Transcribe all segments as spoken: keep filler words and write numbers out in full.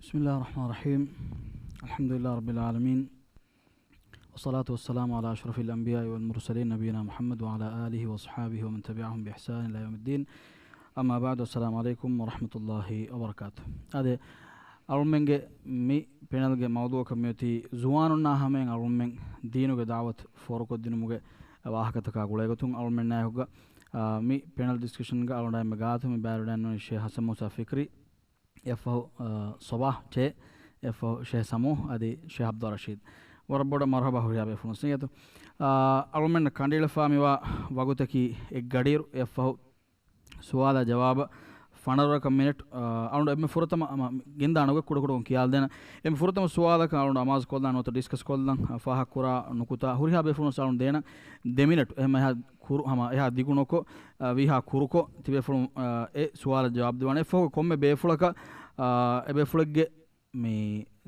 بسم الله الرحمن الرحيم. الحمد لله رب العالمين. والصلاة والسلام على أشرف الأنبياء والمرسلين نبينا محمد وعلى آله وأصحابه ومن تبعهم بإحسان إلى يوم الدين. أما بعد، السلام عليكم ورحمة الله وبركاته. އާދެ، އަޅުމެންގެ މި ޕެނަލްގެ މައުޟޫޢަކަށް މިއޮތީ ޒުވާނުންނާ ހަމައިން އަޅުމެން ދީނުގެ ދަޢުވަތު ފޯރުކޮށްދިނުމުގެ ވާހަކަތަކާ ގުޅޭގޮތުން އަޅުމެންނާއެކުގަ، އާ، މި ޕެނަލް ޑިސްކަޝަންގަ އަޅުގަނޑާ އެންމެ ގާތު މި ބައިވެރިވެގެން އިންނަނީ ޝޭޚް ޙަސަން މޫސާ ފިކްރީ، އެއަށްފަހު، އާ، ޞަބާޙް ޗޭ، އެއަށްފަހު ޝޭޚް ސަމޫޙް އަދި ޝޭޚް ޢަބްދުއްރަޝީދު. ވަރަށް ބޮޑަށް މަރުޙަބާ ހުރިހާ ބޭފުޅުން ސިނގޭތު. އާ، އަޅުމެންނަށް ކަނޑައެޅިފާ މިވާ ވަގުތަކީ އެއްގަޑިއިރު، އެއަށްފަހު ސުވާލާ ޖަވާބަށް ފަނަރަ ވަރަކަށް މިނެޓް، އާ، އަޅުގަނޑު އެންމެ ފުރަތަމަ، އަމަ، ގެންދާނެ އޮތް ކުޑަކުޑަކޮށް ކިޔާލަދޭނަން. އެންމެ ފުރަތަމަ ސުވާލަކަށް އަޅުގަނޑު އަމާޒުކޮށްލާން ނުވަތަ ޑިސްކަސް ކޮށްލަން، އާ، ފާހަގަކުރާ ނުކުތާ ހުރިހާ ބޭފުޅުން އަޅުގަނޑު ދޭނަން ދެ މިނެޓް. އެހެން އެހާ ކުރު، ހަމަ އެހާ ދިގު ނުކޮށް، އާ، ވީހާ ކުރުކޮށް ތިބޭފުޅުން، އާ، އެ ސުވާލަށް ޖަވާބު ދެވާނެ. އެއަށްފަހު ކޮންމެ ބޭފުޅަކަށް، އާ، އެ ބޭފުޅެއްގެ މި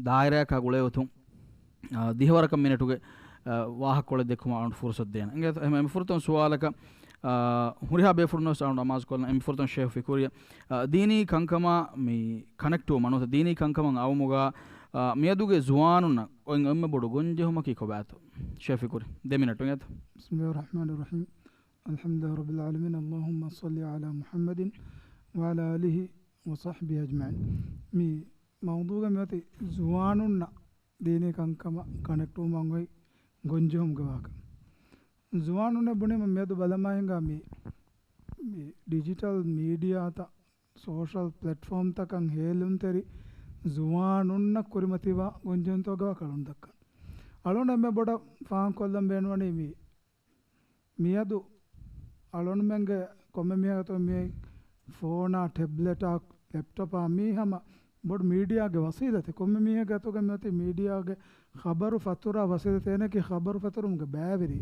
ދާއިރާއަކާ ގުޅޭގޮތުން، އާ، ދިހަވަރަކަށް މިނެޓުގެ، އާ، ވާހަކަކޮޅެއް ދެއްކުމަށް އަޅުގަނޑު ފުރުސަތު ދޭނަން. އިނގޭތޯ، އެހެން އެންމެ ފުރަތަމަ ސުވާލަކަށް، އާ، ހުރިހާ ބޭފުޅުންވެސް އަޅުގަނޑު އަމާޒުކޮށްލަން. އެންމެ ފުރަތަމަ ޝޭޚް ފިކުރީ، އާ، ދީނީ ކަންކަމާ މި ކަނެކްޓްވުމަށް ނުވަތަ ދީނީ ކަންކަމަށް އައުމުގަ، އާ، މިއަދުގެ ޒުވާނުންނަށް އޮތް އެންމެ ބޮޑު ގޮންޖެހުމަކީ ކޮބާތޯ؟ ޝޭޚް ފިކުރީ، ދެ މިނެޓު އިނގޭތޯ. بسم الله الرحمن الرحيم. الحمد لله رب العالمين. اللهم صل على محمد وعلى آله وصحبه أجمعين. މި މައުޟޫޢުގަ މިއޮތީ ޒުވާނުންނަށް ދީނީ ކަންކަމަށް ކަނެކްޓްވުމަށް އޮތް ގޮންޖެހުމުގެ ވާހަކަ. ޒުވާނުންނޭ ބުނީމަ މިއަދު ބަލަމާ ހިނގާ މި، މި ޑިޖިޓަލް މީޑިއާތައް، ސޯޝަލް ޕްލެޓްފޯމްތަކަށް ހޭލުންތެރި ޒުވާނުންނަށް ކުރިމަތިވާ ގޮންޖެހުންތަކުގެ ވާހަކަ އަޅުން ދައްކަން. އަޅުން އެންމެ ބޮޑަށް ފާހަގަކޮށްލަން ބޭނުންވަނީ މި މިއަދު އަޅުންމެންގެ ކޮންމެ މީހަކަށް މި ފޯނާ، ޓެބްލެޓާ، ލެޕްޓޮޕާ މީ ހަމަ ބޮޑު މީޑިއާގެ ވަސީލަތެއް. ކޮންމެ މީހެއްގެ އަތުގަ މިއޮތީ މީޑިއާގެ ޚަބަރު ފަތުރާ ވަސީލަތެއް، އޭނައަކީ ޚަބަރު ފަތުރުމުގެ ބައިވެރި.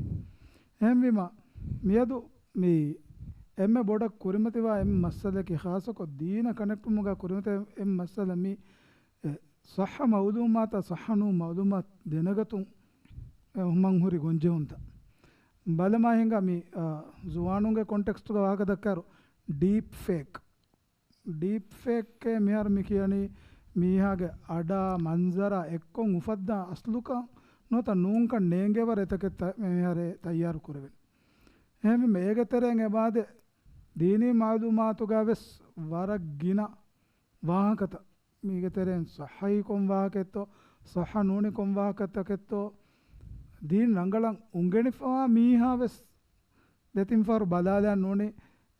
އެހެންވީމަ، މިއަދު މި އެންމެ ބޮޑަށް ކުރިމަތިވާ އެންމެ މައްސަލައަކީ، ޚާއްޞަކޮށް ދީނަށް ކަނެކްޓުމުގަ ކުރިމަތިވާ އެންމެ މައްސަލަ މި އެ، ޞައްޙަ މައުލޫމާތާ ޞައްޙަ ނޫން މައުލޫމާތު ދެނެގަތުން، އެ، ހުމަން ހުރި ގޮންޖެހުންތައް. ބަލަމާ ހިނގާ މި، އާ، ޒުވާނުންގެ ކޮންޓެކްސްޓުގަ ވާހަކަ ދައްކާއިރު، ޑީޕް ފޭކް. ޑީޕް ފޭކް މިހާރު މި ކިޔަނީ މީހާގެ އަޑާ މަންޒަރާ އެއްކޮށް އުފައްދާ އަސްލުކަން ނުވަތަ ނޫންކަން ނޭނގޭވަރު އެތަކެއް ތަ-، މިހާރު ތައްޔާރު ކުރެވެން. އެހެންވީމަ އޭގެ ތެރެއިން އެބައާދޭ ދީނީ މައުލޫމާތުގަ ވެސް ވަރަށް ގިނަ ވާހަކަތައް. މީގެ ތެރެއިން ޞައްޙައީ ކޮން ވާހަކައެއްތޯ، ޞައްޙަ ނޫނީ ކޮން ވާހަކަތަކެއްތޯ، ދީން ރަނގަޅަށް އުނގެނިފަވާ މީހާ ވެސް ދެތިން ފަހަރު ބަލާލާ ނޫނީ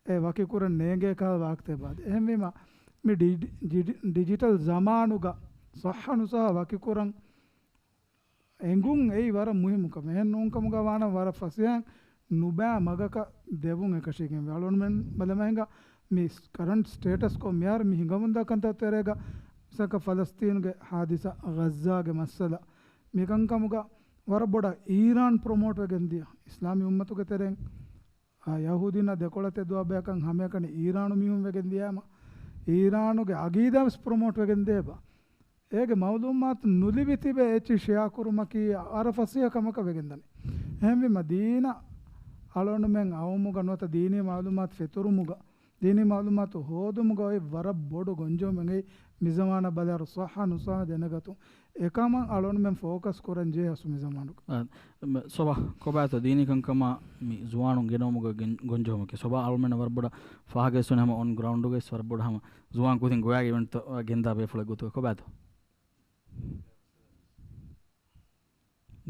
އެ ވަކިކުރަން ނޭނގޭ ކަހަލަ ވާހަކަތައް އެބައާދޭ. އެހެންވީމަ، މި ޑި-، ޑި-، ޑިޖިޓަލް ޒަމާނުގަ ޞައްޙަ ނުޞައްޙަ ވަކިކުރަން އެނގުން އެއީ ވަރަށް މުހިއްމު ކަމެއް. އެހެން ނޫންކަމުގަ ވާނަމަ ވަރަށް ފަސޭހައިން ނުބައި މަގަކަށް ދެވުން އެކަށީގެންވޭ. އަޅުގަނޑުމެން ބަލަމާ ހިނގާ މި ކަރަންޓް ސްޓޭޓަސްކޮށް މިހާރު މި ހިނގަމުންދާ ކަންތައް ތެރޭގަ މިސާލަކަށް ފަލަސްތީނުގެ ހާދިސާ، ޣައްޒާގެ މައްސަލަ، މިކަންކަމުގަ ވަރަށް ބޮޑަށް އީރާން ޕްރޮމޯޓް ވެގެން ދިޔަ އިސްލާމީ އުއްމަތުގެ ތެރެއިން އާ، ޔަހޫދީންނާ ދެކޮޅަށް ތެދުވާ ބަޔަކަށް ހަމައެކަނި އީރާނު މީހުން ވެގެން ދިޔައިމަ، އީރާނުގެ އަގީދާ ވެސް ޕްރޮމޯޓް ވެގެން ދޭބަ. އޭގެ މައުލޫމާތު ނުލިބި ތިބެ އެއްޗެއް ޝެއާ ކުރުމަކީ ވަރަށް ފަސޭހަ ކަމަކަށް ވެގެންދަނީ. އެހެންވީމަ ދީނަށް އަޅުގަނޑުމެން އައުމުގަ ނުވަތަ ދީނީ މައުލޫމާތު ފެތުރުމުގަ، ދީނީ މައުލޫމާތު ހޯދުމުގަ އޮތް ވަރަށް ބޮޑު ގޮންޖެހުމެއް އެނގޭ މިޒަމާނާ ބަލާއިރު ޞައްޙަ ނުޞައްޙަ ދެނެގަތުން. އެކަމަށް އަޅުގަނޑުމެން ފޯކަސް ކުރަން ޖެހޭ އަސްލު މި ޒަމާނުގަ. އާ، މ-، ސޮބާ، ކޮބާތޯ ދީނީ ކަންކަމާ މި ޒުވާނުން ގެނައުމުގަ ގެން-، ގޮންޖެހުމަކީ؟ ސޮބާ އަޅުމެންނަށް ވަރަށް ބޮޑަށް ފާހަގަވެސް ވަނީ ހަމަ އޮން ގްރައުންޑުގައި ވަރަށް ބޮޑަށް ހަމަ ޒުވާން ކުދިން ގޮވާގެ އިވެންޓްތައް ގެންދާ ބޭފުޅެއް ގޮތުގަ. ކޮބާތޯ؟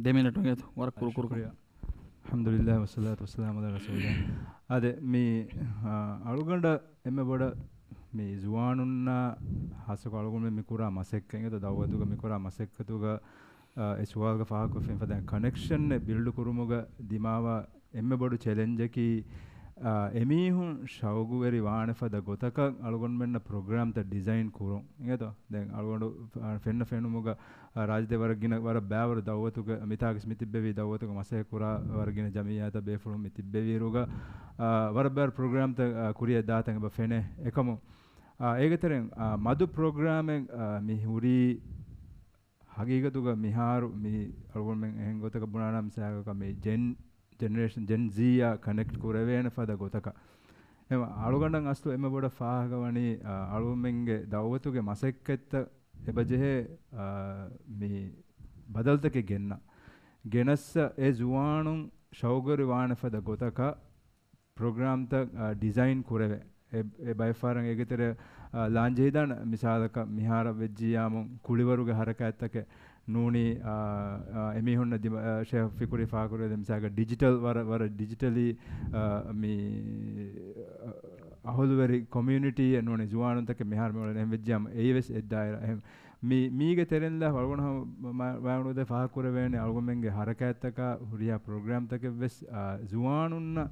ދެ މިނެޓު އިނގޭތޯ، ވަރަށް ކުރު ކުރު. ޝުކުރިއްޔާ. އަލްޙަމްދުލިއްލާހި ވައްޞަލާތު ވައްސަލާމު ޢަލާ ރަސޫލިއްލާހް. އާދެ، މި، އާ، އަޅުގަނޑަށް އެންމެ ބޮޑަށް މި ޒުވާނުންނާ ހާއްސަކޮށް އަޅުގަނޑުމެން މި ކުރާ މަސައްކަތް އިނގޭތޯ، ދައުވަތުގަ މި ކުރާ މަސައްކަތުގަ، އާ، އެ ސުވާލުގަ ފާހަގަކޮށްފިން ފަދައިން ކަނެކްޝަންއެއް ބިލްޑް ކުރުމުގަ ދިމާވާ އެންމެ ބޮޑު ޗެލެންޖަކީ، އާ، އެމީހުން ޝައުގުވެރި ވާނެ ފަދަ ގޮތަކަށް އަޅުގަނޑުމެންނަށް ޕްރޮގްރާމްތައް ޑިޒައިން ކުރުން. އިނގޭތޯ؟ ދެން އަޅުގަނޑު ފެންނަ ފެނުމުގަ، އާ، ރާއްޖެ ވަރަށް ގިނަ، ވަރަށް ބައިވަރު ދައުވަތުގަ، މިތާގަސް މި ތިއްބެވި ދައުވަތުގަ މަސައްކަތް ކުރާ ވަރަށް ގިނަ ޖަމިއްޔާތައް ބޭފުޅުން މި ތިއްބެވިއިރުގަ، އާ، ވަރަށް ބައިވަރު ޕްރޮގްރާމްތައް، އާ، ކުރިއަށް ދާތަން އެބަ ފެނޭ. އެކަމު، އާ، އޭގެ ތެރެއިން، އާ، މަދު ޕްރޮގްރާމެއް، އާ، މި ހުރީ ހަގީގަތުގަ މިހާރު މި އަޅުގަނޑުމެން އެހެން ގޮތަކަށް ބުނާނަމަ، މިސާލަކަށް މި ޖެން، ޖެނެރޭޝަން ޖެން ޒީއާ ކަނެކްޓް ކުރެވޭނެ ފަދަ ގޮތަކަށް. އެހެން އަޅުގަނޑަށް އަސްލު އެންމެ ބޮޑަށް ފާހަގަވަނީ، އަ، އަޅުގަނޑުމެންގެ ދައުވަތުގެ މަސައްކަތްތައް އެބަޖެހޭ، އާ، މި ބަދަލުތަކެއް ގެންނަ. ގެނައްސަ އެ ޒުވާނުން ޝައުގުވެރި ވާނެ ފަދަ ގޮތަކަށް ޕްރޮގްރާމްތައް، އާ، ޑިޒައިން ކުރެވޭ. އެ، އެ ބައެއް ފަހަރަށް އޭގެ ތެރެ، އާ، ލާންޖެހިދާނެ މިސާލަކަށް މިހާރަށް ވެއްޖިއްޔާމު ކުޅިވަރުގެ ހަރަކާތްތަކެއް ނޫނީ، އާ، އާ، އެމީހުންނަށް ދިމަ-، އާ، ޝޭހް ފިކުރީ ފާހަގަކުރެވޭ މިސާލަކަށް ޑިޖިޓަލް ވަރަށް، ވަރަށް ޑިޖިޓަލީ، އާ، މި، އަ-، އަހުލުވެރި ކޮމިއުނިޓީއެއް ނޫނީ ޒުވާނުންތަކެއް މިހާރު މިއުޅެނީ. އެހެން ވެއްޖިއްޔާމު އެއީވެސް އެއްދާއިރާ. އެހެން މި-، މީގެ ތެރެއިން ލާ އަޅުގަނޑު ހަމަ މަ-، މަ-، ވާނުދޭ ފާހަގަކުރެވޭނެ އަޅުގަނޑުމެންގެ ހަރަކާތްތަކާ ހުރިހާ ޕްރޮގްރާމްތަކެއްވެސް، އާ، ޒުވާނުންނަށް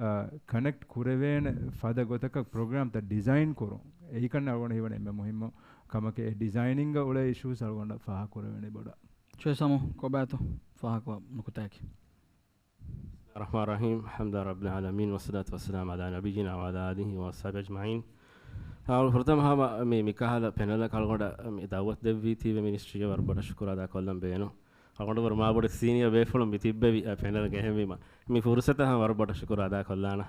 އާ، ކަނެކްޓް ކުރެވޭނެ ފަދަ ގޮތަކަށް ޕްރޮގްރާމްތައް ޑިޒައިން ކުރުން. އެއީކަން އަޅުގަނޑަށް ހީވަނީ އެންމެ މުހިއްމު ކަމަކީ، އެ ޑިޒައިނިންގ އުޅޭ އިޝޫސް އަޅުގަނޑަށް ފާހަގަކުރެވޭނެ ބޮޑަށް. ޝޭހް ސަމު، ކޮބާތޯ ފާހަގަކުރާ ނުކުތާއަކީ؟ الرحمن الرحيم. الحمد لله رب العالمين، والصلاة والسلام على نبينا وعلى آله وأصحابه أجمعين. އާ، ފުރަތަމަ ހަމަ މި، މިކަހަލަ ޕެނަލަކަށް އަޅުގަނޑަށް މި ދައުވަތު ދެއްވީތީވެ މިނިސްޓްރީއަށް ވަރަށް ބޮޑަށް ޝުކުރު އަދާ ކޮށްލަން ބޭނުން. އަޅުގަނޑު ވަރަށް މާބޮޑަށް ސީނިއާ ބޭފުޅުން މި ތިއްބެވި އެ ޕެނަލްގަ. އެހެންވީމަ، މި ފުރުސަތަށް ހަމަ ވަރަށް ބޮޑަށް ޝުކުރު އަދާ ކޮށްލާނަ.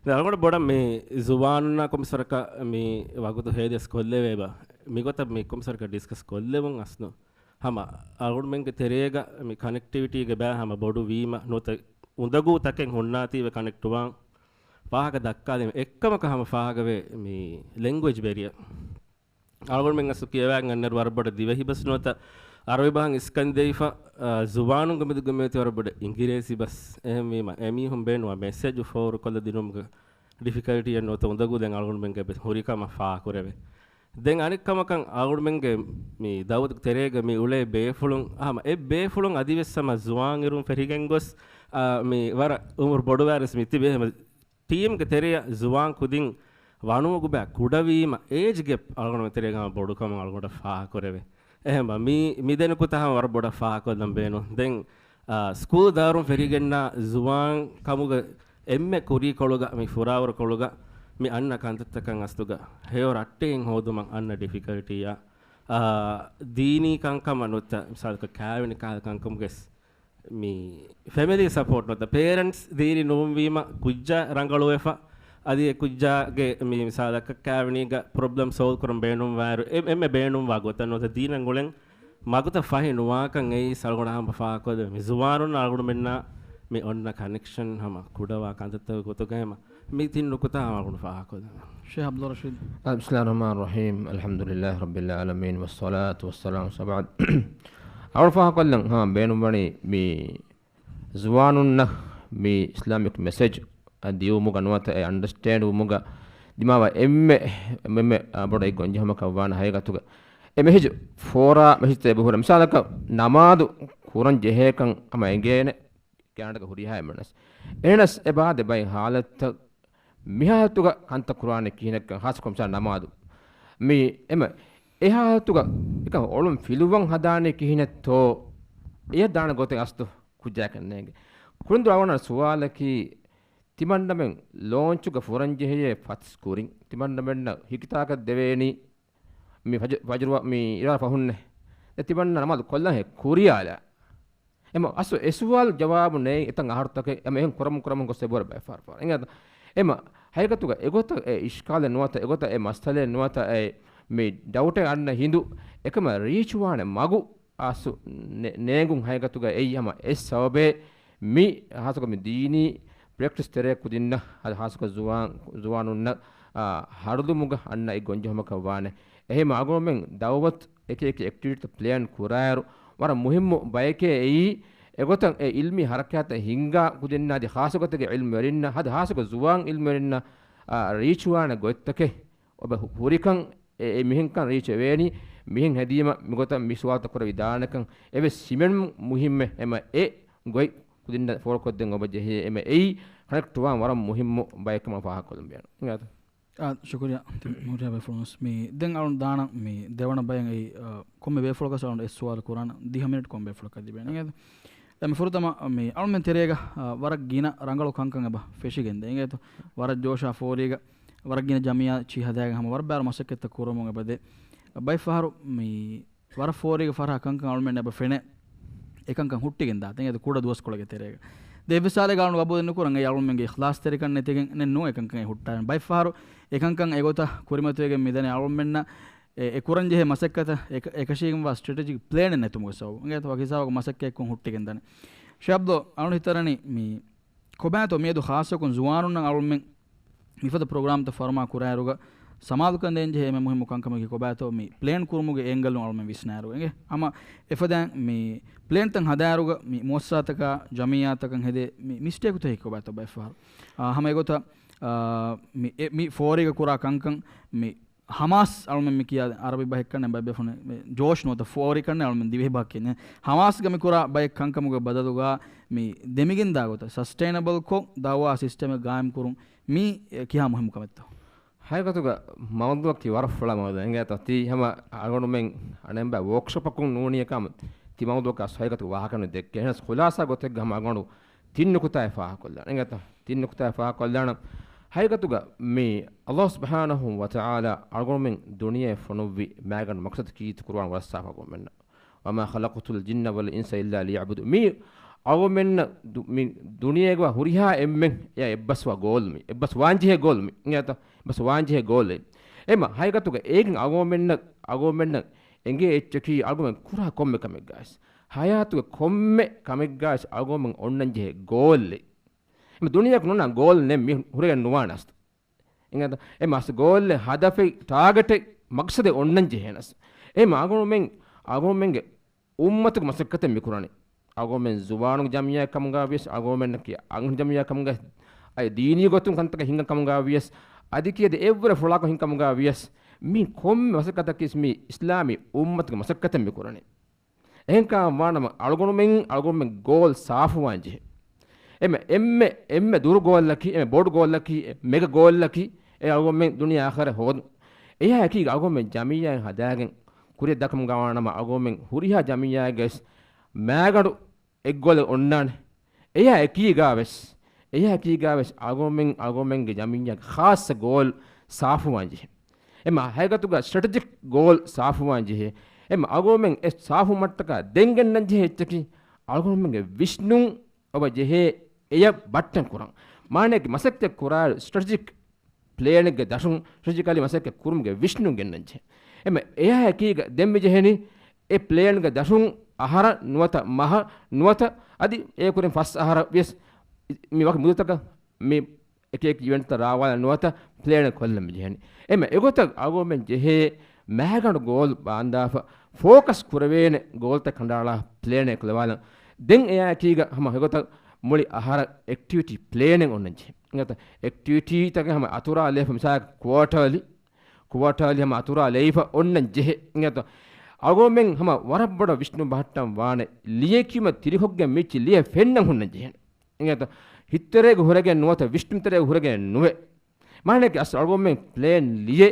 ދެ އަޅުގަނޑު ބޮޑަށް މި ޒުވާނުންނާ ކޮންމެސް ވަރަކަށް މި ވަގުތު ހޭދިޔަސް ކޮށްލެވޭބަ، މިގޮތަށް މި ކޮންމެސް ވަރަކަށް ޑިސްކަސް ކޮށްލެވުން އަސްލު ހަމަ އަޅުގަނޑުމެންގެ ތެރޭގަ މި ކަނެކްޓިވިޓީގެ ބައި ހަމަ ބޮޑު ވީމަ، ނުވަތަ އުނދަގޫ ތަކެއް ހުންނާތީވެ ކަނެކްޓުވާން ފާހަގަ ދައްކާލީމަ. އެއްކަމަކަށް ހަމަ ފާހަގަވޭ މި ލެންގުއޭޖް ބެރިއަރ. އަޅުގަނޑުމެން އަސްލު ކިޔަވާ އަންނައިރު ވަރަށް ބޮޑަށް ދިވެހި ބަސް ނުވަތަ އަރަބި ބަހަށް އިސްކަން ދެވިފަ، އާ، ޒުވާނުންގެ މެދުގަ މިއޮތީ ވަރަށް ބޮޑަށް އިނގިރޭސި ބަސް. އެހެންވީމަ، އެމީހުން ބޭނުންވާ މެސެޖު ފޯރުކޮށްލަ ދިނުމުގަ ޑިފިކަލްޓީއެއް ނުވަތަ އުނދަގޫލެއް އަޅުގަނޑުމެންގެ ހުރިކަމަށް ފާހަގަކުރެވޭ. ދެން އަނެއް ކަމަކަށް އަޅުގަނޑުމެންގެ މި ދައުވަތުގެ ތެރޭގަ މި އުޅޭ ބޭފުޅުން، ހަމަ އެ ބޭފުޅުން އަދިވެސް ހަމަ ޒުވާން އިރުން ފެށިގެން ގޮސް، އާ، މި ވަރަށް އުމުރު ބޮޑުވާރިސް މި ތިބޭ ހަމަ ޓީމްގެ ތެރެއަށް ޒުވާން ކުދިން ވަނުވަގު ބައި ކުޑަވީމަ، އޭޖް ގެޕް އަޅުގަނޑު ތެރޭގަ ހަމަ ބޮޑު ކަމަށް އަޅުގަނޑަށް ފާހަގަކުރެވޭ. އެހެންވީމަ، މި، މި ދެނެއް ނުކުތާ ހަމަ ވަރަށް ބޮޑަށް ފާހަގަކޮށްލަން ބޭނުން. ދެން، އާ، ސްކޫލް ދައުރުން ފެށިގެންނާ ޒުވާން ކަމުގެ އެންމެ ކުރީކޮޅުގަ، މި ފުރާވަރުކޮޅުގަ މި އަންނަ ކަންތައްތަކަށް އަސްލުގަ ހެޔޮ ރައްޓެހިން ހޯދުމަށް އަންނަ ޑިފިކަލްޓީއާ، އާ، ދީނީ ކަންކަމަށް ނުވަތަ މިސާލަކަށް ކާވެނި ކަހަލަ ކަންކަމުގެ މި ފެމިލީ ސަޕޯޓް ނުވަތަ ޕޭރެންޓްސް ދީނީ ނުވުންވީމަ ކުއްޖާ ރަނގަޅުވެފަ، އަދި އެ ކުއްޖާގެ މި މިސާލަކަށް ކާވެނީގަ ޕްރޮބްލަމް ސޯލްވް ކުރަން ބޭނުންވާއިރު، އެ-، އެންމެ ބޭނުންވާ ގޮތަށް ނުވަތަ ދީނަށް އުޅެން މަގުތައް ފަހި ނުވާކަން އެއީ އަޅުގަނޑަށް ހަމަ ފާހަގަކޮށްލެވޭ. މި ޒުވާނުންނާ އަޅުގަނޑުމެންނާ މި އޮންނަ ކަނެކްޝަން ހަމަ ކުޑަވާ ކަންތައްތަކުގެ ގޮތުގަ ހަމަ މި ތިން ނުކުތާ ހަމަ އަޅުގަނޑު ފާހަގަކޮށްލެވޭ. ޝޭހް ޢަބްދުއްރަޝީދު. بسم الله الرحمن الرحيم. الحمد لله رب العالمين، والصلاة والسلام، وبعد. އަޅު ފާހަގަކޮށްލަން ހަމަ ބޭނުންވަނީ މި ޒުވާނުންނަށް މި އިސްލާމިކް މެސެޖް އަށް ދިޔުމުގަ ނުވަތަ އެ އަންޑަސްޓޭންޑް ވުމުގަ ދިމާވާ އެންމެ، އެންމެ ބޮޑަށް އެއް ގޮންޖެހުމަކަށް ވާނެ ހަގީގަތުގަ އެ މެސެޖް ފޯރާ މެސެޖްތައް އެބަހުރޭ. މިސާލަކަށް ނަމާދު ކުރަން ޖެހޭކަން ހަމަ އެނގޭނެ ކެނަޑާގަ ހުރިހާ އެންމެނަސް. އެހެނަސް އެބާދެ ބައެއް ހާލަތްތައް މި ހާލަތުގަ ކަންތައް ކުރާނެ ކިހިނެއްކަން ހާސްކޮށް މިސާލަށް ނަމާދު. މި އެމަ އެ ހާލަތުގަ އެކަން އޮޅުން ފިލުވަން ހަދާނީ ކިހިނެއްތޯ؟ އެޔަށް ދާނެ ގޮތެއް އަސްލު ކުއްޖާކަށް ނޭނގެ. ކުޅުންދު އަޅުގަނޑަށް ސުވާލަކީ، ތިމަންނަމެން ލޯންޗުގަ ފުރަންޖެހޭ ފަސް ކުރިން ތިމަންނަމެންނަށް ހިކިތާކަށް ދެވޭނީ މި ފަޖު-، ފަޖުރު މި އިރާ ފަހުންނެ. ދެ ތިމަންނަ ނަމާދު ކޮށްލަން ހޭ ކުރިޔާލާ. އެމަ އަސް އެ ސުވާލު ޖަވާބު ނެތް އެތަން އަހަރުތަކެއް އެމަ އެހެން ކުރަމުން ކުރަމުން ގޮސް އެބަހުރޭ ބައެއް ފަހަރު ފަހަރު. އެނގޭތަ؟ އެމަ ހަގީގަތުގަ އެގޮތަށް އެ އިޝްކާލެއް ނުވަތަ، އެގޮތަށް އެ މައްސަލައެއް ނުވަތަ، އެ މި ޑައުޓެއް އަންނަ ހިނދު އެކަމަށް ރީޗް ވާނެ މަގު އަސް ނެ-، ނޭނގުން ހަގީގަތުގަ އެއީ ހަމަ އެއް ސަބަބެއް މި ހާސްކޮށް މި ދީނީ ޕްރެކްޓިސް ތެރޭ ކުދިންނަށް ހާސްކޮށް ޒުވާން، ޒުވާނުންނަށް، އާ، ހަރުދުމުގަ އަންނަ އެއް ގޮންޖެހުމަކަށް ވާނެ. އެހެން އަޅުގަނޑުމެން ދައުވަތު އެކި އެކި އެކްޓިވިޓީތައް ޕްލޭން ކުރާއިރު، ވަރަށް މުހިއްމު ބަޔެކޭ އެއީ، އެގޮތަށް އެ އިލްމީ ހަރަކާތަށް ހިންގާ ކުދިންނާ އަދި ޚާއްޞަ ގޮތެއްގެ އިލްމުވެރިންނަށް، އަދި ޚާއްޞަކޮށް ޒުވާން އިލްމުވެރިންނަށް، އާ، ރީޗް ވާނެ ގޮތްތަކެއް އޮބަ ހު-، ހުރިކަން އެ، އެ މިހެންކަން ރީޗް ވެވޭނީ، މިހެން ހެދީމަ މިގޮތަށް މި ސުވާލުތައް ކުރެވިދާނެކަން އެވެސް ހިމެނުމަށް މުހިއްމެއް އެމަ އެ ގޮތް ކުދިންނަށް ފޯރުކޮށްދޭން އޮބަ ޖެހޭ އެމަ އެއީ ކަނެކްޓް ވާން ވަރަށް މުހިއްމު ބަޔެއް ކަމަށް ފާހަގަކޮށްލަން ބޭނުން. އާ، ޝުކުރިއްޔާ. ތި ހުރިހާ ބޭފުޅުން ވެސް މި ދެން އަޅުން ދާނަން މި ދެވަނަ ބަޔަށް އެއީ، އާ، ކޮންމެ ބޭފުޅަކަސް އަޅުން އެއް ސުވާލު ކުރާނަން ދިހަ މިނިޓް ކޮން ބޭފުޅަކަށް ލިބޭނެ އިނގޭތަ؟ އެ މި ފުރަތަމަ މި އަޅުމެން ތެރޭގަ، އާ، ވަރަށް ގިނަ ރަނގަޅު ކަންކަން އެބަ ފެށިގެންދޭ އިނގޭތަ؟ ވަރަށް ޖޯޝާ ފޯރީގަ، ވަރަށް ގިނަ ޖަމިއްޔާ ޗިހަދާގެ ހަމަ ވަރަށް ބާރު މަސައްކަތްތައް ކުރަމުން އެބަދޭ. ބައެއް ފަހަރު މި ވަރަށް ފޯރީގެ ފަރާ ކަންކަން އަޅުމެން އެބަ ފެނޭ. އެކަންކަން ހުއްޓިގެން ދާތެ އިނގޭތަ ކުޑަ ދުވަސްކޮޅެއްގެ ތެރޭގަ. ދެ އެއްވެސް ހާލެއްގަ އަޅުން ގަބޫލެއް ނުކުރަން އެއީ އަޅުމެންގެ އިޚްލާޞްތެރިކަން ނެތިގެން ނެއް ނޫން އެކަންކަން ހުއްޓާނެ. ބައެއް ފަހަރު އެކަންކަން އެގޮތަށް ކުރިމަތިވެގެން މިދަނީ އަޅުމެންނަށް އެ، އެ ކުރަން ޖެހޭ މަސައްކަތަށް އެކަށީގެންވާ ސްޓްރެޓެޖިކް ޕްލޭނެއް ނެތުމުގެ ސަބަބުން. އިނގޭތޯ ވަކި ހިސާބަކު މަސައްކަތްކޮށް ހުއްޓިގެން ދާނެ. ޝަބްދޯ އަޅުން ހިތަށް އަރަނީ މި ކޮބާތޯ މިއަދު ޚާއްޞަކޮށް ޒުވާނުންނަށް އަޅުމެން މިފަދަ ޕްރޮގްރާމްތައް ފަރުމާ ކުރާއިރުގަ ސަމާލުކަން ދޭންޖެހޭ އެންމެ މުހިއްމު ކަންކަމަކީ ކޮބާތޯ މި ޕްލޭން ކުރުމުގެ އެންގަލުން އަޅުމެން ވިސްނާއިރު އިނގޭ. ހަމަ އެފަދައިން މި ޕްލޭންތައް ހަދާއިރުގަ މި މުއައްސަސާތަކާ ޖަމިއްޔާތަކަށް ހެދޭ މި މިސްޓޭކުތަކަކީ ކޮބާތޯ ބައެއް ފަހަރު. އާ، ހަމަ އެގޮތަށް، އާ، މި އެ، މި ފޯރީގަ ކުރާ ކަންކަން މި ހަމާސް އަޅުމެން މި ކިޔާ އަރަބި ބަހެއްކަންނެ ބައެއް ބޭފުޅުން މި ޖޯޝް ނުވަތަ ފޯރިކަންނެ އަޅުމެން ދިވެހި ބަހަށް ކިޔަން. ހަމާސްގަ މި ކުރާ ބައެއް ކަންކަމުގެ ބަދަލުގަ މި ދެމިގެންދާ ގޮތަށް ސަސްޓެއިނަބަލްކޮށް ދައުވާ ސިސްޓަމެއް ގާއިމް ކުރުން މީ ކިހާ މުހިއްމު ކަމެއްތޯ؟ ހަގީގަތުގަ މައުޟޫއަކީ ވަރަށް ފުޅާ މައުޟޫއެއް އިނގޭތޯ. ތީ ހަމަ އަޅުގަނޑުމެން އަނެއްބަ ވޯކްޝޮޕަކުން ނޫނީ ކަމަށް ތި މައުޟޫއަކާ ހަގީގަތުގަ ވާހަކަ ދެއްކޭ. އެހެނަސް ޚުލާސާ ގޮތެއްގަ ހަމަ އަޅުގަނޑު ތިން ނުކުތާއެއް ފާހަގަކޮށްލާނަން. އިނގޭތޯ؟ ތިން ނުކުތާއެއް ފާހަގަކޮށްލާނަން. ހަގީގަތުގަ މި ﷲ ސުބްޙާނަހޫ ވަތަޢާލާ އަޅުގަނޑުމެން ދުނިޔެއަށް ފޮނުއްވި މައިގަނޑު މަޤްޞަދަކީ ކުރުއާން ވަރަށް ސާފު އަޅުގަނޑުމެންނަށް. وما خلقت الجن والإنس إلا ليعبدون. މި އަޅުގަނޑުމެންނަށް ދު-، މި ދުނިޔޭގަ ހުރިހާ އެންމެން އެއާ އެއްބަސްވާ ގޯލް މި. އެއްބަސް ވާންޖެހޭ ގޯލް މި. އިނގޭތޯ؟ އެއްބަސް ވާންޖެހޭ ގޯލް އެއް. އެމަ ހަގީގަތުގަ އޭގެން އަޅުގަނޑުމެންނަށް، އަޅުގަނޑުމެންނަށް އެނގޭ އެއްޗަކީ އަޅުގަނޑުމެން ކުރާ ކޮންމެ ކަމެއްގަވެސް، ހަޔާތުގެ ކޮންމެ ކަމެއްގަވެސް އަޅުގަނޑުމެން އޮންނަން ޖެހޭ ގޯލްއެއް. އެމަ ދުނިޔެއަކު ނޯންނާ ގޯލް ނެތް މި ހުރެގެން ނުވާނަސް. އިނގޭތޯ؟ އެ މަސް ގޯލްއެއް، ހަދަފެއް، ޓާގެޓެއް، މަޤްޞަދެއް އޮންނަން ޖެހޭނަސް. އެ މަ އަޅުގަނޑުމެން، އަޅުގަނޑުމެންގެ އުއްމަތުގެ މަސައްކަތެއް މި ކުރަނީ. އަޅުގަނޑުމެން ޒުވާނުން ޖަމިއްޔާ ކަމުގަ ވިޔަސް، އަޅުގަނޑުމެންނަކީ އަންހެން ޖަމިއްޔާ ކަމުގަ، އަދި ދީނީ ގޮތުން ކަންތަކެއް ހިނގަން ކަމުގަ ވިޔަސް، އަދި ކިޔަދި އެއްވުރެ ފުޅާކޮށް ހިނގަން ކަމުގަ ވިޔަސް، މި ކޮންމެ މަސައްކަތަކީ މި އިސްލާމީ އުއްމަތުގެ މަސައްކަތެއް މި ކުރަނީ. އެހެންކަމަށް ވާނަމަ، އަޅުގަނޑުމެން، އަޅުގަނޑުމެން ގޯލް ސާފުވާން ޖެހޭ. އެމެ، އެންމެ، އެންމެ ދުރު ގޯލަކީ، އެންމެ ބޮޑު ގޯލަކީ، އެ މެގަ ގޯލަކީ، އެ އަޅުގަނޑުމެން ދުނިޔެ އާޚިރަތް ހޯދުން. އެއާ އެކީގަ އަޅުގަނޑުމެން ޖަމިއްޔާއެއް ހަދާގެން ކުރިއަށް ދައްކަމުގަ ވާނަމަ، އަޅުގަނޑުމެން ހުރިހާ ޖަމިއްޔާއެއްގަވެސް މައިގަނޑު އެއްގޯލެއް އޮންނާނެ. އެޔާ އެކީގާވެސް، އެޔާ އެކީގާވެސް އަޅުގަނޑުމެން، އަޅުގަނޑުމެންގެ ޖަމިއްޔާގެ ޚާއްޞަ ގޯލް ސާފުވާން ޖެހޭ. އެމަ ހަގީގަތުގަ ސްޓްރެޓެޖިކް ގޯލް ސާފުވާން ޖެހޭ. އެމަ އަޅުގަނޑުމެން އެ ސާފުވުމަށްޓަކާ ދެން ގެންނަން ޖެހޭ އެއްޗަކީ، އަޅުގަނޑުމެންގެ ވިސްނުން އޮބަ ޖެހޭ އެޔަށް ބައްޓަން ކުރަން. މާނައަކީ މަސައްކަތް ކުރާ ސްޓްރެޓެޖިކް ޕްލޭނެއްގެ ދަށުން ސްޓްރެޓެޖިކަލީ މަސައްކަތް ކުރުމުގެ ވިސްނުން ގެންނަންޖެހޭ. އެމަ އެޔާ އެކީގަ ދެން މި ޖެހެނީ އެ ޕްލޭންގެ ދަށުން އަހަރަށް ނުވަތަ މަހަށް ނުވަތަ އަދި އޭ ކުރިން ފަސް އަހަރަށް ވިޔަސް މި ވަކި މުދަތަކަށް މި އެކި އެކި އިވެންޓްތައް ރާވާލަން ނުވަތަ ޕްލޭނެއް ކޮށްލަން މި ޖެހެނީ. އެމަ އެގޮތަށް އަޅުގަނޑުމެން ޖެހޭ މައިގަނޑު ގޯލް ބާންދާފަ ފޯކަސް ކުރެވޭނެ ގޯލްތައް ކަނޑައަޅާ ޕްލޭނެއް ކުލަވާލަން. ދެން އެޔާ އެކީގަ ހަމަ އެގޮތަށް މުޅި އަހަރަށް އެކްޓިވިޓީ ޕްލޭނެއް އޮންނަން ޖެހޭ. އެކްޓިވިޓީތަކެއް ހަމަ އަތުރާލައިފަ މިސާލަކަށް ކުއާޓަރލީ، ކުއާޓަރލީ ހަމަ އަތުރާލައިފަ އޮންނަން ޖެހޭ. އިނގޭތޯ؟ އަޅުގަނޑުމެން ހަމަ ވަރަށް ބޮޑަށް ވިސްނުން ބަހައްޓަން ވާނެ ލިޔެކިޔުމަށް ތިރިކޮށްގެން މީޗި ލިޔެ ފެންނަން ހުންނަން ޖެހޭނެ. އިނގޭތޯ؟ ހިތްތެރޭގަ ހުރެގެން ނުވަތަ ވިސްނުންތެރޭގަ ހުރެގެން ނުވެ. މާނައަކީ އަސް އަޅުގަނޑުމެން ޕްލޭން ލިޔެ،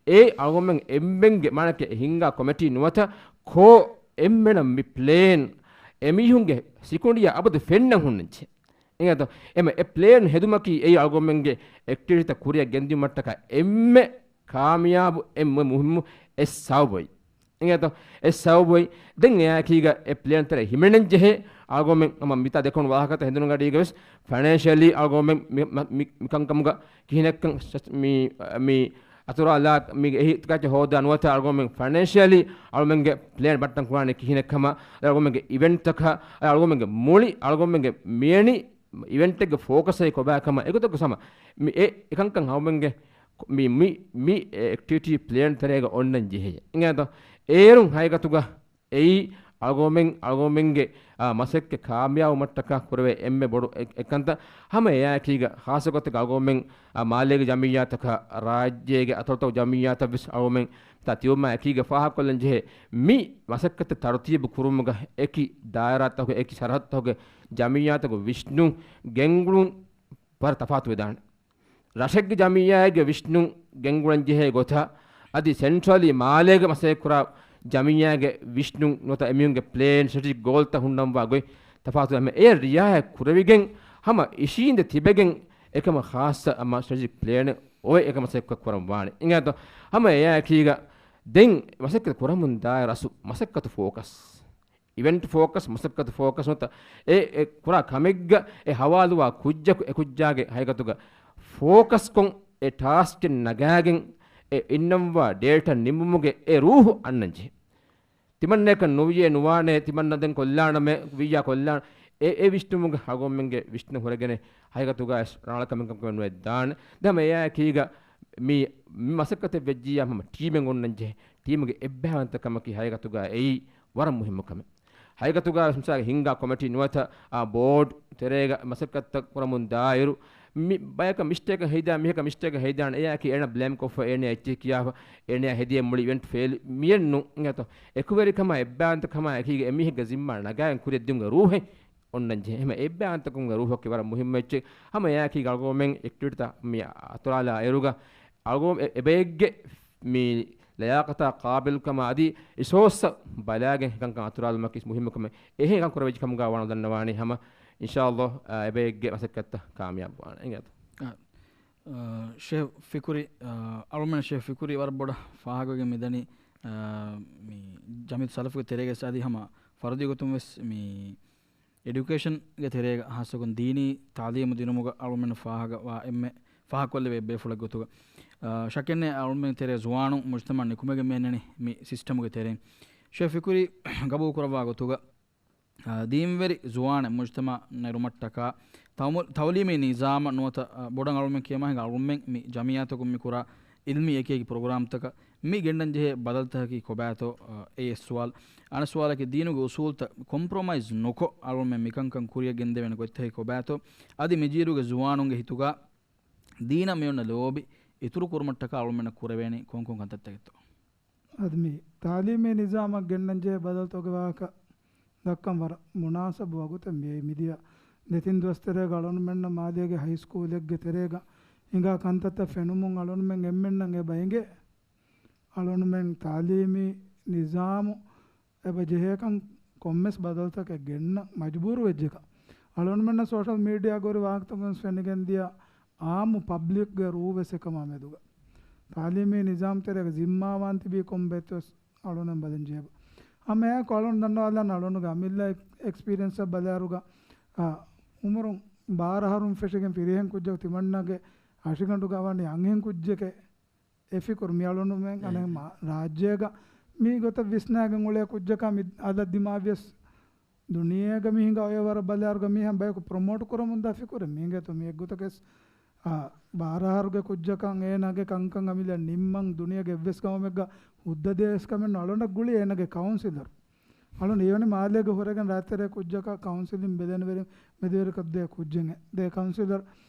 އެ އަޅުގަނޑުމެން އެންމެންގެ މާނައަކީ ހިންގާ ކޮމިޓީ ނުވަތަ ކޯ އެންމެނަށް މި ޕްލޭން އެމީހުންގެ ސިކުނޑިއަށް އަބަދު ފެންނަން ހުންނަންޖެހޭ. އިނގޭތޯ؟ އެމަ އެ ޕްލޭން ހެދުމަކީ އެއީ އަޅުގަނޑުމެންގެ އެކްޓިވިޓީތައް ކުރިއަށް ގެންދިއުމަށްޓަކާ އެންމެ ކާމިޔާބު އެންމެ މުހިއްމު އެއް ސަބަބު. އިނގޭތޯ؟ އެ ސަބަބު. ދެން އެއާއެކީގަ އެ ޕްލޭން ތެރެ ހިމެނެން ޖެހޭ އަޅުގަނޑުމެން ހަމަ މިތާ ދެކުނު ވާހަކަތައް ހެނދުނުގަޑީގަވެސް ފައިނޭންޝިއަލީ އަޅުގަނޑުމެން މި، މަ، މި، މިކަންކަމުގަ ކިހިނެއްކަން މި، މި އަތުރާލާ މި އެހީތަކާއެއް ހޯދާ ނުވަތަ އަޅުގަނޑުމެން ފައިނޭންޝިއަލީ އަޅުމެންގެ ޕްލޭން ބައްޓަން ކުރާނީ ކިހިނެއްކަމަށް، އަޅުގަނޑުމެންގެ އިވެންޓްތަކަށް، އަޅުގަނޑުމެންގެ މުޅި އަޅުގަނޑުމެންގެ މިއެނި އިވެންޓެއްގެ ފޯކަސް އެއީ ކޮބާކަމަށް އެގޮތަކު ސަމަ މި އެ އެކަންކަން އަޅުމެންގެ މި، މި، މި އެ އެކްޓިވިޓީ ޕްލޭން ތެރޭގަ އޮންނަން ޖެހޭ. އިނގޭތޯ؟ އޭރުން ހަގީގަތުގަ އެއީ އަޅުގަނޑުމެން، އަޅުގަނޑުމެންގެ، އާ، މަސައްކަތް ކާމިޔާބުވުމަށްޓަކާ ކުރެވޭ އެންމެ ބޮޑު އެ، އެއްކަންތައް. ހަމަ އެއާއެކީގަ ޚާއްޞަގޮތެއްގަ އަޅުގަނޑުމެން، އާ، މާލޭގެ ޖަމިއްޔާތަކަށް، ރާއްޖޭގެ އަތޮޅުތަކުގެ ޖަމިއްޔާތައްވެސް އަޅުގަނޑުމެން ތިޔަ ތިޔަބުމާ އެކީގަ ފާހަގަކޮށްލަން ޖެހޭ މި މަސައްކަތް ތަރުތީބު ކުރުމުގަ އެކި ދާއިރާތަކުގެ އެކި ސަރަހައްދުތަކުގެ ޖަމިއްޔާތަކުގެ ވިސްނުން ގެންގުޅުން ވަރަށް ތަފާތުވެދާނެ. ރަށެއްގެ ޖަމިއްޔާއެއްގެ ވިސްނުން ގެންގުޅަން ޖެހޭ ގޮތަށް، އަދި ސެންޓްރަލީ މާލޭގަ މަސައްކަތްކުރާ ޖަމިއްޔާގެ ވިސްނުން ނުވަތަ އެމީހުންގެ ޕްލޭން، ސްޓްރެޓެޖިކް ގޯލްތައް ހުންނަންވާ ގޮތް ތަފާތު. އެ ރިއާޔަތް ކުރެވިގެން ހަމަ އިށީނދެ ތިބެގެން އެކަމަށް ޚާއްޞަ ހަމަ ސްޓްރެޓެޖިކް ޕްލޭނެއް އޮވެ އެކަމަށް މަސައްކަތް ކުރަން ވާނެ. އިނގޭތޯ؟ ހަމަ އެއާއެކީގަ ދެން މަސައްކަތް ކުރަމުން ދާއިރު އަސްލު މަސައްކަތު ފޯކަސް. އިވެންޓް ފޯކަސް، މަސައްކަތު ފޯކަސް ނުވަތަ އެ، އެ ކުރާ ކަމެއްގަ އެ ހަވާލުވާ ކުއްޖަކު އެ ކުއްޖާގެ ހަގީގަތުގަ ފޯކަސްކޮށް އެ ޓާސްކެއް ނަގާގެން އެ އިންނަންވާ ޑޭޓަ ނިމުމުގެ އެ ރޫހު އަންނަން ޖެހޭ. ތިމަންނައަކަށް ނުވިޔޭ ނުވާނޭ، ތިމަންނަ ދެން ކޮށްލާނަމޭ، ވިއްޔާ ކޮށްލާނަ. އެ، އެ ވިސްނުމުގެ އަޅުގަނޑުމެންގެ ވިސްނަ ހުރެގެނެއް ހަގީގަތުގަ އެސް ރާޅަކަމެއް ކަމަކަށް ނުވެދާނެ. ދެން ހަމަ އެއާއެކީގަ މި، މި މަސައްކަތެއް ވެއްޖިއްޔާ ހަމަ ޓީމެއް އޮންނަން ޖެހޭ. ޓީމުގެ އެއްބައިވަންތަކަމަކީ ހަގީގަތުގަ އެއީ ވަރަށް މުހިއްމު ކަމެއް. ހަގީގަތުގަ މިސާލަކަށް ހިންގާ ކޮމިޓީ ނުވަތަ އާ ބޯޑް ތެރޭގަ މަސައްކަތްތައް ކުރަމުން ދާއިރު، މި ބަޔަކަށް މިސްޓޭކެއް ހެދިދާނެ، މީހަކަށް މިސްޓޭކެއް ހެދިދާނެ، އެއާއެކީ އޭނަ ބްލޭމް ކޮށްފަ، އޭނަ އެއްޗެހި ކިޔާފަ، އޭނަ ހެދިޔަ މުޅި އިވެންޓް ފެއިލް މިއެއްނު އިނގޭތޯ. އެކުވެރިކަމާ އެއްބައިވަންތަކަމާ އެކީގަ އެމީހެއްގެ ޒިންމާ ނަގާގެން ކުރިއަށް ދިއުމުގެ ރޫހެއް އޮންނަން ޖެހޭ. އެހެން އެއްބައިވަންތަކަމުގެ ރޫހަކީ ވަރަށް މުހިއްމު އެއްޗެއް. ހަމަ އެއާއެކީގަ އަޅުގަނޑުމެން އެކްޓިވިޓީތައް މި އަތުރާލާ އިރުގަ އަޅުގަނޑު އެ-، އެބައެއްގެ މި ލަޔާޤަތާ ޤާބިލްކަމާ އަދި ރިސޯސް ބަލާގެން އެކަންކަން އަތުރާލުމަކީ މުހިއްމު ކަމެއް. އެހެން އެކަން ކުރެވިއްޖެ ކަމުގަ ވާނަމަ ދަންނަވާނީ ހަމަ އިންޝާﷲ، އާ، އެބައެއްގެ މަސައްކަތްތައް ކާމިޔާބުވާނެ. އިނގޭތޯ. އާ، ޝޭޚް ފިކުރި، އާ، އަޅުމެން ޝޭޚް ފިކުރި ވަރަށް ބޮޑަށް ފާހަގަވެގެން މިދަނީ، އާ، މި ޖަމިއްޔަތު ސަލަފުގެ ތެރޭގަ އަދި ހަމަ ފަރުދީ ގޮތުން ވެސް މި އެޑިއުކޭޝަންގެ ތެރޭގަ ހާއްސަކޮށް ދީނީ ތަޢުލީމު ދިނުމުގަ އަޅުމެން ފާހަގަވާ އެންމެ ފާހަގަކޮށްލެވޭ ބޭފުޅެއް ގޮތުގަ، އާ، ޝައްކެއްނެތް އަޅުމެން ތެރޭ ޒުވާނުން މުޖްތަމަޢަށް ނިކުމެގެން މި އެންނަނީ މި ސިސްޓަމުގެ ތެރެއިން. ޝޭޚް ފިކުރީ ގަބޫލު ކުރައްވާ ގޮތުގަ، އާ، ދީންވެރި ޒުވާނެއް މުޖްތަމަޢަށް ނެރުމަށްޓަކާ ތައުމު-، ތަޢުލީމީ ނިޒާމަށް ނުވަތަ، އާ، ބޮޑަށް އަޅުމެން ކިޔަމާ ހިނގާ އަޅުމެން މި ޖަމިއްޔަތަކުން މި ކުރާ އިލްމީ އެކިއެކި ޕްރޮގްރާމްތަކަށް މި ގެންނަން ޖެހޭ ބަދަލުތަކަކީ ކޮބާތޯ؟ އެއީ އެއް ސުވާލު. އަނެއް ސުވާލަކީ، ދީނުގެ އުސޫލުތައް ކޮމްޕްރޮމައިޒް ނުކޮށް، އަޅުމެން މިކަންކަން ކުރިއަށް ގެންދެވޭނެ ގޮތްތަކަކީ ކޮބާތޯ؟ އަދި މިޖީލުގެ ޒުވާނުންގެ ހިތުގަ ދީނަށް މިއޮންނަ ލޯބި އިތުރު ކުރުމަށްޓަކާ އަޅުމެންނަށް ކުރެވޭނީ ކޮންކޮން ކަންތައްތަކެއްތޯ؟ އަދި މި ތަޢުލީމީ ނިޒާމަށް ގެންނަން ޖެހޭ ބަދަލުތަކުގެ ވާހަކަ ދައްކަން ވަރަށް މުނާސަބު ވަގުތެއް މިއީ. މިދިޔަ ދެތިން ދުވަސް ތެރޭގަ އަޅުންމެންނަށް މާލޭގެ ހައިސްކޫލެއްގެ ތެރޭގަ ހިނގާ ކަންތައްތައް ފެނުމުން އަޅުންމެން އެބަ އެނގޭ އަޅުންމެން ތަޢުލީމީ ނިޒާމު އެބަ ޖެހޭކަން ކޮންމެސް ބަދަލުތަކެއް ގެންނަން މަޖުބޫރު ވެއްޖެކަން. އަޅުންމެންނަށް ސޯޝަލް މީޑިއާ ގޯރި ވާހަކަތަކުން ވެސް ފެނިގެން ދިޔަ އާއްމު ޕަބްލިކްގެ ރޫ ވެސް އެކަމާ މެދުގަ ތަޢުލީމީ ނިޒާމް ތެރޭގަ ޒިންމާވާން ތިބީ ކޮންބައެއްތޯ ވެސް އަޅުންނަށް ބަލަން ޖެހޭ. ހަމައެއާއެކު އަޅުން ދަންނަވާލަން އަޅުނުގެ އަމިއްލަ އެކްސްޕީރިއަންސަށް ބަލާއިރުގަ، އާ، އުމުރުން ބާރަ އަހަރުން ފެށިގެން ފިރިހެން ކުއްޖަކު ތިމަންނަގެ ހަށިގަނޑުގަ ވަނީ އަންހެން ކުއްޖެކޭ. އެ ފިކުރު މި އަޅުނުމެން އަނެއް މާ-، ރާއްޖޭގަ މީ ގޮތަށް ވިސްނާގެން އުޅޭ ކުއްޖަކާ މި އަލަށް ދިމާވިޔަސް ދުނިޔޭގަ މި ހިނގާ އޮޔެ ވަރަށް ބަލާއިރުގަ މީހަށް ބަޔަކު ޕްރޮމޯޓް ކުރަމުން ދާ ފިކުރެއް މި އިނގޭތޯ. މި އެއްގޮތަކަސް، އާ، ބާރަ އަހަރުގެ ކުއްޖަކަށް އޭނާގެ ކަންކަން އަމިއްލަ ނިންމަން ދުނިޔޭގެ އެއްވެސް ގައުމެއްގަ ހުއްދަ ދޭސް ކަމެއް ނޫން. އަޅުނަށް ގުޅި އޭނާގެ ކައުންސިލަރު. އަޅުން އިވެނި މާލޭގަ ހުރެގެން ރާއްތެރޭ ކުއްޖަކަށް ކައުންސިލިން ބެލެނިވެރިން މެދުވެރިކޮށްދޭ ކުއްޖެއް ދޭ ކައުންސިލަރ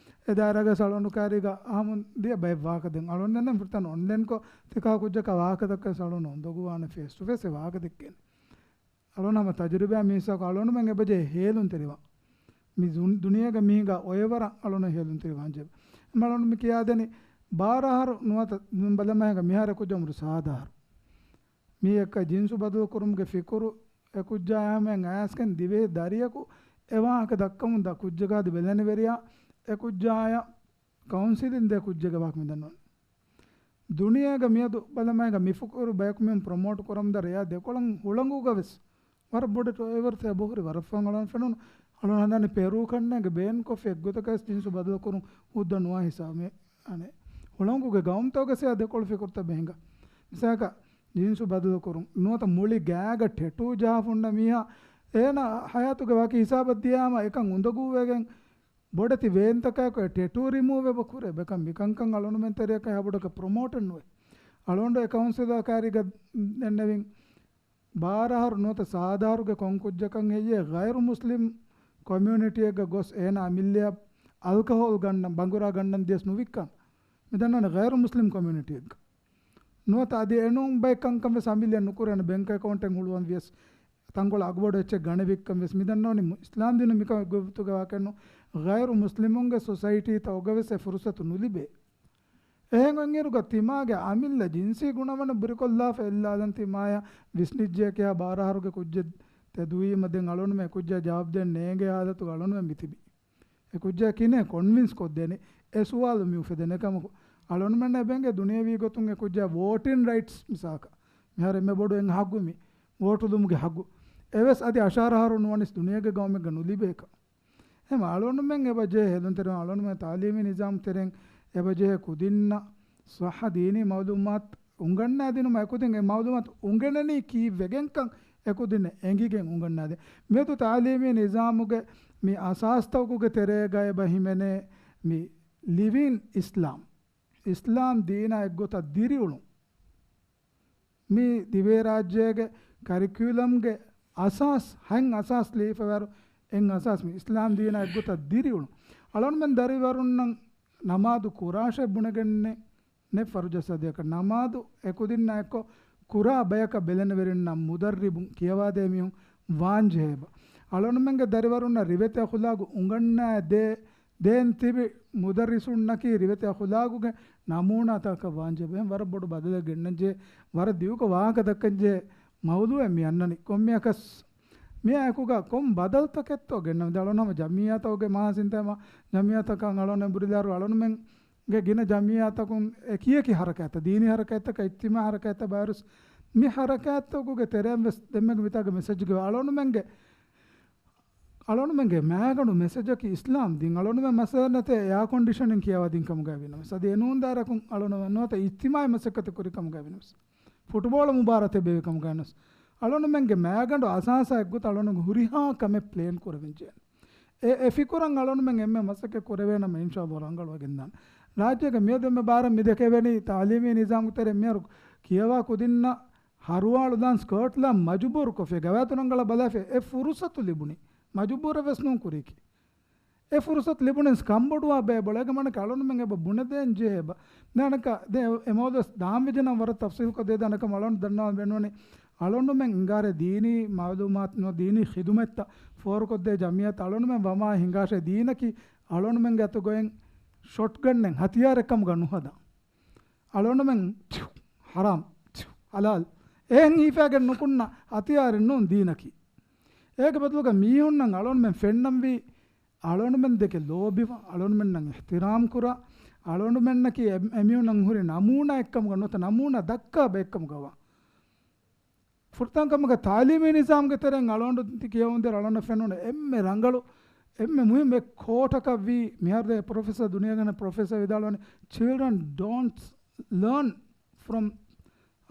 އެ ދާއިރާގަ އަޅުން ކާރީގަ އަހަމުން ދިޔަ ބައެއް ވާހަކަ ދެން އަޅުން ދެންނެން ފުރަތަނަ އޮންލައިންކޮށް ތިކާ ކުއްޖަކާ ވާހަކަ ދައްކަން އަޅުން އުނދަގޫވާނެ ފޭސް ޓު ފޭސް އެ ވާހަކަ ދެއްކޭނެ. އަޅުން ހަމަ ތަޖުރިބާ މީސާކު އަޅުންމެން އެބަޖެހޭ ހޭލުންތެރިވާން. މި ދުން-، ދުނިޔޭގަ މީހިނގާ އޮއެވަރަށް އަޅުން ހޭލުންތެރިވާން ޖެހޭ. އަޅުން މި ކިޔާދެނީ ބާރަ އަހަރު ނުވަތަ ބަލަމާހިނގާ މިހާރު ކުއްޖަ އުމުރު ސާދަ އަހަރު. މީ އެއްކަ ޖިންސު ބަދަލު ކުރުމުގެ ފިކުރު އެ ކުއްޖާޔާމެން އަޔާސްކެން ދިވެހި ދަރިޔަކު އެ ވާހަކަ ދައްކަމުން ދަ ކުއްޖަކާ ދި ބެލެނިވެރިޔާ އެ ކުއްޖާޔަށް ކައުންސިލިން ދޭ ކުއްޖެއްގެ ވާހަކަ މި ދަންނަވަނީ. ދުނިޔޭގަ މިއަދު ބަލަމާއިގަ މި ފިކުރު ބަޔަކު މިހެން ޕްރޮމޯޓް ކުރަމުން ދާ ރެޔާ ދެކޮޅަށް ހުޅަނގުގަ ވެސް ވަރަށް ބޮޑެތި އެވަރުތައް އެބަހުރި ވަރަށް ފަހުން އަޅުން ފެނުނު. އަޅުން ހަނދާނީ ޕެރޫ ކަންނޭނގެ ބޭން ކޮށްފި އެއްގޮތަކަސް ޖިންސު ބަދަލު ކުރުން ހުއްދަ ނުވާ ހިސާބު މި އަނެއް. ހުޅަނގުގެ ގައުމުތަކުގަ ސިޔާ ދެކޮޅު ފިކުރުތައް ބެހިނގާ. މިސާލަކަށް ޖިންސު ބަދަލު ކުރުން ނުވަތަ މުޅި ގާގަ ޓެޓޫ ޖަހާފަ ހުންނަ މީހާ އޭނާ ހަޔާތުގެ ވަކި ހިސާބަށް ދިޔާމަ އެކަން އުނދަގޫވެގެން ބޮޑެތި ވޭންތަކާއެކު ޓެޓޫ ރިމޫވް އެބަ ކުރޭ. ބެކަން މިކަންކަން އަޅުނުމެން ތެރެއަކަށް އެބަ ބޮޑަކަށް ޕްރޮމޯޓެއް ނުވޭ. އަޅުގަނޑު އެ ކައުންސިލާ ކާރީގަ ދެންނެވިން ބާރަ އަހަރު ނުވަތަ ސާދަ އަހަރުގެ ކޮން ކުއްޖަކަށް ހެއްޔޭ ޣައިރު މުސްލިމް ކޮމިއުނިޓީއެއްގަ ގޮސް އޭނާ އަމިއްލައަށް އަލްކަހޯލް ގަންނަން، ބަނގުރާ ގަންނަން ދިޔަސް ނުވިއްކާނެ. މި ދަންނަވަނީ ޣައިރު މުސްލިމް ކޮމިއުނިޓީއެއްގަ. ނުވަތަ އަދި އެނޫން ބައެއް ކަންކަން ވެސް އަމިއްލައަށް ނުކުރޭނެ. ބެންކް އެކައުންޓެއް ހުޅުވަން ވިޔަސް ތަންކޮޅެއް އަގުބޮޑު އެއްޗެއް ގަނެ ވިއްކަން ވެސް. މި ދަންނަވަނީ މު-، އިސްލާމް ދީނު މިކަމެއް ގޮތުގަ ވާކަންނު. ޣައިރު މުސްލިމުންގެ ސޮސައިޓީތައް އޮގަވެސް އެ ފުރުސަތު ނުލިބޭ. އެހެން އޮތްއިރުގަ ތިމާގެ އަމިއްލަ ޖިންސީ ގުނަވަނަށް ބުރިކޮށްލާފަ އެއްލާލަން ތިމާޔަށް ވިސްނިއްޖެ ކިޔާ ބާރަ އަހަރުގެ ކުއްޖެއް ތެދުވީމަ ދެން އަޅުނުމެ ކުއްޖާ ޖަވާބު ދޭން ނޭނގޭ ހާލަތުގަ އަޅުނުމެ މިތިބީ. އެ ކުއްޖާ ކިނެ ކޮންވިންސް ކޮށްދޭނެ އެ ސުވާލު މި އުފެދޭނެ ކަމަކު، އަޅުނުމެންނަށް ބެނގޭ ދުނިޔެވީ ގޮތުން އެ ކުއްޖާ ވޯޓިން ރައިޓްސް މިސާކަށް މިހާރު އެންމެ ބޮޑު އެއް ހައްގު މި ވޯޓުލުމުގެ ހައްގު. އެވެސް އަދި އަށާރަ އަހަރު ނުވަނިސް ދުނިޔޭގެ ގައުމެއްގަ ނުލިބޭކަށް. އެހެން އަޅުނުމެން އެބަ ޖެހޭ ހެލުންތެރިވާން އަޅުނުމެން ތަޢުލީމީ ނިޒާމް ތެރެއިން އެބަ ޖެހޭ ކުދިންނަށް ޞައްޙަ ދީނީ މައުލޫމާތު އުނގަންނާދިނުމަށް އެކުދިން އެ މައުލޫމާތު އުނގެނެނީ ކީއްވެގެންކަން އެކުދިން އެނގިގެން އުނގަންނާދޭ. މިއަދު ތަޢުލީމީ ނިޒާމުގެ މި އަސާސްތަކުގެ ތެރޭގަ އެބަ ހިމެނޭ މި ލިވިން އިސްލާމް، އިސްލާމް ދީނާ އެއްގޮތަށް ދިރިއުޅުން. މި ދިވެހިރާއްޖޭގެ ކަރިކިއުލަމްގެ އަސާސް، ހަތް އަސާސް ލިޔެފަވާއިރު، އެއް އަސާސް މި އިސްލާމް ދީނާ އެއްގޮތަށް ދިރިއުޅުން. އަޅުގަނޑުމެން ދަރިވަރުންނަށް ނަމާދު ކުރާށޭ ބުނެގެންނެ ނެ ފަރުޖަ ސަދިޔަކަށް ނަމާދު އެކުދިންނާ އެއްކޮށް ކުރާ ބަޔަކަށް ބެލެނިވެރިންނަށް މުދައްރިބުން ކިޔަވާދޭ މީހުން ވާންޖެހޭބަ. އަޅުގަނޑުމެންގެ ދަރިވަރުންނަށް ރިވެތި އަޚުލާގު އުނގަންނާ ދޭ، ދޭން ތިބި މުދައްރިސުންނަކީ ރިވެތި އަޚުލާގުގެ ނަމޫނާތަކަށް ވާންޖެހޭ. އެހެން ވަރަށް ބޮޑު ބަދަލެއް ގެންނަންޖެހޭ، ވަރަށް ދިގުކޮށް ވާހަކަ ދައްކަންޖެހޭ މައުޟޫއެއް މި އަންނަނީ. ކޮންމެއަކަސް މިއާއެކުގަ ކޮން ބަދަލުތަކެއްތޯ ގެންނަމެދު އަޅުނަމަ ޖަމިއްޔާތަކުގެ މާ ސިންތޭމާ ޖަމިއްޔާތަކަށް އަޅުނެ ބުރިލާރު އަޅުނުމެންގެ ގިނަ ޖަމިއްޔާތަކުން އެކިއެކި ހަރަކާތްތައް، ދީނީ ހަރަކާތްތަކާ އިޖްތިމާޢީ ހަރަކާތްތައް ބާރުސް މި ހަރަކާތްތަކުގެ ތެރެއިން ވެސް ދެންމެގެ މިތާގެ މެސެޖްގެ އަޅުނުމެންގެ، އަޅުނުމެންގެ މައިގަނޑު މެސެޖަކީ އިސްލާމް ދީން. އަޅުނުމެން މައްސަލަ ނެތޭ އެއާކޮންޑިޝަނިން ކިޔަވާ ދިން ކަމުގައި ވީނަމަވެސް، އަދި އެނޫން ދާއިރަކުން އަޅުނުމެން ނުވަތަ އިޖްތިމާޢީ މަސައްކަތެއް ކުރި ކަމުގައި ވީނަމަވެސް، ފުޓުބޯޅަ މުބާރާތެއް ބޭއްވި ކަމުގައި ނުވެސް، އަޅުނުމެންގެ މައިގަނޑު އަސާސާ އެއްގޮތަށް އަޅުނު ހުރިހާ ކަމެއް ޕްލޭން ކުރެވެން ޖެހޭނެ. އެ، އެ ފިކުރަށް އަޅުނުމެން އެންމެ މަސައްކަތް ކުރެވޭނަމަ އިންޝާﷲ ރަނގަޅުވެގެންދާނެ. ރާއްޖޭގެ މިއަދު އެންމެ ބާރަށް މި ދެކެވެނީ ތަޢުލީމީ ނިޒާމުގެ ތެރޭ މިހާރު ކިޔަވާ ކުދިންނަށް ހަރުވާޅު ދާން ސްކާޓްލާ މަޖުބޫރުކޮށްފި ގަވާތު ރަނގަޅަށް ބަލާފި އެ ފުރުސަތު ލިބުނީ. މަޖުބޫރެއް ވެސް ނޫން ކުރީކީ. އެ ފުރުސަތު ލިބުނެސް ކަންބޮޑުވާ ބޭބޮޅަ އޭގެ މާނައަކީ އަޅުނުމެން އެބަ ބުނެދޭން ޖެހޭ ބަ. ދެން އަނެއްކާ ދެ އެ މައުޟޫއަށް ދާން ވެއްޖެނަމަ ވަރަށް ތަފްސީލުކޮށް ދޭ ދަނަކަމަ އަޅުން ދަންނަވަން ބޭނުންވަނީ އަޅުނުމެން އިނގާރޭ ދީނީ މަޢުލޫމާތު ނުވަ ދީނީ ޚިދުމަތްތައް ފޯރުކޮށްދޭ ޖަމިއްޔާތައް އަޅުނުމެން ވަމާ ހިނގާށޭ ދީނަކީ އަޅުނުމެންގެ އަތުގައިން ޝޮޓްގަންނެއް ހަތިޔާރެއް ކަމުގަ ނުހަދާ. އަޅުނުމެން ހަރާމް، ހަލާލް އެހެން ހީފާގެން ނުކުންނަ ހަތިޔާރެއް ނޫން ދީނަކީ. އޭގެ ބަދަލުގަ މީހުންނަށް އަޅުނުމެން ފެންނަންވީ އަޅުނުމެން ދެކެ ލޯބިވާ، އަޅުނުމެންނަށް އިޙްތިރާމް ކުރާ، އަޅުނުމެންނަކީ އެ-، އެމީހުންނަށް ހުރި ނަމޫނާއެއްކަމުގަ ނުވަތަ ނަމޫނާ ދައްކާ ބައެއްކަމުގަވާ. ފުރަތަމަ ކަމަކަށް ތަޢުލީމީ ނިޒާމްގެ ތެރެއިން އަޅުގަނޑު ތި ކިޔަވަންދިޔަ އަޅުގަނޑަށް ފެނުނު އެންމެ ރަނގަޅު، އެންމެ މުހިއްމު އެއް ކޯޓަކަށް ވީ، މިހާރު ދެ ޕްރޮފެސަރ ދުނިޔޭގެ ޕްރޮފެސަރ ވިދާޅުވަނީ، "Children don't learn from,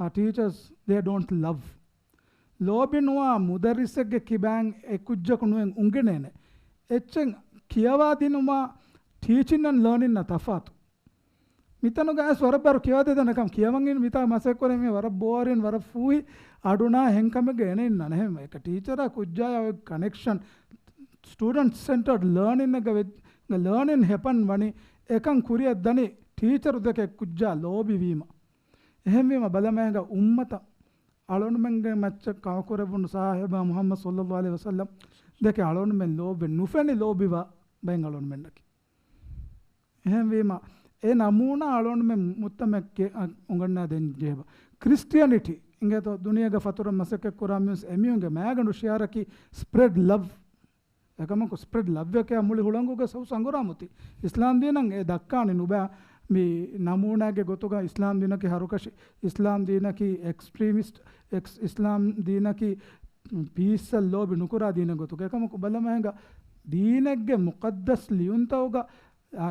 uh, teachers they don't love." ލޯބި ނުވާ މުދައްރިސެއްގެ ކިބައިން އެ ކުއްޖަކު ނުއެއް އުނގެނޭނެ. އެއްޗެއް ކިޔަވާ ދިނުމާ ޓީޗިން އެންޑް ލާނިންނަށް ތަފާތު. މިތަނުގަ އައިސް ވަރަށް ބާރު ކިޔަވާދޭ ދަނަކަމަ ކިޔަވަން އިން މިތާ މަސައްކަތް ކުރޭ މީ ވަރަށް ބޯރިން، ވަރަށް ފޫހި، އަޑުނާ ހެންކަމެއްގަ އެނެއް ނަނެހެމ. އެކަ ޓީޗަރާ ކުއްޖާޔާ އޮތް ކަނެކްޝަން، ސްޓޫޑެންޓް ސެންޓަރޑް ލާނިންގަ ވެ-، ލާނިން ހެޕަން ވަނީ އެކަން ކުރިއަށް ދަނީ ޓީޗަރު ދެކެ ކުއްޖާ ލޯބިވީމަ. އެހެންވީމަ ބަލަމައިގަ އުއްމަތަށް އަޅުނުމެންގެ މައްޗަށް ކަމަކުރެއްވުނު ސާހިބާ މުޙައްމަދު ޞައްލައްލާހު ޢަލައިހި ވަސައްލަމް ދެކެ އަޅުނުމެން ލޯބި ނުފެނި ލޯބިވާ ބައެއް އަޅުނުމެންނަކީ. އެހެންވީމަ، އެ ނަމޫނާ އަޅުންމެ މުއްތަމައެއްގެ އަށް އުނގަންނާ ދޭން ޖެހޭބަ. ކްރިސްޓިއަނިޓީ އިނގޭތޯ ދުނިޔޭގަ ފަތުރަށް މަސައްކަތް ކުރާ މީސް އެމީހުންގެ މައިގަނޑު ޝިޢާރަކީ ސްޕްރެޑް ލަވް. އެކަމަކު ސްޕްރެޑް ލަވްއެކޭ މުޅި ހުޅަނގުގަ ސައު ސަނގުރާމުތި. އިސްލާމް ދީނަށް އެ ދައްކާނެ ނުބައި މި ނަމޫނާގެ ގޮތުގަ އިސްލާމް ދީނަކީ ހަރުކަށި، އިސްލާމް ދީނަކީ އެކްސްޓްރީމިސްޓް، އެކްސް-، އިސްލާމް ދީނަކީ ޕީސްއަށް ލޯބި ނުކުރާ ދީނެއް ގޮތުގަ. އެކަމަކު ބަލަމައިގަ ދީނެއްގެ މުޤައްދަސް ލިޔުންތަކުގަ އާ،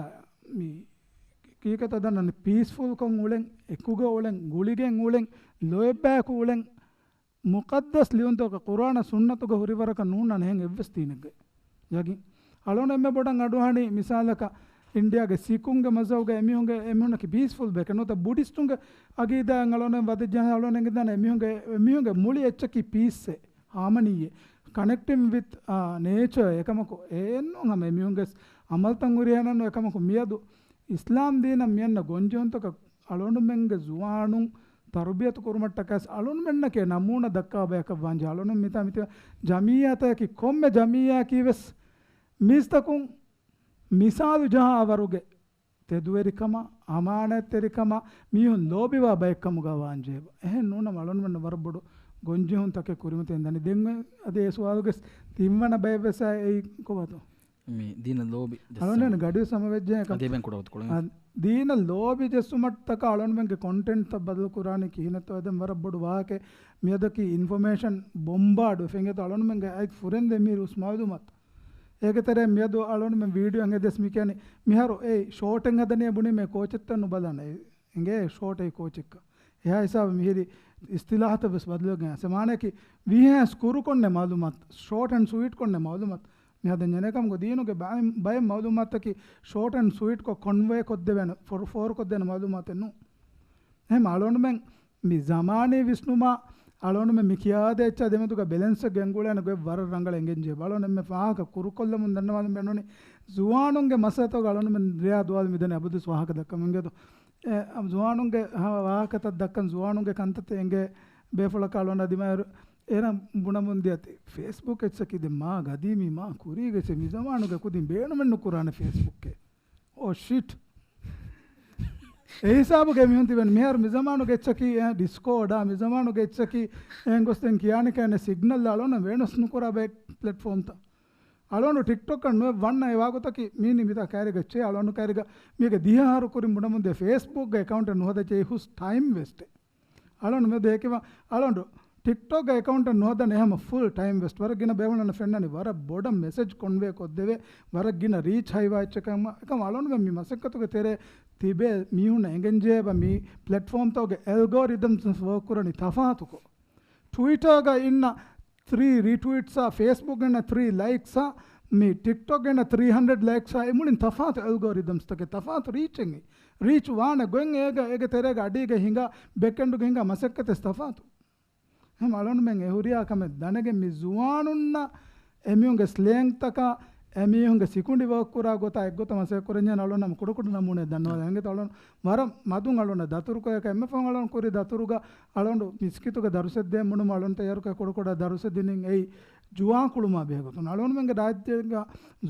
މި ކީކޭތަ ދަންނަން ޕީސްފުލްކޮށް އުޅެން، އެކުގަ އުޅެން، ގުޅިގެން އުޅެން، ލޯތްބާއެކު އުޅެން، މުޤައްދަސް ލިޔުންތަކަށް ޤުރްއާނާ ސުންނަތުގަ ހުރިވަރަކަށް ނޫންނާނެ އެހެން އެއްވެސް ދީނެއްގައި. ޔަގީން. އަޅުން އެންމެ ބޮޑަށް އަޑުއަހަނީ މިސާލަކަށް އިންޑިއާގެ ސިކުންގެ މަޒްހަބުގަ އެމީހުންގެ، އެމީހުންނަކީ ޕީސްފުލް ބޭކެއް ނުވަތަ ބުޑިސްޓުންގެ އަގީދާއިން އަޅުން ވަދެއްޖެ އަޅުން އެނގިދާނެ އެމީހުންގެ، އެމީހުންގެ މުޅި އެއްޗަކީ ޕީސްއޭ. ހާމަނީއެއް، ކަނެކްޓިން ވިތް، އާ، ނޭޗާ. އެކަމަކު އެއެއްނޫން ހަމަ އެމީހުންގެ އަމަލްތައް ހުރިހާ ނަންނު. އެކަމަކު މިއަދު އިސްލާމް ދީނަށް މިއަންނަ ގޮންޖެހުންތަކަށް އަޅުނުމެންގެ ޒުވާނުން ތަރުބިޔަތު ކުރުމަށްޓަކައި އަޅުނުމެންނަކޭ ނަމޫނަ ދައްކާ ބަޔަކަށް ވާންޖެ. އަޅުނު މިތާ މިތި ޖަމިއްޔާތަކީ ކޮންމެ ޖަމިއްޔާއަކީ ވެސް މީސްތަކުން މިސާލު ޖަހާ ވަރުގެ ތެދުވެރިކަމާ، އަމާނާތްތެރިކަމާ މީހުން ލޯބިވާ ބައެއްކަމުގަ ވާންޖެހޭ. އެހެން ނޫނަމަ އަޅުންމެން ވަރަށް ބޮޑު ގޮންޖެހުންތަކެއް ކުރިމަތިން ދަނީ. ދެން އަދި އެ ސުވާލުގެ ތިންވަނަ ބައެއްވެސް އެއީ ކޮބާތޯ؟ މި ދީނަށް ލޯބި ޖައްސުމަށް. އަޅުންނެން ގަޑި ސަމަވެއްޖެ އެކަމް. އަދި އެބެން ކުޑަ ވަގުތު ކުޅެން. އަ، ދީނަށް ލޯބި ޖެއްސުމަށްޓަކާ އަޅުންމެންގެ ކޮންޓެންޓްތައް ބަދަލު ކުރާނީ ކިހިނެއްތޯ؟ އެދެން ވަރަށް ބޮޑު ވާހަކައެއް. މިއަދަކީ އިންފޮމޭޝަން ބޮމްބާޑު އެފެންގެތޯ އަޅުންމެންގެ އަތް ފުރެންދެ މީރުސް މައުލޫމާތު. އޭގެ ތެރޭ މިއަދު އަޅުންމެން ވީޑިއޯ އެނގެދެސް މި ކިޔަނީ މިހާރު އެ ޝޯޓެއް ހަދަނީ ބުނީމޭ ކޯޗެއްތައް ނުބަލާނެ. އެނގޭ ޝޯޓް އެއީ ކޯޗެއްކަ. އެހާ ހިސާބަށް މިހިރީ އިސްތިލާހަތަށް ވެސް ބަދަލުވެގެން އައިސް. މާނައަކީ ވީހާސް ކުރުކޮންނެ މައުލޫމާތު، ޝޯޓް އެންޑް ސުވީޓް ކޮންނެ މައުލޫމާތު މި ހަދަން ޖެހޭނެ ކަމަކު، ދީނުގެ ބައެއް، ބައެއް މައުލޫމާތަކީ ޝޯޓް އެންޑް ސުވީޓްކޮށް ކޮންވޭ ކޮށްދެވޭނެ، ފޯ-، ފޯރުކޮށްދޭނެ މައުލޫމާތެއް ނޫން. އެހެން އަޅުގަނޑުމެން މި ޒަމާނީ ވިސްނުމާ، އަޅުގަނޑުމެން މި ކިޔާދޭ އެއްޗާ ދެމެދުގަ ބެލެންސް ގެންގުޅޭނެ ގޮތް ވަރަށް ރަނގަޅަށް އެނގެން ޖެހޭ. އަޅުގަނޑު އެންމެ ފާހަގަ ކުރުކޮށްލަމުން ދަންނަވާލަން ބޭނުނީ، ޒުވާނުންގެ މައްސަލަތަކުގަ އަޅުގަނޑުމެން ދެރައާ ދުވާލު މިދަނީ އަބަދުވެސް ވާހަކަ ދައްކަމުން އިނގޭތޯ. އެ، ޒުވާނުންގެ ހަ-، ވާހަކަތައް ދައްކަން ޒުވާނުންގެ ކަންތައްތައް އެނގޭ ބޭފުޅަކަށް އަޅުގަނޑަށް ދިމާއިރު، އޭނަ ބުނަމުން ދިޔަތީ ފޭސްބުކް އެއްޗަކީ ދެން މާ ގަދީމީ މާ ކުރީގެ އެއްޗެއް. މި ޒަމާނުގެ ކުދިން ބޭނުމެއް ނުކުރާނެ ފޭސްބުކްއެއް. އޯ ޝިޓް. އެ ހިސާބުގައި މީހުން ތިބެން މިހާރު މި ޒަމާނުގެ އެއްޗަކީ، އެ، ޑިސްކޯޑާ، މި ޒަމާނުގެ އެއްޗަކީ، އެ، ގޮސް ދެން ކިޔާނެ ކިޔާނެ ސިގްނަލް އަޅުގަނޑަށް ވޭނުސް ނުކުރާ ބައެއް ޕްލެޓްފޯމްތައް. އަޅުގަނޑު ޓިކްޓޮކަށް ނުވެ ވަންނަ އެ ވާގޮތަކީ މީނި މިތާ ކައިރިގަ އެއްޗެއް އަޅުގަނޑު ކައިރިގަ މީގެ ދިހަ އަހަރު ކުރިން ބުނަމުން ދޭ ފޭސްބުކްގެ އެކައުންޓެއް ނުހަދައްޗޭ ހުސް ޓައިމް ވޭސްޓެއް. އަޅުގަނޑު މެދު އެކިވާ އަޅުގަނޑު ޓިކްޓޮކްގެ އެކައުންޓެއް ނުހަދަން އެހަމަ ފުލް ޓައިމް ވޭސްޓް. ވަރަށް ގިނަ ބޭފުޅުންނަށް ފެންނަނީ ވަރަށް ބޮޑަށް މެސެޖް ކޮންވޭ ކޮށްދެވޭ، ވަރަށް ގިނަ ރީޗް ހައިވާ އެއްޗެއް ކަމަށް. އެކަމަ އަޅުގަނޑުމެން މި މަސައްކަތުގެ ތެރޭ ތިބޭ މީހުންނަށް އެނގެންޖެހޭ ބަ މި ޕްލެޓްފޯމްތަކުގެ އެލްގޯރިދަމްސް ވޯކް ކުރަނީ ތަފާތުކޮށް. ޓްވިޓާގަ އިންނަ ތްރީ ރީޓްވީޓްސާ، ފޭސްބުކްގަ އިންނަ ތްރީ ލައިކްސާ، މި ޓިކްޓޮކްގަ އިންނަ ތްރީ ހަންޑްރެޑް ލައިކްސާ، އެ މުޅިން ތަފާތު އެލްގޯރިދަމްސްތަކެއް، ތަފާތު ރީޗެއް. ރީޗް ވާނެ ގޮތް އޭގަ، އޭގެ ތެރޭގަ އަޑީގަ ހިނގާ، ބެކްއެންޑުގަ ހިނގާ މަސައްކަތެއް ތަފާތު. އެހެން އަޅުގަނޑުމެން އެ ހުރިހާ ކަމެއް ދަނެގެން މި ޒުވާނުންނަށް އެމީހުންގެ ސްލޭންގްތަކާ، އެމީހުންގެ ސިކުނޑި ވޯކް ކުރާ ގޮތާ އެއްގޮތަށް މަސައްކަތް ކުރަންޏާ އަޅުގަނޑު ނަމަ ކުޑަކުޑަ ނަމޫނެއް ދަންނަވާލަން. އެނގޭތޯ އަޅުގަނޑު ވަރަށް މަދުން އަޅުގަނޑަށް ދަތުރުކޮށް އެކަ އެންމެ ފަހުން އަޅުގަނޑު ކުރި ދަތުރުގަ އަޅުގަނޑު މިސްކިތުގެ ދަރުސެއް ދޭން ބުނުމުން އަޅުގަނޑު ތައްޔާރުކޮށް ކުޑަކުޑަ ދަރުސެއް ދިނިން އެއީ ޒުވާން ކުޅުމާ ބެހޭ ގޮތުން. އަޅުގަނޑުމެންގެ ރާއްޖޭގަ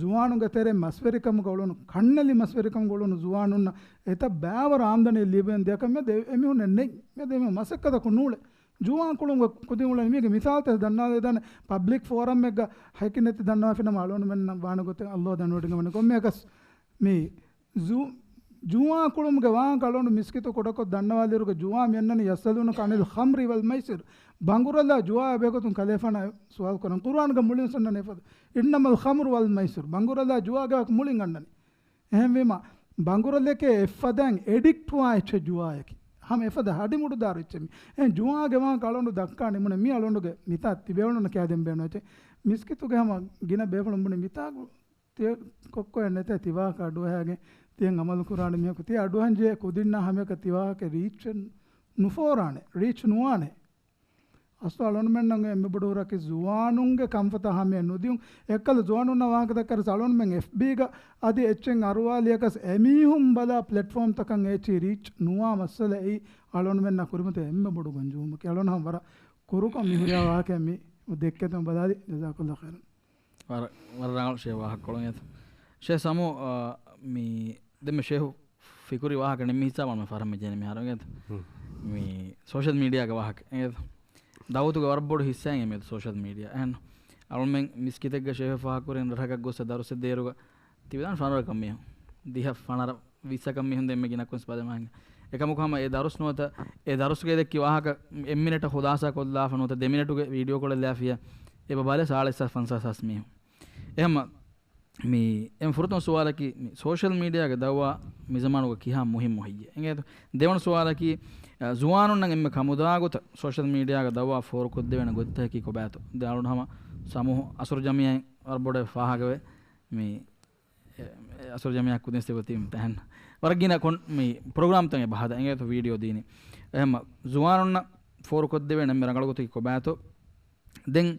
ޒުވާނުންގެ ތެރެއިން މަސްވެރިކަމުގަ އުޅުނު، ކަންނެލި މަސްވެރިކަމުގަ އުޅުނު ޒުވާނުންނަށް އެތައް ބައިވަރު އާމްދަނީ ލިބެން ދިޔަކަށް މިއަދު އެ-، އެމީހުންނެއް ނެތް. މިއަދު އެމީހުން މަސައްކަތަކުން ނޫޅޭ. ޒުވާން ކުޅުމުގެ ކުދިން އުޅެނީ މީގެ މިސާލުތައް ދަންނާލަދާނެ. ޕަބްލިކް ފޯރަމްއެއްގަ ހައިކިން ނެތި ދަންނަވާފިނަމަ އަޅުގަނޑުމެންނަށް ވާނެ ގޮތެއް އައްލޯ ދަންނަވަޑިގަންނަވަނީ. ކޮންމެއަކަސް މި ޒު-، ޒުވާން ކުޅުމުގެ ވާހަކަ އަޅުގަނޑު މިސްކިތު ކުޑަކޮށް ދަންނަވާލިއިރުގަ ޒުވާން މިއަންނަނީ يسألونك عن الخمر والميسر. ބަނގުރަލާ ޒުވާއާ ބެހޭގޮތުން ކަލޭފާނާ ސުވާލު ކުރަން. ޤުރުއާންގަ މުޅިން އަންނަނީ އެފަދަ. إنما الخمر والميسر. ބަނގުރަލާ ޒުވާގެ ވާހަކަ މުޅިން އަންނަނީ. އެހެންވީމަ، ބަނގުރަލެކޭ އެއްފަދައިން އެޑިކްޓްވާ އެއްޗެއް ޒުވާއަކީ. ހަމަ އެފަދަ ހަޑި މުޑުދާރު އެއްޗެއް މީ. އެހެން ޒުވާގެ ވާހަކަ އަޅުގަނޑު ދައްކާ ނިމުނެ މީ އަޅުގަނޑުގެ މިތާ ތިބޭފުޅުންނަށް ކިޔާދޭން ބޭނުން އެއްޗެއް. މިސްކިތުގެ ހަމަ ގިނަ ބޭފުޅުން ބުނި މިތާގު ތިޔަ ކޮއްކޮއެއް ނެތޭ ތިވާހަކަ އަޑުއަހައިގެން ތިޔަން އަމަލު ކުރާނެ މީހަކު ތިޔަ އަޑުއަހަންޖެހޭ ކުދިންނާ ހަމަޔަކަށް ތިވާހަކަ ރީޗް ނުފޯރާނެ، ރީޗް ނުވާނެ. އަސްލު އަޅުގަނޑުމެންނަށް އެންމެ ބޮޑު ހުރަކީ ޒުވާނުންގެ ކަންފަތަށް ހަމަޔަށް ނުދިޔުން. އެއްކަލަ ޒުވާނުންނަށް ވާހަކަ ދައްކާ އަޅުގަނޑުމެން އެފްބީގަ އަދި އެއްޗެއް އަރުވާލިޔަކަސް އެމީހުން ބަލާ ޕްލެޓްފޯމްތަކަށް އޭޗި ރީޗް ނުވާ މައްސަލަ އެއީ އަޅުގަނޑުމެންނާ ކުރިމަތި އެންމެ ބޮޑު ގޮންޖެހުމަކީ. އަޅުގަނޑު ހަމަ ވަރަށް ކުރުކޮށް މި ހުރިހާ ވާހަކައެއް މި ދެއްކޭތޯ ބަލާލި. ޖަޒާކަﷲ ޚައިރަން. ވަރަށް، ވަރަށް ރަނގަޅު ޝޭ ވާހަކަކޮޅު އިނގޭތޯ. ޝޭ ސަމޫ، އާ، މި ދެންމެ ޝޭހު ފިކުރި ވާހަކަ ނިންމި ހިސާބަށް މި ފަރަމެ ޖެނި މިހާރު އިނގޭތޯ. ހުން. މި ސޯޝަލް މީޑިއާގެ ވާހަކަ އިނގޭތޯ. ދައުވަތުގެ ވަރަށް ބޮޑު ހިއްސާއެއް މިއަދު ސޯޝަލް މީޑިއާ. އެހެން އަޅުމެން މިސްކިތެއްގަ ޝޭހު ފާހަގަކުރިން ރަށަކަށް ގޮސް ދަރުސެއް ދޭއިރުގަ ތިބިދާނެ ފަނަރަކަށް މީހުން. ދިހަ ފަނަރަ ވިއްސަކަށް މީހުން ދެންމެ ގިނަ ކުންސް ބަލަމާ ހިނގާ. އެކަމަކު ހަމަ އެ ދަރުސް ނުވަތަ، އެ ދަރުސްގަ ދެއްކި ވާހަކަ އެއް މިނެޓަށް ޚުލާސާ ކޮށްލާފަ ނުވަތަ ދެ މިނެޓުގެ ވީޑިއޯ ކޮޅެއް ލާފިޔާ އެބަ ބަލޭ ސާޅީސް ހާސް ފަންސާސް ހާސް މީހުން. އެހަމަ މި އެން ފުރަތަމަ ސުވާލަކީ، މި ސޯޝަލް މީޑިއާގެ ދައުވާ މި ޒަމާނުގަ ކިހާ މުހިއްމު ހެއްޔޭ؟ އެނގޭތޯ؟ ދެވަނަ ސުވާލަކީ، އަ، ޒުވާނުންނަށް އެންމެ ކަމުދާ ގޮތަށް ސޯޝަލް މީޑިއާގަ ދައުވާ ފޯރުކޮށްދެވޭނެ ގޮތްތަކަކީ ކޮބާތޯ؟ ދެން އަޅުން ހަމަ ސަމޫހު އަސުރު ޖަމިއްޔާއިން ވަރަށް ބޮޑަށް ފާހަގަވޭ. މި އެ، އެ، އަސުރު ޖަމިއްޔާ ކުދިން ސިފަތީ ތަހެން. ވަރަށް ގިނަ ކޮން މި ޕްރޮގްރާމްތައް އެބަ ހަދާ އިނގޭތޯ ވީޑިއޯ ދީނީ. އެހެންމަ ޒުވާނުންނަށް ފޯރުކޮށްދެވޭނެ އެންމެ ރަނގަޅު ގޮތަކީ ކޮބާތޯ؟ ދެން،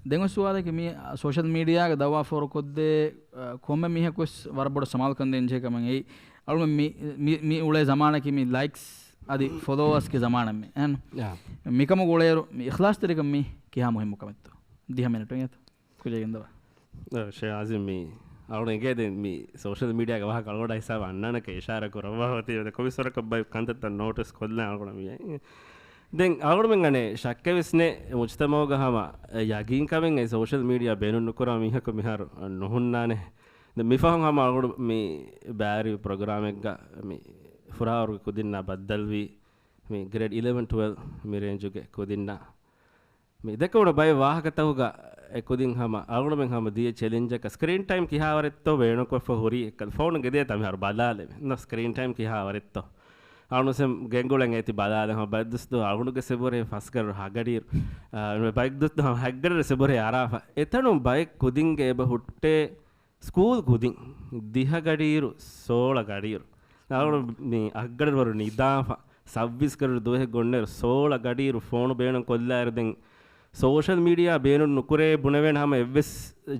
ދެން އޮތް ސުވާލަކީ މި ސޯޝަލް މީޑިއާގަ ދައުވާ ފޯރުކޮށްދޭ، އަ، ކޮންމެ މީހަކު ވެސް ވަރަށް ބޮޑަށް ސަމާލުކަން ދޭން ޖެހޭ ކަމެއް އެއީ. އަޅުމެން މި، މި، މި އުޅޭ ޒަމާނަކީ މި ލައިކްސް އަދި ފޮލޯވާސްގެ ޒަމާނެއް މި. އެހެން؟ ޔާ. މިކަމުގަ އުޅޭއިރު މި އިޚްލާޞްތެރިކަން މީ ކިހާ މުހިއްމު ކަމެއްތޯ؟ ދިހަ މިނެޓު އިނގޭތޯ؟ ކުޖައިގެންދަވާ. އަ، ޝޭ އާޒިމް މީ އަޅުގަނޑު އެނގޭ ދެން މި ސޯޝަލް މީޑިއާގެ ވާހަކަ އަޅުގަނޑާ ހިސާބަށް އަންނާނެކަން އިޝާރާ ކުރައްވާފަ ތިބެ. ކޮންމެސް ވަރަކަށް ބައެއް ކަންތައްތައް ނޯޓިސް ކޮށްލާ އަޅުގަނޑު މި. ދެން އަޅުގަނޑުމެން އަނެއް ޝައްކެއް ވެސް ނެތް މުޖްތަމަޢުގަ ހަމަ ޔަގީންކަމެއް އެ ސޯޝަލް މީޑިއާ ބޭނުން ނުކުރާ މީހަކު މިހާރު ނުހުންނާނެ. ދެން މިފަހުން ހަމަ އަޅުގަނޑު މި ބާރި ޕްރޮގްރާމެއްގަ މި ފުރާވަރުގެ ކުދިންނާ ބައްދަލުވީ މި ގްރޭޑް އިލެވެން ޓްވެލްވް މި ރޭންޖުގެ ކުދިންނާ. މި ދެކެވުނު ބައެއް ވާހަކަތަކުގަ އެ ކުދިން ހަމަ އަޅުގަނޑުމެން ހަމަ ދިޔަ ޗެލެންޖަކަށް ސްކްރީން ޓައިމް ކިހާވަރެއްތޯ ބޭނުންކޮށްފަ ހުރީ އެއްކަލަ ފޯނުގެ ދޭތަ މިހާރު ބަލާލެވެ. ނަ ސްކްރީން ޓައިމް ކިހާވަރެއްތޯ؟ އަޅުންސެމް ގެންގުޅެން އޭތި ބަލާލަ ހަމަ ބައެއް ދުސްދު އަޅުގަނޑުގެ ސެބުރޭ ފަސްގަރު ހަގަޑިއިރު، އާ، ބައެއް ދުސްދު ހަމަ ހައްގަޑަރު ސެބުރޭ އަރާފަ. އެތަނުން ބައެއް ކުދިންގެ އެބަ ހުއްޓޭ ސްކޫލް ކުދިން ދިހަ ގަޑިއިރު، ސޯޅަ ގަޑިއިރު. އަޅުގަނޑު މި ހައްގަޑަރު ވަރު ނިދާފަ، ސައްވީސް ގަޑިއިރު ދުވަހެއް ގޮންނައިރު، ސޯޅަ ގަޑިއިރު ފޯނު ބޭނުން ކޮށްލާއިރު ދެން ސޯޝަލް މީޑިއާ ބޭނުން ނުކުރޭ ބުނެވޭނެ ހަމަ އެއްވެސް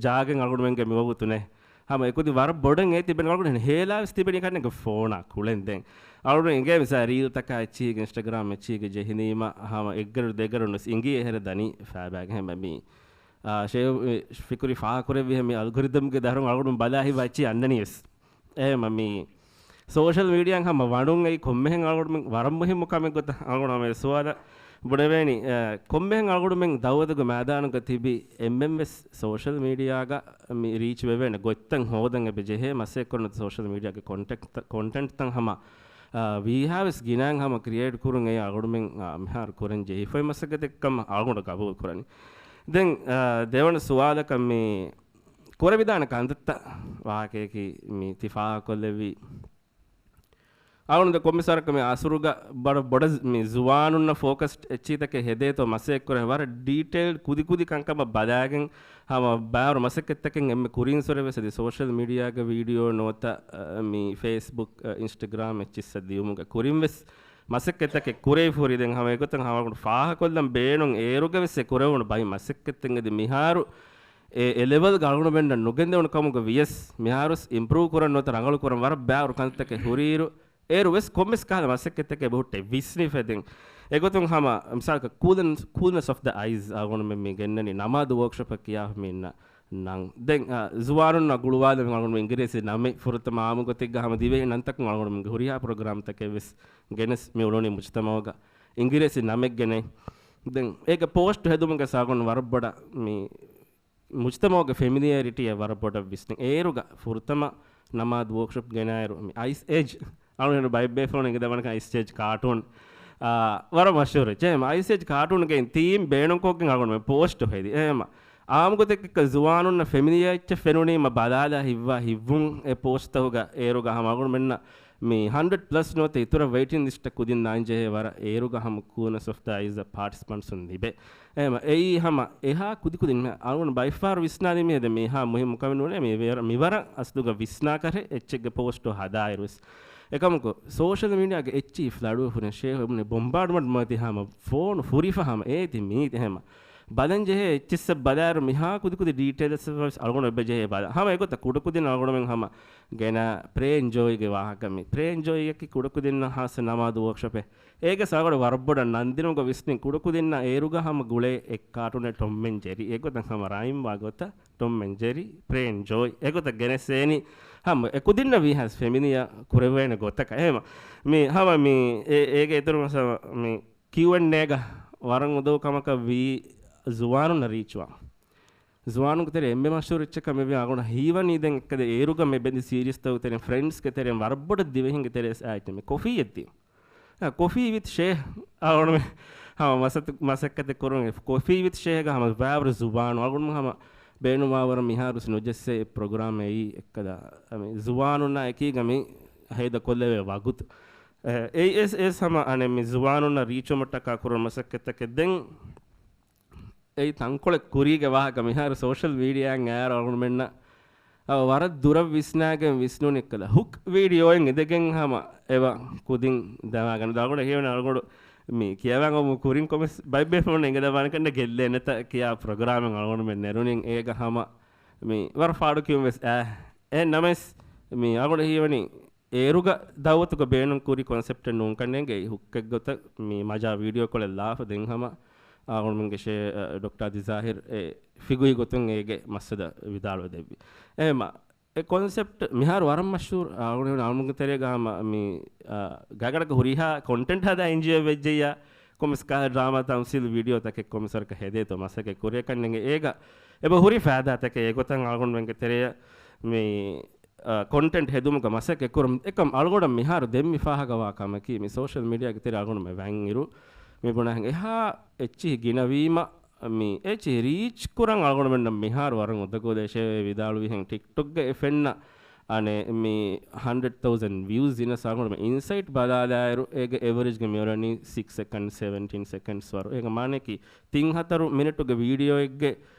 ޖާގައެއް އަޅުގަނޑުމެންގެ މިވަގުތު ނެތް. ހަމަ އެކުދިން ވަރަށް ބޮޑަށް އޭ ތިބެން އަޅުގަނޑު ހޭލާވެސް ތިބެނީ ކަންނޭނގެ ފޯނާ ކުޅެން ދެން. އަޅުގަނޑު އިނގޭ މިސާ ރީލްތަކާ އެއްޗީގެ އިންސްޓަގްރާމް އެއްޗީގެ ޖެހިނީމަ ހަމަ އެއްގަޑިއިރު ދެގަޑިއިރު ނުސް އިނގީ އެހެރަ ދަނީ ފައިބާގެ ހެމަ މީ. އާ، ޝޭ ފިކުރި ފާހަކުރެއްވި ހެމަ މި އަލްގޮރިދަމްގެ ދަރުން އަޅުގަނޑު ބަލާ ހިތްވާ އެއްޗި އަންނަނީވެސް. އެހެމަ މީ ސޯޝަލް މީޑިއާއިން ހަމަ ވަނުން އެއީ ކޮންމެހެން އަޅުގަނޑުމެން ވަރަށް މުހިއްމު ކަމެއް ގޮތަށް އަޅުގަނޑު ހަމަ އެ ސުވާލަށް ބުނެވޭނީ، އަ، ކޮންމެހެން އަޅުގަނޑުމެން ދައުވަތުގެ މައިދާނުގަ ތިބި އެންމެންވެސް ސޯޝަލް މީޑިއާގަ މި ރީޗް ވެވޭނެ ގޮތްތައް ހޯދަން އެބަ ޖެހޭ މަސައްކަތް ކުރަން ސޯޝަލް މީޑިއާގެ ކޮންޓެންޓް، ކޮންޓެންޓްތައް ހަމަ، އަ، ވީހާވެސް ގިނައިން ހަމަ ކްރިއޭޓް ކުރުން އެއީ އަޅުގަނޑުމެން، އަ، މިހާރު ކުރަން ޖެހިފައި މަސައްކަތެއް ކަމަށް އަޅުގަނޑު ގަބޫލު ކުރަނީ. ދެން، އަ، ދެވަނަ ސުވާލަކަށް މި ކުރެވިދާނެ ކަންތައްތައް ވާހަކަޔަކީ މި ތި ފާހަގަކޮށްލެއްވީ. އަޅުގަނޑު ކޮންމެ ސަރަކަށް މި އަސަރުގަ ބަޑަ ބޮޑަށް މި ޒުވާނުންނަށް ފޯކަސްޑް އެއްޗިތަކެއް ހެދޭތޯ މަސައްކަތް ކުރޭ ވަރަށް ޑީޓެއިލް ކުދި ކުދި ކަންކަމަށް ބަލާގެން ހަމަ ބާރު މަސައްކަތްތަކެއް އެންމެ ކުރިން ސޮރެވެސް އަދި ސޯޝަލް މީޑިއާގެ ވީޑިއޯ ނުވަތަ، އަ، މި ފޭސްބުކް، އަ، އިންސްޓަގްރާމް އެއްޗިއްސަށް ދިޔުމުގެ ކުރިންވެސް މަސައްކަތްތަކެއް ކުރެވިފަ ހުރި ދެން ހަމަ އެގޮތަށް ހަމަ އަޅުގަނޑު ފާހަކޮށްލަން ބޭނުން އޭރުގަވެސް އެ ކުރެވުނު ބައި މަސައްކަތްތައް އެދި މިހާރު އެ، އެ ލެވެލްގަ އަޅުގަނޑުމެންނަށް ނުގެންދެވުނު ކަމުގަ ވިޔަސް، މިހާރުވެސް އިމްޕްރޫވް ކުރަން ނުވަތަ ރަނގަޅު ކުރަން ވަރަށް ބާރު ކަންތަކެއް ހުރިއިރު، އޭރު ވެސް ކޮންމެސް ކަހަލަ މަސައްކަތްތަކެއް ބަހުއްޓެ ވިސްނިފަ ދެން. އެގޮތުން ހަމަ މިސާލަކަށް ކޫލް، ކޫލްނެސް އޮފް ދަ އައިސް އަޅުގަނޑުމެން މި ގެންނަނީ ނަމާދު ވޯކްޝޮޕެއް ކިޔާފަ މި އިންނަ ނަން. ދެން، އަ، ޒުވާނުންނާ ގުޅުވާލަމި އަޅުގަނޑު އިނގިރޭސި ނަމެއް ފުރަތަމަ އާއްމު ގޮތެއްގަ ހަމަ ދިވެހި ނަންތަކުން އަޅުގަނޑުމެންގެ ހުރިހާ ޕްރޮގްރާމްތަކެއް ވެސް ގެނެސް މި އުޅުނީ މުޖްތަމަޢުގަ އިނގިރޭސި ނަމެއް ގެނެ. ދެން އޭގެ ޕޯސްޓް ހެދުމުގެ ސާގުން ވަރަށް ބޮޑަށް މި މުޖްތަމަޢުގެ ފެމިލިއެރިޓީއެއް ވަރަށް ބޮޑަށް ވިސްނި. އޭރުގަ ފުރަތަމަ ނަމާދު ވޯކްޝޮޕް ގެނައިރު މި އައިސް އޭޖް، އަޅުގަނޑު ބައެއް ބޭފުޅުން އެނގިދާނެ އައިސް އޭޖް ކާޓޫން، އާ، ވަރަށް މަޝްހޫރު. އެއްޗެއް އައިސް އޭޖް ކާޓޫންގެ ތީމް ބޭނުންކޮށްގެން އަޅުގަނޑު މި ޕޯސްޓް ހެދި. އެހެމަ އާއްމު ގޮތެއްގަ ޒުވާނުންނަށް ފެމިލިއާ އެއްޗެއް ފެނުނީމަ ބަލާލާ ހިތްވާ ހިތްވުން އެ ޕޯސްޓްތަކުގަ އޭރުގަ ހަމަ އަޅުގަނޑުމެންނަށް މި ހަންޑްރެޑް ޕްލަސް ނުވަތަ އިތުރަށް ވެއިޓިން ލިސްޓަށް ކުދިން ދާން ޖެހޭ ވަރަށް އޭރުގަ ހަމަ ކޫލްނެސް އޮފް ދަ އައިސް ޕާޓިސިޕަންޓްސުން ލިބޭ. އެހެމަ އެއީ ހަމަ އެހާ ކުދިކުދިން މި އަޅުގަނޑު ބައިފަހަރު ވިސްނާލީ މި މިހާ މުހިއްމު ކަމެއް ނޫނޭ. މި ވަރަށް، މި ވަރަށް އަސްލުގަ ވިސްނާކަށެއް އެއްޗެއްގެ ޕޯސްޓު ހަދާއިރުވެސް. އެކަމަކު ސޯޝަލް މީޑިއާގެ އެއްޗިހި ފްލަޑުވެފުރި ޝޭހު އެބުނި ބޮމްބާޑްމަންޓް މަތި ހަމަ ފޯނު ފުރިފަ ހަމަ އޭތި މީތި ހަމަ ބަލަން ޖެހޭ އެއްޗިއްސަށް ބަލާއިރު މިހާ ކުދިކުދި ޑީޓެއިލްސް ވެސް އަޅުގަނޑު އެބަ ޖެހޭ ބަލަ. ހަމަ އެގޮތަށް ކުޑަކުދިން އަޅުގަނޑުމެން ހަމަ ގެނަ ޕްރޭ އެންޖޯއިގެ ވާހަކަ މި. ޕްރޭ އެންޖޯއިއަކީ ކުޑަކުދިންނަށް ހާއްސަ ނަމާދު ވޯކްޝޮޕެއް. އޭގެ ސާގަޑު ވަރަށް ބޮޑަށް ނަންދިނުމުގަ ވިސްނިން ކުޑަކުދިންނަށް އޭރުގަ ހަމަ ގުޅޭ އެއް ކާޓޫނެއް ޓޮމް އެން ޖެރީ. އެގޮތަށް ހަމަ ރައިމް ވާ ގޮތަށް ޓޮމް އެން ޖެރީ، ޕްރޭ އެން ޖޯއި. އެގޮތަށް ގެނެސޭނީ ހަމަ އެކުދިންނަށް ވީހާވެސް ފެމިލިއާ ކުރެވޭނެ ގޮތަކަށް. އެހެމަ މި ހަމަ މި އޭ، އޭގެ އިތުރު މަސަ މި ކިއު އެންޑް އޭގަ ވަރަށް އުދަގޫ ކަމަކަށް ވީ ޒުވާނުންނަށް ރީޗްވާން. ޒުވާނުންގެ ތެރޭ އެންމެ މަޝްހޫރު އެއްޗަކަށް މިވީ އަޅުގަނޑަށް ހީވަނީ ދެން އެއްކަދަ އޭރުގަ މި ބެނދި ސީރީސްތަކުގެ ތެރެއިން ފްރެންޑްސްގެ ތެރެއިން ވަރަށް ބޮޑަށް ދިވެހިންގެ ތެރޭ އައި މި ކޮފީއެއް ދިޔުން. އަ، ކޮފީ ވިތް ޝޭހް އަޅުގަނޑުމެ ހަމަ މަސަތު-، މަސައްކަތެއް ކުރުން ކޮފީ ވިތް ޝޭހްގަ ހަމަ ބާވަރު ޒުވާނު އަޅުގަނޑު ހަމަ ބޭނުމާވަރަށް މިހާރުސް ނުޖެއްސޭ ޕްރޮގްރާމް އެއީ އެއްކަދަ މި ޒުވާނުންނާ އެކީގަ މި ހޭދަ ކޮށްލެވޭ ވަގުތު. އެ، އެއީ އެސް، އެސް ހަމަ އަނެއް މި ޒުވާނުންނަށް ރީޗުމަށްޓަކާ ކުރުން މަސައްކަތްތަކެއް ދެން އެއީ ތަންކޮޅެއް ކުރީގެ ވާހަކަ މިހާރު ސޯޝަލް މީޑިއާއިން އައިރު އަޅުގަނޑުމެންނަށް އަ، ވަރަށް ދުރަށް ވިސްނާގެން ވިސްނުނި ކަލަ ހުކް ވީޑިއޯއެއް އިނދެގެން ހަމަ އެބަ ކުދިން ދަމާގަން ދާގުޑަ ހީވަނީ އަޅުގަނޑު މި ކިޔަވާން އޮމު ކުރިން ކޮމެސް ބައިބޭފުޅުން އިނގެދަވާނެ ކަންނެ ގެއްލޭނެތަ ކިޔާ ޕްރޮގްރާމެއް އަޅުގަނޑުމެން ނެރުނިން އޭގަ ހަމަ މި ވަރަށް ފާޑު ކިޔުން ވެސް އާ އެ ނަމަވެސް މި އަޅުގަނޑު ހީވަނީ އޭރުގަ ދައުވަތުގަ ބޭނުން ކުރި ކޮންސެޕްޓެއް ނޫންކަންނޭނގެ ހުކްކެއްގޮތަށް މި މަޖާ ވީޑިއޯ ކޮޅެއް ލާފަ ދެން ހަމަ އަޅުގަނޑުމެންގެ ޝޭ، އަ، ޑޮކްޓާ ދިޒާހިރް އެ ފިގުހި ގޮތުން އޭގެ މައްސަލަ ވިދާޅުވެ ދެއްވި. އެހެމަ، އެ ކޮންސެޕްޓް މިހާރު ވަރަށް މަޝްހޫރު އަޅުގަނޑު އަޅުމުގެ ތެރޭގަ ހަމަ މި، އަ، ގަގަޑަކަށް ހުރިހާ ކޮންޓެންޓް ހަދާ އެންޖީއޯ ވެއްޖެއްޔާ ކޮމިސް ކާ ޑްރާމާ ތަމްސީލް ވީޑިއޯ ތަކެއް ކޮމިސަރަކަށް ހެދޭތޯ މަސައްކަތް ކުރޭ ކަންނެނގެ އޭގަ އެބަ ހުރި ފައިދާ ތަކެއް އެގޮތަށް އަޅުގަނޑުމެންގެ ތެރެއަށް މި އަ، ކޮންޓެންޓް ހެދުމުގަ މަސައްކަތް ކުރުން. އެކަމް އަޅުގަނޑަށް މިހާރު ދެން މި ފާހަގަވާ ކަމަކީ، މި ސޯޝަލް މީޑިއާގެ ތެރެ އަޅުގަނޑުމެ ވަންއިރު، މި ބުނާހެން އެހާ އެއްޗިހި ގިނަވީމަ، މި އެއްޗިހި ރީޗް ކުރަން އަޅުގަނޑުމެންނަށް މިހާރު ވަރަށް އުދަގޫ ދޭށޭ ވިދާޅުވިހެން ޓިކްޓޮކްގަ އެ ފެންނަ، އަނެއް މި ހަންޑްރެޑް ތައުޒަންޑް ވިއުސް ދިނަސް އަޅުގަނޑުމެން އިންސައިޓް ބަލާލާއިރު، އޭގެ އެވަރޭޖްގެ މިއުޅެނީ ސިކްސް ސެކަންޑް، ސެވެންޓީން ސެކަންޑްސް ވަރު. އޭގެ މާނައަކީ ތިން ހަތަރު މިނެޓުގެ ވީޑިއޯއެއްގެ،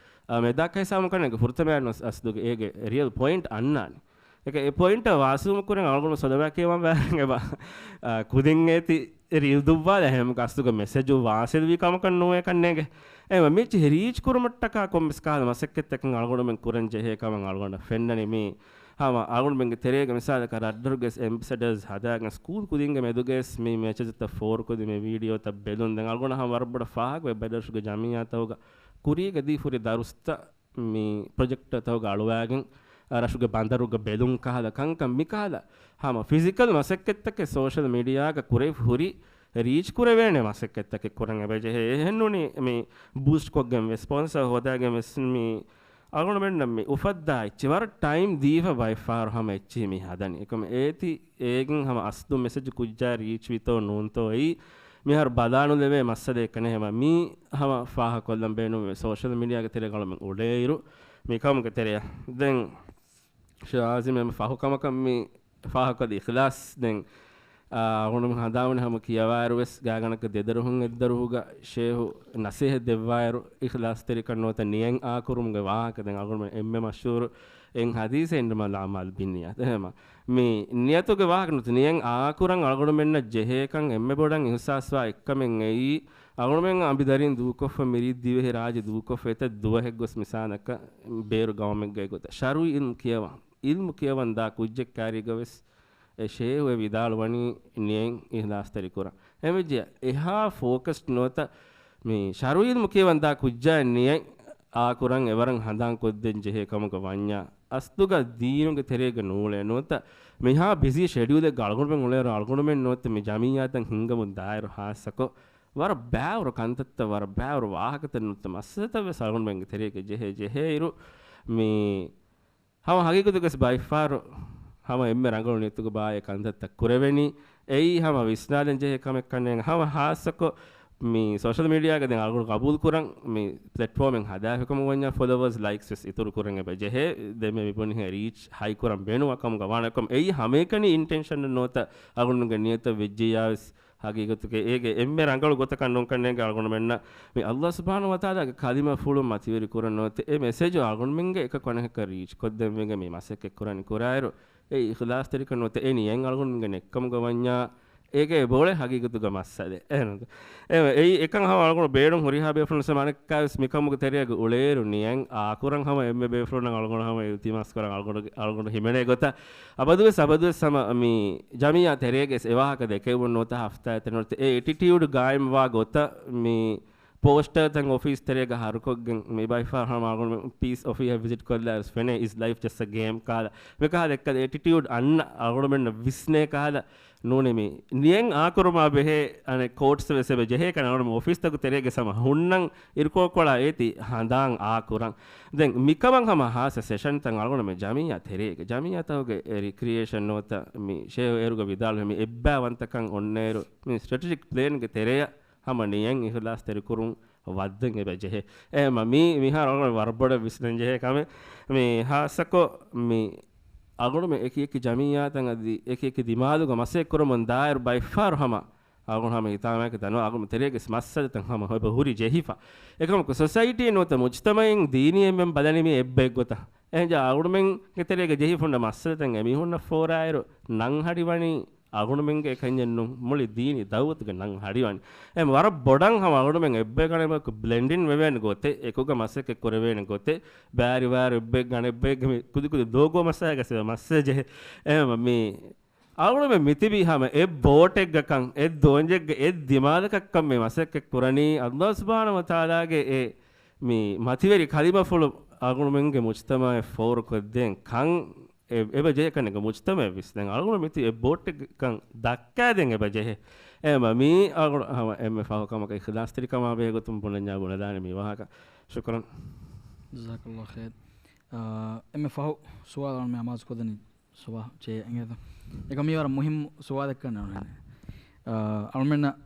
އާ، މެދާކަށް ހިސާބު ކަން އޭގެ ފުރަތަމައަށް އަސްލުގެ އޭގެ ރިއަލް ޕޮއިންޓް އަންނާނެ. އެކަ އެ ޕޮއިންޓަށް ވާސުލު ކުރަން އަޅުގަނޑު ސޮލަވާ ކިޔަވަން ވާހަކަ އެބަ، އާ، ކުދިން އޭތި ރީލް ދުއްވާލެ ހެމް ގަސްދުގެ މެސެޖު ވާސިލްވީ ކަމަކަށް ނޫނޭ ކަންނޭގެ. އެ މިޗި ރީޗް ކުރުމަށްޓަކާ ކޮންމެސް ކަހަލަ މަސައްކަތްތަކެއް އަޅުގަނޑުމެން ކުރަން ޖެހޭ ކަމަށް އަޅުގަނޑަށް ފެންނަނީ. މީ ހަމަ އަޅުގަނޑުމެންގެ ތެރޭގަ މިސާލަކަށް ރަށްރަށުގެ އެމްބެސެޑަރސް ހަދާގެން ސްކޫލް ކުދިންގެ މެދުގައި މި މެސެޖުތައް ފޯރުކޮށްދިން މި ވީޑިއޯތައް ބެލުން. ދެން އަޅުގަނޑަށް ހަމަ ވަރަށް ބޮޑަށް ފާހަގަވޭ ބައެއް ރަށުގެ ޖަމިއްޔާތަކުގަ ކުރީގަ ދީފުރި ދަރުސްތައް މި ޕްރޮޖެކްޓްތަކުގަ އަޅުވާގެން، އަ، ރަށުގެ ބަނދަރުގަ ބެލުން ކަހަލަ ކަންކަން މިކަހަލަ ހަމަ ފިޒިކަލް މަސައްކަތްތަކެއް ސޯޝަލް މީޑިއާގަ ކުރެވި ހުރި ރީޗް ކުރެވޭނެ މަސައްކަތްތަކެއް ކުރަން އެބަޖެހޭ. އެހެންނޫނީ މި ބޫސްޓް ކޮށްގެން ވެސް ސްޕޮންސަރ ހޯދާގެން ވެސް މި އަޅުގަނޑުމެންނަށް މި އުފައްދާ އެއްޗި ވަރަށް ޓައިމް ދީފަ ބައެއްފަހަރު ހަމަ އެއްޗިހި މި ހަދަނީ. އެކަމަ އޭތި އޭގެން ހަމަ އަސްލު މެސެޖު ކުއްޖާ ރީޗް ވިތޯ ނޫންތޯ އެއީ މިހާރު ބަލާނުލެވޭ މައްސަލައެއް ކަނެ ހަމަ މީ ހަމަ ފާހަކޮށްލަން ބޭނުން ސޯޝަލް މީޑިއާގެ ތެރޭގަ އަޅުމެން އުޅޭއިރު މިކަމުގެ ތެރެއަށް. ދެން ޝާޒިމް އެމް ފަހު ކަމަކަށް މި ފާހަކޮށް އިޚްލާސް ދެން، އާ، އަޅުމެން ހަނދާންވަނީ ހަމަ ކިޔަވާއިރު ވެސް ގާގަނޑަކަށް ދެދަރުހުން އެއްދަރުހުގަ ޝޭހު ނަސޭހަތް ދެއްވާއިރު އިޚްލާސްތެރިކަން ނުވަތަ ނިޔަތް އާކުރުމުގެ ވާހަކަ. ދެން އަޅުމެން އެންމެ މަޝްހޫރު އެން ހަދީސެއް އިންނަމަ އަލްއަޢްމާލު ބިންނިޔާތް. އެހެމަ މި ނިޔަތުގެ ވާހަކަ ނުވަތަ ނިޔަތް އާކުރަން އަޅުގަނޑުމެންނަށް ޖެހޭކަން އެންމެ ބޮޑަށް އިހުސާސްވާ އެއްކަމެއް އެއީ، އަޅުގަނޑުމެން އަނބިދަރިން ދޫކޮށްފަ، މިރީ ދިވެހި ރާއްޖެ ދޫކޮށްފަ އެތައް ދުވަހެއް ގޮސް މިސާލަކަށް ބޭރު ގައުމެއްގައި ގޮތަށް ޝަރުޢީ ޢިލްމު ކިޔަވަން، ޢިލްމު ކިޔަވަން ދާ ކުއްޖެއް ކާރީގަ ވެސް އެ ޝޭހު އެ ވިދާޅުވަނީ ނިޔަތް އިޚްލާސްތެރި ކުރަން. އެހެންވެއްޖެ އެހާ ފޯކަސްޑް ނުވަތަ މި ޝަރުޢީ ޢިލްމު ކިޔަވަން ދާ ކުއްޖާ ނިޔަތް އާކުރަން އެވަރަށް ހަނދާން ކޮށްދޭން ޖެހޭ ކަމުގަ ވަންޏާ، އަސްލުގަ ދީނުގެ ތެރޭގަ ނޫޅޭ ނުވަތަ މިހާ ބިޒީ ޝެޑިއުލެއްގަ އަޅުގަނޑުމެން އުޅޭއިރު އަޅުގަނޑުމެން ނުވަތަ މި ޖަމިއްޔާތައް ހިންގަމުން ދާއިރު ހާއްސަކޮށް ވަރަށް ބައިވަރު ކަންތައްތައް، ވަރަށް ބައިވަރު ވާހަކަތައް ނުވަތަ މައްސަލަތައް ވެސް އަޅުގަނޑުމެންގެ ތެރޭގަ ޖެހޭ ޖެހޭއިރު މި ހަމަ ހަގީގަތުގަސް ބައިފާރު ހަމަ އެންމެ ރަނގަޅު ނިޔަތުގެ ބާއޭ ކަންތައްތައް ކުރެވެނީ. އެއީ ހަމަ ވިސްނާލަން ޖެހޭ ކަމެއް ކަންނޭނގެ. ހަމަ ހާއްސަކޮށް މި ސޯޝަލް މީޑިއާގަ ދެން އަޅުގަނޑު ގަބޫލު ކުރަން މި ޕްލެޓްފޯމެއް ހަދާފިކަމަށް ވަންޏާ ފޮލޯވަރސް ލައިކްސް ވެސް އިތުރު ކުރަން އެބަ ޖެހޭ. ދެންމެ މިބުނިހެ ރީޗް ހައި ކުރަން ބޭނުންވާ ކަމުގަ ވާނެ ކަމަށް. އެއީ ހަމައެކަނި އިންޓެންޝަން ނުވަތަ އަޅުގަނޑުގެ ނިޔަތަށް ވެއްޖިއްޔާ ވެސް ހަގީގަތުގައި އޭގެ އެންމެ ރަނގަޅު ގޮތަކަށް ނޫންކަންނޭނގެ. އަޅުގަނޑުމެންނަށް މި ﷲ ސުބްޙާނަހޫ ވަތަޢާލާގެ ކަލިމަފުޅު މަތިވެރި ކުރަން ނުވަތަ އެ މެސެޖު އަޅުގަނޑުމެންގެ އެކަކު އަނެކަކަށް ރީޗް ކޮށްދޭންވެގެން މި މަސައްކަތް ކުރަނީ ކުރާއިރު، އެ އިޚްލާޞްތެރިކަން ނުވަތަ އެ ނިޔަތް އަޅުގަނޑުމެންގެ ނެއްކަމުގަ ވަންޏާ އޭގެ ބޯޅަ ހަގީގަތުގަ މައްސަލެއް. އެހެން. އެ، އެއީ އެކަން ހަމަ އަޅުގަނޑު ބޭނުން ހުރިހާ ބޭފުޅުން ސަމާނެއްކާވެސް މިކަމުގެ ތެރެއަގަ އުޅޭއިރު ނިޔަތް އާކުރަން ހަމަ އެންމެ ބޭފުޅުންނަށް އަޅުގަނޑު ހަމަ އިލްތިމާސް ކުރަން އަޅުގަނޑު، އަޅުގަނޑު ހިމެނޭ ގޮތަށް އަބަދުވެސް، އަބަދުވެސް ހަމަ މި ޖަމިއްޔާ ތެރޭގަސް އެ ވާހަކަ ދެކެވުން ނުވަތަ ހަފްތާއެއް ނުވަތަ އެ އެޓިޓިއުޑް ގާއިމްވާ ގޮތަށް މި ޕޯސްޓަރތައް އޮފީސް ތެރޭގަ ހަރުކޮށްގެން މި ބައިފަހަރު ހަމަ އަޅުގަނޑު ޕީސް އޮފީހަށް ވިޒިޓް ކޮށްލާ ވެސް ފެނޭ އިޒް ލައިފް ޖަސްޓް އަ ގޭމް ކަހަލަ. މިކަހަލަ އެއްކަލަ އެޓިޓިއުޑް އަންނަ އަޅުގަނޑުމެންނަށް ވިސްނޭ ކަހަލަ ނޫނީ މި ނިޔަތް އާކުރުމާ ބެހޭ އަނެއް ކޯޓްސް ވެސް އެބަ ޖެހޭ ކަން އަޅުގަނޑު އޮފީސްތަކު ތެރޭގަ ހަމަ ހުންނަން އިރުކޮޅަކޮޅާ އޭތި ހަނދާން އާކުރަން. ދެން މިކަމަށް ހަމަ ހާއްސަ ސެޝަންތައް އަޅުގަނޑުމެން ޖަމިއްޔާ ތެރޭގަ، ޖަމިއްޔާތަކުގެ އެ ރިކްރިއޭޝަން ނުވަތަ މި ޝޭހު އޭރުގަ ވިދާޅުވި މި އެއްބައިވަންތަކަން އޮންނައިރު މި ސްޓްރެޓެޖިކް ޕްލޭންގެ ތެރެއަށް ހަމަ ނިޔަތް އިޚްލާޞްތެރިކުރުން ވައްދަން އެބަ ޖެހޭ. އެހެމަ މީ މިހާރު އަޅުގަނޑު ވަރަށް ބޮޑަށް ވިސްނަން ޖެހޭ ކަމެއް. މި ހާއްސަކޮށް މި އަޅުގަނޑުމެން އެކި އެކި ޖަމިއްޔާތައް އަދި އެކި އެކި ދިމާލުގަ މަސައްކަތް ކުރަމުން ދާއިރު ބައިފަހަރު ހަމަ އަޅުގަނޑު ހަމަ ހިތާމައަކަށް ދަންނަވާ އަޅުގަނޑު ތެރޭގަސް މައްސަލަތައް ހަމަ އެބަ ހުރި ޖެހިފަ. އެކަމަކު ސޮސައިޓީ ނުވަތަ މުޖްތަމަޢެއް ދީނީ އެންމެން ބަލަނީ މި އެއްބައެއް ގޮތަށް. އެހެންޖާ އަޅުގަނޑުމެންގެ ތެރޭގަ ޖެހިފަ ހުންނަ މައްސަލަތައް އެމީހުންނަށް ފޯރާއިރު ނަން ހަޑިވަނީ އަޅުގަނޑުމެންގެ އެކަންޏެއް ނޫން، މުޅި ދީނީ ދައުވަތުގެ ނަން ހަޑިވަނީ. އެ ވަރަށް ބޮޑަށް ހަމަ އަޅުގަނޑުމެން އެއްބައެއް ގަނެ އެއްބަޔަކު ބްލެންޑިން ވެވޭނެ ގޮތެއް، އެކުގަ މަސައްކަތް ކުރެވޭނެ ގޮތެއް، ބާރި ބާރު އެއްބައެއް ގަނެ އެއްބައެއްގެ މި ކުދި ކުދި ލޯގޯ މަސައްކަތް ގަސް މައްސަލަ ޖެހޭ. އެ މި އަޅުގަނޑުމެން މިތިބީ ހަމަ އެއް ބޯޓެއްގަކަން، އެއް ދޯންޏެއްގަ އެއް ދިމާލަކަށްކަން މި މަސައްކަތް ކުރަނީ. ﷲ ސުބްޙާނަހޫ ވަތަޢާލާގެ އެ މި މަތިވެރި ކަލިމަފުޅު އަޅުގަނޑުމެންގެ މުޖްތަމަޢަށް ފޯރުކޮށްދޭން ކަން އެ-، އެބަ ޖެހޭ ކަންނޭނގެ މުޖްތަމަޢަށް ވިސްނަން އަޅުގަނޑު މިތި އެއް ބޯޓެއްކަން ދައްކާދޭން އެބަ ޖެހޭ. އެ މަ-، މީ އަޅުގަނޑު ހަމަ އެންމެ ފަހު ކަމަކަށް އިޚްލާޞްތެރިކަމާ ބެހޭ ގޮތުން ބުނަންޏާ ބުނެދާނެ މި ވާހަކަ. ޝުކުރަން. ޖަޒާކަﷲ ޚައިރް. އާ، އެންމެ ފަހު ސުވާލު އަޅުމެން އަމާޒު ކޮށްދެނީ ސުވާ ޗޭ އެނގޭތަ؟ އެކަމް މީ ވަރަށް މުހިއްމު ސުވާލެއްކަން އަޅުގަނޑު. އާ، އަޅުމެންނަށް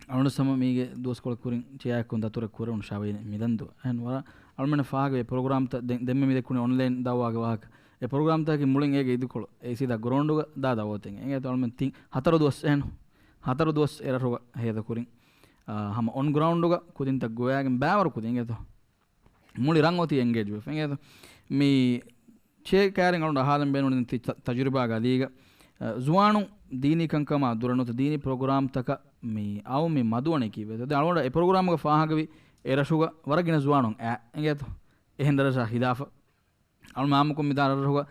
އަޅުގަނޑު ސަމަ މީގެ ދުވަސްކޮޅަށް ކުރިން ޗެއާއެއްކޮށް ދަތުރެއް ކުރެވުނު ޝާވައިން މިލަންދޫ. އެހެން ވަރަށް އަޅުމެންނަށް ފާހަގަވޭ ޕްރޮގްރާމްތައް ދެން، ދެންމެ މި ދެއްކުނީ އޮންލައިން ދައުވާގެ ވާހަކަ. ޕްރޮގްރާމްތަކަކީ މުޅިން އޭގެ އިދިކޮޅު އެ ސީދާ ގްރައުންޑުގަ ދާ ދައުވަތެއް. އެނގޭތޯ އަޅުމެން ތިން ހަތަރު ދުވަސް އެހެން ހަތަރު ދުވަސް އެރަށުގަ ހޭދަކުރިން. އާ، ހަމަ އޮން ގްރައުންޑުގަ ކުދިންތައް ގޮވައިގެން ބައިވަރު ކުދިން އެނގޭތޯ. މުޅި ރަށް އޮތީ އެންގޭޖް ވެފަ. އެނގޭތޯ. މި ޗޭ ކައިރިން އަޅުގަނޑު އަހާލަން ބޭނުން ތި ތަ-، ތަޖުރިބާގެ އަލީގަ، އަ، ޒުވާނުން ދީނީ ކަންކަމާ ދުރަށް ނުވަތަ ދީނީ ޕްރޮގްރާމްތަކަށް މި އައު މި މަދުވަނީ ކީއްވެތޯ؟ ދެން އަޅުގަނޑަށް އެ ޕްރޮގްރާމްގަ ފާހަގަވި އެ ރަށުގަ ވަރަށް ގިނަ ޒުވާނުން އައި އެނގޭތޯ. އެހެން ރަށްރަށާ ހިލާފަށް. އަޅު މާމަކުން މިދާ ރަށްރަށުގަ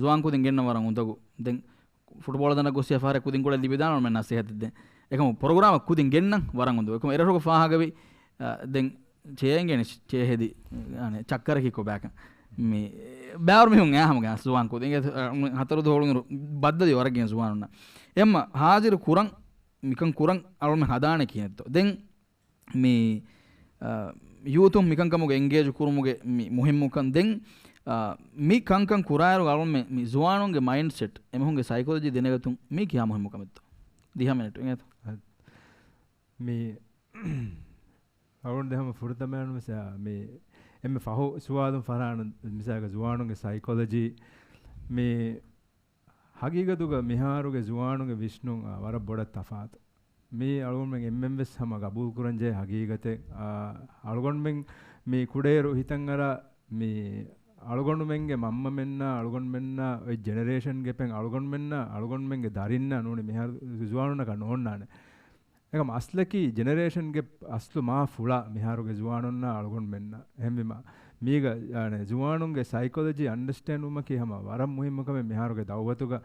ޒުވާން ކުދިން ގެންނަ ވަރަށް އުނދަގޫ. ދެން ފުޓްބޯޅަ ދަނޑަށް ގޮސް ފަހަރެއް ކުދިން ކުޅެ ލިބިދާނަ މެ ނަސޭހަތެއް ދެން. އެކަމު ޕްރޮގްރާމަށް ކުދިން ގެންނަން ވަރަށް އުނދަގޫ. އެކަމު އެ ރަށުގަ ފާހަގަވި، އަ، ދެން ޗޭ އެނގޭނެ ޗޭ ހެދި، އަނެ، ޗައްކަރަކީ ކޮބާކަން. މި ބާރު މީހުން އައި ހަމަ ގާ ޒުވާން ކުދިން. އެ، އަ، ހަތަރު ދުވަހުޅުން ބައްދަލި ވަރަށް ގިނަ ޒުވާނުންނަށް. އެމަ ހާޒިރު ކުރަން، މިކަން ކުރަން އަޅުމެ ހަދާނެ ކިހިނެއްތޯ. ދެން މި، އަ، ޔޫތުން މިކަންކަމުގެ އެންގޭޖް ކުރުމުގެ މި މުހިއްމުކަން. ދެން، އަ، މި ކަންކަން ކުރާއިރު އަޅުމެ މި ޒުވާނުންގެ މައިންޑްސެޓް، އެމީހުންގެ ސައިކޮލޮޖީ ދެނެގަތުން މީ ކިހާ މުހިއްމު ކަމެއްތޯ؟ ދިހަ މިނެޓް އިނގޭތޯ. އަ، މި އަޅުގަނޑު ދެ ހަމަ ފުރަތަމައިން ވެސް، އަ، މި އެންމެ ފަހު ސުވާލުން ފަށާނަން މިސާލަކަށް ޒުވާނުންގެ ސައިކޮލޮޖީ މި ހަގީގަތުގަ މިހާރުގެ ޒުވާނުންގެ ވިސްނުން، އާ، ވަރަށް ބޮޑަށް ތަފާތު. މީ އަޅުގަނޑުމެން އެންމެން ވެސް ހަމަ ގަބޫލު ކުރަންޖެހޭ ހަގީގަތެއް. އާ، އަޅުގަނޑުމެން މި ކުޑައިރު ހިތަށް އަރާ މި އަޅުގަނޑުމެންގެ މަންމަމެންނާ، އަޅުގަނޑުމެންނާ އޮތް ޖެނެރޭޝަން ގެޕެއް އަޅުގަނޑުމެންނާ، އަޅުގަނޑުމެންގެ ދަރިންނާ ނޫނީ މިހާރު ޒުވާނުންނަކަށް ނޯންނާނެ. އެކަމް އަސްލަކީ ޖެނެރޭޝަން ގެޕް އަސްލު މާ ފުޅާ މިހާރުގެ ޒުވާނުންނާ އަޅުގަނޑުމެންނަށް. އެހެންވީމަ، މީގަ، އަނެ، ޒުވާނުންގެ ސައިކޮލޮޖީ އަންޑަސްޓޭންޑް ވުމަކީ ހަމަ ވަރަށް މުހިއްމު ކަމެއް މިހާރުގެ ދައުވަތުގަ.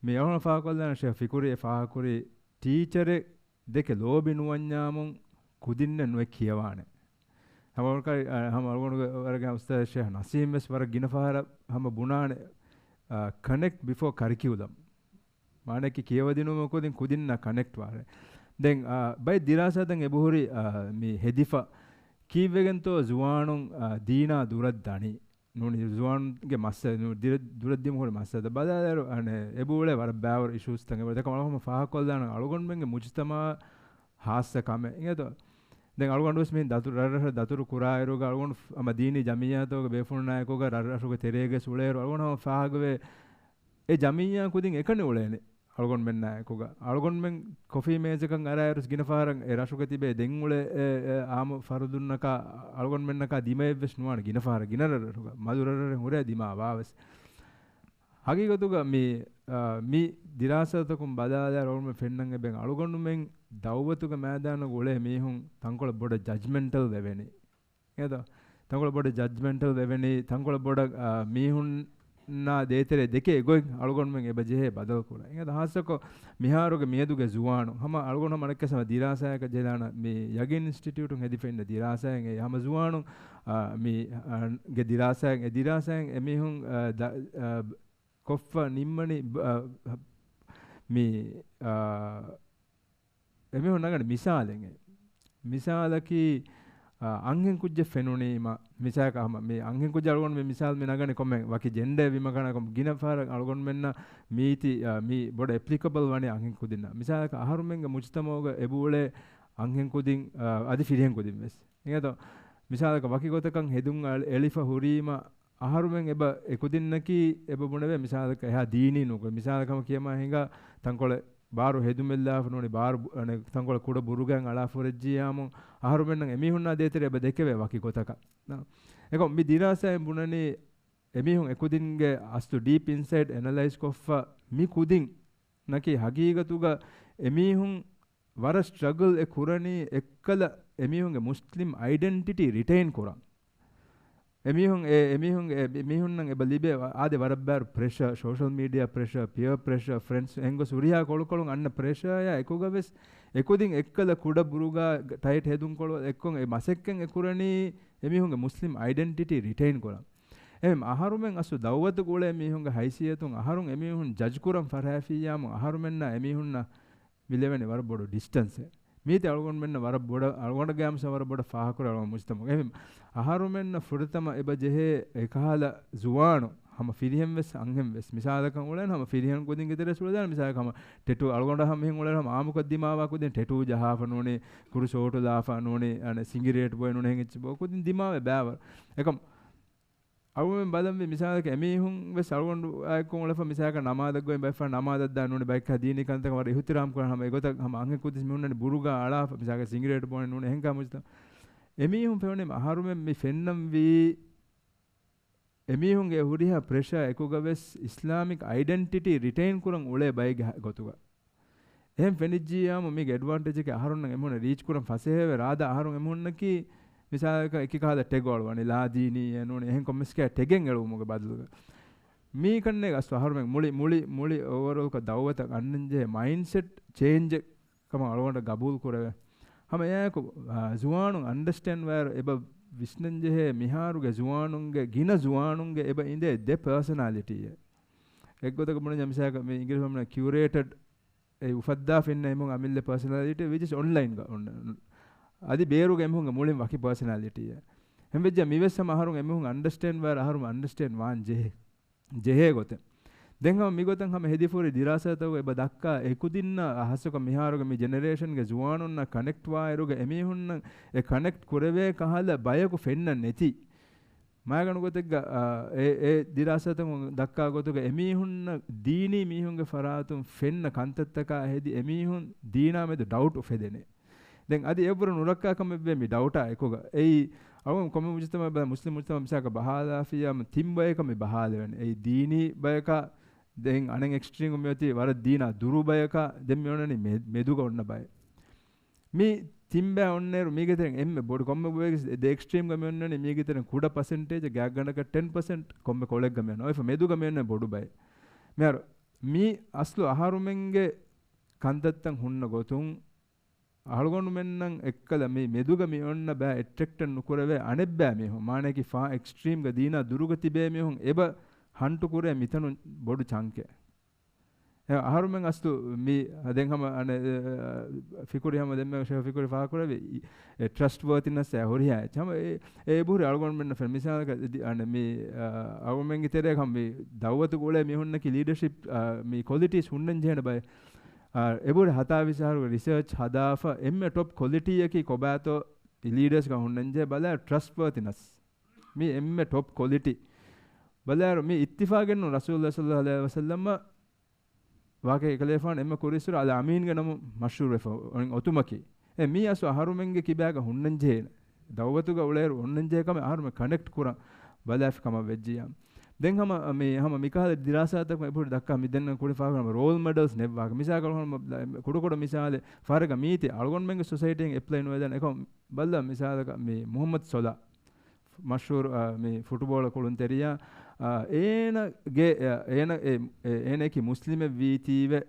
މި އަޅުގަނޑު ފާހަގަކޮށްލާނެ ޝޭހް ފިކުރީ އެ ފާހަގަކުރީ ޓީޗަރެއް ދެކެ ލޯބި ނުވަންޏާމުން ކުދިންނެއް ނުއެއް ކިޔަވާނެ. ހަމަ ވަރަކަށް، އަ، ހަމަ އަޅުގަނޑުގެ ވަރަގެ އުސްތާޛް ޝޭހް ނަސީމް ވެސް ވަރަށް ގިނަ ފަހަރަށް ހަމަ ބުނާނެ، އަ، ކަނެކްޓް ބިފޯ ކަރިކިއުލަމް. މާނައަކީ ކިޔަވަދިނުމަށް ކުދިން ކުދިންނާ ކަނެކްޓް ވާނެ. ދެން، އާ، ބައެއް ދިރާސާތައް އެބަހުރި، އާ، މި ހެދިފަ ކީއްވެގެންތޯ ޒުވާނުން، އާ، ދީނާ ދުރަށް ދަނީ. ނޫނީ ޒުވާނުންގެ މައްސަލަ، ނޫ ދިރަ-، ދުރަށް ދިމުހުރި މައްސަލަ ބަލާލާއިރު، އަނެ، އެބައުޅޭ ވަރަށް ބާވަރު އިޝޫސްތައް އެބަ. ދެކަމަ އަޅުގަނޑު ފާހަގަކޮށްލާނަން އަޅުގަނޑުމެންގެ މުޖުތަމައަށް ހާއްސަ ކަމެއް. އިނގޭތޯ؟ ދެން އަޅުގަނޑު ވެސް މިހެން ދަތުރު، ރަށްރަށަށް ދަތުރު ކުރާއިރުގަ އަޅުގަނޑު ފް-، ހަމަ ދީނީ ޖަމިއްޔާތަކުގެ ބޭފުޅުންނާއެކުގަ ރަށްރަށުގެ ތެރޭގަ އުޅޭއިރު އަޅުގަނޑު ހަމަ ފާހަގަވޭ އެ ޖަމިއްޔާ ކުދިން އެކަނި އުޅޭނެ އަޅުގަނޑުމެންނާއެކުގަ. އަޅުގަނޑުމެން ކޮފީ މޭޒަކަށް އަރާއިރު ގިނަ ފަހަރަށް އެ ރަށުގަ ތިބޭ ދެން އުޅޭ އެ، އެ އާއްމު ފަރުދުންނަކާ އަޅުގަނޑުމެންނަކާ ދިމައެއްވެސް ނުވާނެ ގިނަ ފަހަރަށް ގިނަ ރަށްރަށުގަ. މަދު ރަށްރަށެއް ހުރޭ ދިމާ ވާވެސް. ހަގީގަތުގަ މި، އާ، މި ދިރާސާތަކުން ބަލާލާއިރު އަޅުގަނޑުމެން ފެންނަން އެބަ އަޅުގަނޑުމެން ދައުވަތުގެ މައިދާނުގަ އުޅޭ މީހުން ތަންކޮޅެއް ބޮޑަށް ޖަޖްމެންޓަލް ވެވެނީ. އެދޯ، ތަންކޮޅެއް ބޮޑަށް ޖަޖްމެންޓަލް ވެވެނީ، ތަންކޮޅެއް ބޮޑަށް، އާ، މީހުންނާ ދޭތެރޭ ދެކޭ ގޮތް އަޅުގަނޑުމެން އެބަ ޖެހޭ ބަދަލު ކުރަން. އެނގޭތަ ހާއްސަކޮށް މިހާރުގެ މިއަދުގެ ޒުވާނު ހަމަ އަޅުގަނޑު ހަމަ އަނެއްކާސް ހަމަ ދިރާސާއަކަށް ޖެހިލާނަ މި ޔަގީން އިންސްޓިޓިއުޓުން ހެދިފަ އިންނަ ދިރާސާއެއް އެ ހަމަ ޒުވާނު، އާ، މި، އާ، ގެ ދިރާސާއެއް އެ ދިރާސާއެއް އެމީހުން، އާ، ދަ-، އާ، ކޮށްފަ ނިންމަނީ، އާ، މި، އާ، އެމީހުން ނަގަނީ މިސާލެއް. މިސާލަކީ، އާ، އަންހެން ކުއްޖެއް ފެނުނީމަ، މިސާލަކަށް ހަމަ މި އަންހެން ކުއްޖެއް އަޅުގަނޑު މި މިސާލު މި ނަގަނީ ކޮންމެ ވަކި ޖެންޑަރެއް ވީމަ ކަން ކޮން ގިނަ ފަހަރަށް އަޅުގަނޑުމެންނަށް މީތި، އާ، މީ ބޮޑަށް އެޕްލިކަބަލް ވަނީ އަންހެން ކުދިންނަށް. މިސާލަކަށް އަހަރުމެންގެ މުޖުތަމަޢުގަ އެބައުޅޭ އަންހެން ކުދިން، އާ، އަދި ފިރިހެން ކުދިން ވެސް. އިނގޭތޯ؟ މިސާލަކަށް ވަކި ގޮތަކަށް ހެދުން އަޅ-، އެޅިފަ ހުރީމަ، އަހަރުމެން އެބަ އެކުދިންނަކީ އެބަ ބުނެވޭ މިސާލަކަށް އެހާ ދީނީ ނޫން. މިސާލަކަށް ހަމަ ކިޔަމާ ހިނގާ ތަންކޮޅެއް ބާރު ހެދުމެއްލާފަ ނޫނީ ބާރު ބު-، އަނެއް ތަންކޮޅެއް ކުޑަ ބުރުގައި އަޅާފަ ހުރެއްޖިއްޔާމު އަހަރުމެންނަށް އެމީހުންނާ ދޭތެރޭ އެބަ ދެކެވޭ ވަކި ގޮތަކަށް. އެކޮ މި ދިރާސާއިން ބުނަނީ އެމީހުން އެކުދިންގެ އަސްލު ޑީޕް އިންސައިޑް އެނަލައިޒް ކޮށްފަ މި ކުދިން ނަކީ ހަގީގަތުގަ އެމީހުން ވަރަށް ސްޓްރަގަލް އެ ކުރަނީ އެއްކަލަ އެމީހުންގެ މުސްލިމް އައިޑެންޓިޓީ ރިޓެއިން ކުރަން. އެމީހުން އެ، އެމީހުން އެ، މީހުންނަށް އެބަ ލިބޭ އާދެ ވަރަށް ބާރު ޕްރެޝަރ، ސޯޝަލް މީޑިއާ ޕްރެޝަރ، ޕިއަރ ޕްރެޝަރ، ފްރެންޑްސް އެހެން ގޮސް ހުރިހާ ކޮޅުކޮޅުން އަންނަ ޕްރެޝަރއާ އެކުގަ ވެސް އެކުދިން އެއްކަލަ ކުޑަ ބުރުގާ ޓައިޓް ހެދުންކޮޅު އެއްކޮށް އެ މަސައްކަތް އެ ކުރަނީ އެމީހުންގެ މުސްލިމް އައިޑެންޓިޓީ ރިޓެއިން ކުރަން. އެހެން އަހަރުމެން އަސްލު ދައުވަތުގަ އުޅޭ މީހުންގެ ހައިސިއްޔަތުން އަހަރުން އެމީހުން ޖަޖް ކުރަން ފަށާފިއްޔާމު އަހަރުމެންނާ އެމީހުންނަށް މި ލެވެނީ ވަރަށް ބޮޑު ޑިސްޓަންސެއް. މީތި އަޅުގަނޑުމެންނަށް ވަރަށް ބޮޑަށް، އަޅުގަނޑަށް ގައިމުސަ ވަރަށް ބޮޑަށް ފާހަގަކުރެ އަޅުގަނޑު މުޖްތަމަޢު. އެހެން އަހަރުމެންނަށް ފުރަތަމަ އެބަ ޖެހޭ އެކަހަލަ ޒުވާނު ހަމަ ފިރިހެން ވެސް އަންހެން ވެސް މިސާލަކަށް އުޅެން ހަމަ ފިރިހެން ކުދިންގެ ތެރޭސް އުޅެދާނެ މިސާލަކަށް ހަމަ ޓެޓޫ އަޅުގަނޑަށް ހަމަ މިހެން އުޅެން ހަމަ އާއްމުކޮށް ދިމާވާ ކުދިން ޓެޓޫ ޖަހާފަ ނޫނީ، ކުރު ސޯޓު ލާފަ ނޫނީ، އަނެއް ސިނގިރޭޓް ބޮއެ ނޫނީ ހެން އެއްޗެއް ބޯ ކުދިން ދިމާވެ ބައިވަރު. އެކަމް އަޅުމެން ބަލަންވީ މިސާލަކަށް އެމީހުން ވެސް އަޅުގަނޑު އާއެކު އުޅެފަ މިސާލަކަށް ނަމާދަށް ގޮތް ބައެއް ފަހަރު ނަމާދަށް ދާ ނޫނެ ބައެއްކާ ދީނީ ކަންތަކަށް ވަރަށް އިހުތިރާމް ކުރާ ހަމަ އެގޮތަށް ހަމަ އަންހެން ކުދިސް މިހުންނަނީ ބުރުގާ އަޅާފަ މިސާލަކަށް ސިނގިރޭޓް ބޯނެ ނޫނެ އެހެންކާ މުޖްތަ. އެމީހުން ފެނުނީ އަހަރުމެން މި ފެންނަންވީ އެމީހުންގެ ހުރިހާ ޕްރެޝާ އެކުގަ ވެސް އިސްލާމިކް އައިޑެންޓިޓީ ރިޓެއިން ކުރަން އުޅޭ ބައެއްގެ ގޮތުގަ. އެހެން ފެނިއްޖިއްޔާމު މީގެ އެޑްވާންޓޭޖަކީ އަހަރުންނަށް އެމީހުންނަށް ރީޗް ކުރަން ފަސޭހަވެ ރާދާ އަހަރުން އެމީހުންނަކީ މިސާލަކަށް އެކި ކަހަލަ ޓެގް އޮޅުވަނީ ލާދީނީއޭ ނޫނީ އެހެން ކޮންމެސް ކަހަލަ ޓެގެއް އެޅުވުމުގެ ބަދަލުގަ. މީ ކަންނޭނގެ އަސްލު އަހަރުމެން މުޅި، މުޅި، މުޅި އޯވަރޯލްކޮށް ދައުވަތަށް އަންނަންޖެހޭ މައިންޑްސެޓް ޗޭންޖެއް ކަމަށް އަޅުގަނޑަށް ގަބޫލު ކުރެވޭ. ހަމަ އެއާއެކު، އާ، ޒުވާނުން އަންޑަސްޓޭންޑް ވާއިރު އެބަ ވިސްނަންޖެހޭ މިހާރުގެ ޒުވާނުންގެ، ގިނަ ޒުވާނުންގެ އެބަ އިނދޭ ދެ ޕާސަނާލިޓީއެއް. އެއްގޮތަކަށް ބުނަންޏާ މިސާލަކަށް މި އިނގިރޭސި ވަމުން ކިއުރޭޓެޑް އެ އުފައްދާފަ އިންނަ އެމީހުން އަމިއްލަ ޕާސަނާލިޓީ ވިޗް އިޒް އޮންލައިންގަ އޮންނަ. އަދި ބޭރުގެ އެމީހުންގެ މުޅިން ވަކި ޕާސަނާލިޓީއެއް. ހެންވެއްޖާ މިވެސް ހަމަ އަހަރުން އެމީހުން އަންޑަސްޓޭންޑް ވާއިރު އަހަރުން އަންޑަސްޓޭންޑް ވާން ޖެހޭ. ޖެހޭ ގޮތެއް. ދެން ހަމަ މިގޮތަށް ހަމަ ހެދިފަހުރި ދިރާސާތަކުގަ އެބަ ދައްކާ އެކުދިންނަށް ހާއްސަކޮށް މިހާރުގެ މި ޖެނެރޭޝަންގެ ޒުވާނުންނާ ކަނެކްޓް ވާއިރުގަ އެމީހުންނަށް އެ ކަނެކްޓް ކުރެވޭ ކަހަލަ ބަޔަކު ފެންނަން ނެތި. މާގަނޑު ގޮތެއްގަ، އާ، އެ، އެ ދިރާސާތަކުން ދައްކާ ގޮތުގަ އެމީހުންނަށް ދީނީ މީހުންގެ ފަރާތުން ފެންނަ ކަންތައްތަކާ ހެދި އެމީހުން ދީނާ މެދު ޑައުޓް އުފެދެނީ. ދެން އަދި އެއްވަރު ނުރައްކާ ކަމެއްވޭ މި ޑައުޓާ އެކުގަ. އެއީ، އަޅުގަނޑު ކޮންމެ މުޖުތަމައެއް ބަލާ، މުސްލިމް މުޖުތަމަ މިސާލަކަށް ބަހާލާފިޔާ ތިން ބަޔަކަށް މި ބަހާލެވެން. އެއީ ދީނީ ބަޔަކާ، ދެން އަނެއް އެކްސްޓްރީމް މިއޮތީ ވަރަށް ދީނާ ދުރު ބަޔަކާ، ދެން މިއޮންނަނީ މެ-، މެދުގަ އޮންނަ ބައެއް. މި ތިން ބައި އޮންނައިރު މީގެ ތެރެއިން އެންމެ ބޮޑު ކޮންމެ ބައެއްގެ ދެ އެކްސްޓްރީމްގަ މި އޮންނަނީ މީގެ ތެރެއިން ކުޑަ ޕަސެންޓޭޖެއް ގާތްގަނޑަކަށް ޓެން ޕަސެންޓް ކޮންމެ ކޮޅެއްގަ މި އޮންނަ. އޮތްފަ މެދުގަ މި އޮންނަ ބޮޑު ބައެއް. މިހާރު މީ އަސްލު އަހަރުމެންގެ ކަންތައްތައް ހުންނަ ގޮތުން އަޅުގަނޑުމެންނަށް އެއްކަލަ މި މެދުގަ މި އޮންނަ ބައި އެޓްރެކްޓެއް ނުކުރެވޭ އަނެއްބައި މީހުން. މާނައަކީ ފާ އެކްސްޓްރީމްގަ ދީނާ ދުރުގަ ތިބޭ މީހުން އެބަ ހަންޓު ކުރޭ މިތަނުން ބޮޑު ޗަންކެއް. އެ، އަހަރުމެން އަސްލު މި، ދެން ހަމަ އަނެ، އެ، ފިކުރި ހަމަ ދެންމެ ޝޭޚް ފިކުރި ފާހަގަކުރެއްވި، އެ، ޓްރަސްޓްވާތިނަސް އެ ހުރިހާ އެއްޗެއް. ހަމަ އެ، އެ ބުހުރި އަޅުގަނޑުމެންނަށް ފެން މިސާލަކަށް އެދި، އަނެ މި، އަ، އަޅުގަނޑުމެންގެ ތެރޭގަ ހަމަ މި ދައުވަތުގަ އުޅޭ މީހުންނަކީ ލީޑަޝިޕް، އަ، މި ކޮލިޓީސް ހުންނަން ޖެހޭނެ ބައެއް. އަ، އެ ބުހުރި ހަތާވީސް އަހަރުގެ ރިސާޗް ހަދާފަ އެންމެ ޓޮޕް ކޮލިޓީއަކީ ކޮބާތޯ ލީޑަރސްގަ ހުންނަން ޖެހޭ ބަލާ ޓްރަސްޓްވާތިނަސް. މި އެންމެ ޓޮޕް ކޮލިޓީ. ބަލާއިރު މި އިއްތިފާގެއްނު ރަސޫލުﷲ ޞައްލަﷲު ޢަލައިހި ވަސައްލަމަށް ވާގި އެކަލޭފާނު އެންމެ ކުރީއްސުރެ އަލް އަމީންގެ ނަމުން މަޝްހޫރުވެފަ އޮތުމަކީ. އެ މީ އަސްލު އަހަރުމެންގެ ކިބާގަ ހުންނަންޖެހޭ، ދައުވަތުގަ އުޅޭއިރު އޮންނަންޖެހޭ ކަމެއް އަހަރުމެން ކަނެކްޓް ކުރަން ބަލާފި ކަމަށް ވެއްޖިއްޔާ. ދެން ހަމަ މި، ހަމަ މިކަހަލަ ދިރާސާތަކުން އެބަހުރި ދައްކާ މި ދެންނެވި ކުރި ފާހަގަ ހަމަ ރޯލް މޮޑެލްސް ނެތް ވާހަކަ. މިސާލަކަށް ހަމަ ކުޑަކުޑަ މިސާލެއް ފަހަރަކަށް މީތި އަޅުގަނޑުމެންގެ ސޮސައިޓީއިން އެޕްލައި ނުވެދާނެ އެކަމަށް ބަލާ މިސާލަކަށް މި މުޙައްމަދު ޞަލާ މަޝްހޫރު، އާ، މި ފުޓުބޯޅަ ކުޅުންތެރިޔާ، އާ، އޭނަގެ، އާ، އޭނަ، އޭ، އޭ، އޭނައަކީ މުސްލިމެއް ވީތީވެ،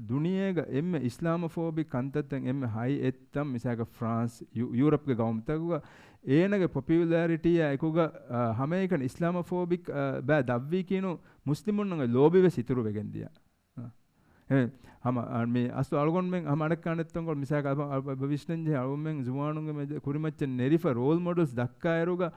ދުނިޔޭގަ އެންމެ އިސްލާމަފޯބިކް ކަންތައްތައް އެންމެ ހައި އެއްތަން، މިސާލަކަށް ފްރާންސް، ޔޫ-، ޔޫރަޕްގެ ގައުމުތަކުގަ އޭނަގެ ޕޮޕިއުލާރިޓީއާ އެކުގަ، އާ، ހަމައެކަނި އިސްލާމަފޯބިކް، އާ، ބައި ދަށްވީކީނު މުސްލިމުންނަށް ލޯބިވެސް އިތުރުވެގެން ދިޔަ. އެ، ހަމަ، އަ، މި އަސްލު އަޅުގަނޑުމެން ހަމަ އަނެއްކާ އަނެއްތަންކޮޅު މިސާލަކަށް އަ، އަ، އަ، ވިސްނަންޖެހޭ އަޅުގަނޑުމެން ޒުވާނުންގެ މެދު ކުރިމައްޗަށް ނެރިފަ ރޯލް މޮޑެލްސް ދައްކާއިރުގަ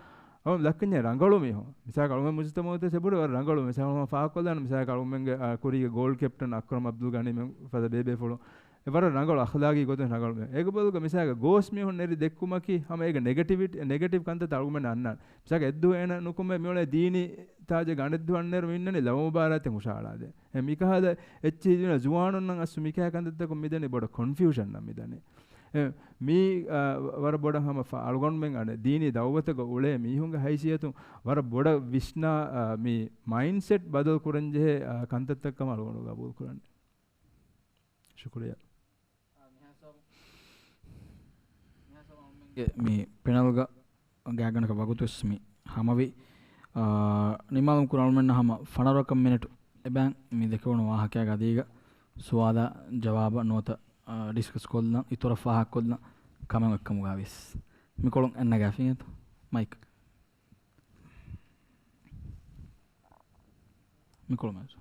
އަޅުގަނޑު ދައްކަންޖެހޭ ރަނގަޅު މީހުން. މިސާލަކަށް އަޅުގަނޑު މުޖުތަމަޢުތައް ސެބުރެ ވަރަށް ރަނގަޅު. މިސާލަކަށް ހަމަ ފާހަގަކޮށްލާނަން މިސާލަކަށް އަޅުގަނޑުމެންގެ، އަ، ކުރީގެ ގޯލް ކެޕްޓަން އަކްރަމް އަބްދުލް ގަނީމެން ފަދަ ބޭބޭފުޅުން. އެ ވަރަށް ރަނގަޅު އަޚްލާގީ ގޮތުން ރަނގަޅު މީހުން. އޭގެ ބަދަލުގަ މިސާލަކަށް ގޯސް މީހުން ނެރި ދެއްކުމަކީ ހަމަ އޭގެ ނެގެޓިވިޓީ، ނެގެޓިވް ކަންތައްތައް އަޅުގަނޑުމެން އަންނާނެ. މިސާލަކަށް އެއްދުވަހު އޭނަ ނުކުމެ މިއުޅޭ ދީނީ ތާޖެއްގަ އަނެއްދުވަހު އަންނައިރު މި އިންނަނީ ލަވަމުބާރާތެއް ހުށަހަޅާދޭ. އެ މިކަހަލަ އެއްޗެއް ހެދިނަ ޒުވާނުންނަށް އަސްލު މިކަހަލަ ކަންތައްތަކުން މިދަނީ ބޮޑަށް ކޮންފިއުޝަންއަށް މިދަނީ. އެ، މީ، އާ، ވަރަށް ބޮޑަށް ހަމަ ފަ-، އަޅުގަނޑުމެން އަނެއް ދީނީ ދައުވަތުގަ އުޅޭ މީހުންގެ ހައިސިއްޔަތުން ވަރަށް ބޮޑަށް ވިސްނާ، އާ، މި މައިންޑްސެޓް ބަދަލު ކުރަންޖެހޭ، އާ، ކަންތައްތައް ކަމަށް އަޅުގަނޑު ގަބޫލު ކުރަން. ޝުކުރިއްޔާ. މި ޕެނަލްގަ ގާތްގަނޑަކަށް ވަގުތުވެސް މި ހަމަވި. އާ، ނިމާލުމުން ކުރިން އަޅުމެންނަށް ހަމަ ފަނަރަ މިނެޓު އެބައިން މި ދެކެވުނު ވާހަކައިގެ އަދީގަ ސުވާލާ ޖަވާބަށް ނުވަތަ، އާ، ޑިސްކަސް ކޮށްލަން، އިތުރަށް ފާހަގަކޮށްލަން ކަމެއް އޮތްކަމުގައިވިޔަސް. މިކޮޅުން އަންނަގަތް އެނގޭތޯ؟ މައިކް. މިކޮޅު މެން.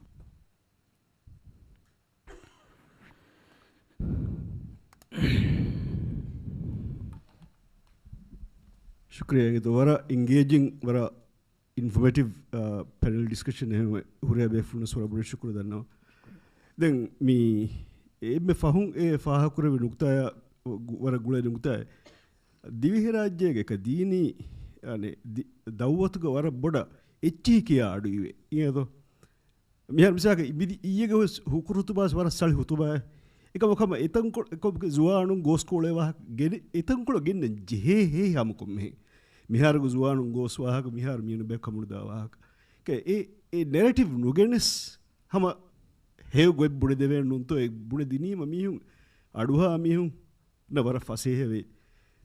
ޝުކުރިއްޔާ އިނގޭތޯ. ވަރަށް އެންގޭޖިން، ވަރަށް އިންފޮމޭޓިވް، އާ، ޕެނަލް ޑިސްކަޝަން އެހެންވެ ހުރިހާ ބޭފުޅުންނަށް ވަރަށް ބޮޑަށް ޝުކުރު ދަންނަވަން. ދެން މި އެންމެ ފަހުން އެ ފާހަގަކުރެއްވި ނުކުތާއަށް ގު-، ވަރަށް ގުޅޭ ނުކުތާއެއް. ދިވެހިރާއްޖޭގެ އެކަ ދީނީ، އަނެ، ދި-، ދައުވަތުގަ ވަރަށް ބޮޑަށް އެއްޗިހި ކިޔާ އަޑު އިވޭ. އިނގޭތޯ؟ މިހާރު މިސާލަކަށް އިބިދި އިއްޔެގެ ހުސް ހުކުރު ހުތުބާސް ވަރަށް ސަޅި ހުތުބާއެއް. އެކަމަކު ހަމަ އެތަންކޮޅު އެކޮބްގެ ޒުވާނުން ގޯސްކޮޅޭ ވާހަކަ ގެނެ-، އެތަންކޮޅަށް ގެންނަން ޖެހޭ ހޭ ހަމަކޮށް މެހެން. މިހާރުގެ ޒުވާނުން ގޯސް ވާހަކަ މިހާރު މީނު ބޭ ކަމުނުދާ ވާހަކަ. އެ، އެ، އެ ނެރެޓިވް ނުގެނެސް ހަމަ ހެޔޮ ގޮތް ބުނެދެވޭނެ ނޫންތޯ އެ ބުނެދިނީމަ މީހުން އަޑުހާ މީހުން ނަ ވަރަށް ފަސޭހަވޭ.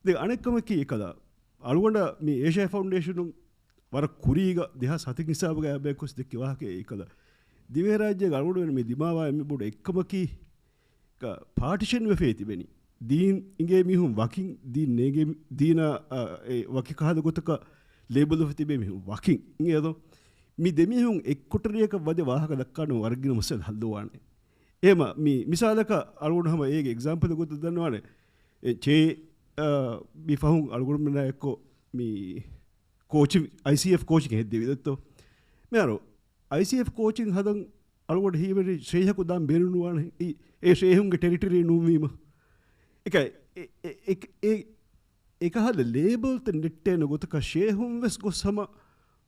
ދެ އަނެއްކަމަކީ އެކަލާ އަޅުގަނޑަށް މި އޭޝިއާ ފައުންޑޭޝަނުން ވަރަށް ކުރީގަ ދެހާސް ހަތެއް ހިސާބުގަ އެއްބަޔަކުވެސް ދެއްކި ވާހަކައެއް އެކަލަ. ދިވެހިރާއްޖޭގަ އަޅުގަނޑުމެން މި ދިމާވާ އެންމެ ބޮޑު އެއްކަމަކީ، ކަ-، ޕާޓިޝަން ވެފައި ތިބެނީ. ދީން އިނގޭ މީހުން ވަކިން، ދީން ނޭނގޭ މި-، ދީނާ، އަ، އެ ވަކި ކަހަލަ ގޮތަކަށް ލޭބަލްވެފަ ތިބޭ މީހުން ވަކިން. އިނގޭ ދޯ؟ މި ދެމީހުން އެއްކޮޓަރިއަކަށް ވަދެ ވާހަކަ ދައްކާނަމަ ވަރަށް ގިނަ މައްސަލަ ހައްލުވާނެ. އެހެމަ މި މިސާލަކަށް އަޅުގަނޑު ހަމަ އޭގެ އެގްޒާމްޕަލް ގޮތަށް ދަންނަވާނެ. އެ ޗޭ، އަ، މި ފަހުން އަޅުގަނޑުމެންނާ އެއްކޮށް މި ކޯޗިން، އައިސީއެފް ކޯޗިން ހެއްދެވި ދެއްތޯ. މިހާރު އައިސީއެފް ކޯޗިން ހަދަން އަޅުގަނޑު ހީވެރި ޝޭހަކު ދާން ބޭނުންވާނެ. އެ، އެ ޝޭހުންގެ ޓެރިޓަރީ ނޫންވީމަ. އެކަ-، އެ، އެ، އެ، އެ، އެކަހަލަ ލޭބަލްތައް ނެއްޓޭނެ ގޮތަކަށް ޝޭހުން ވެސް ގޮސް ހަމަ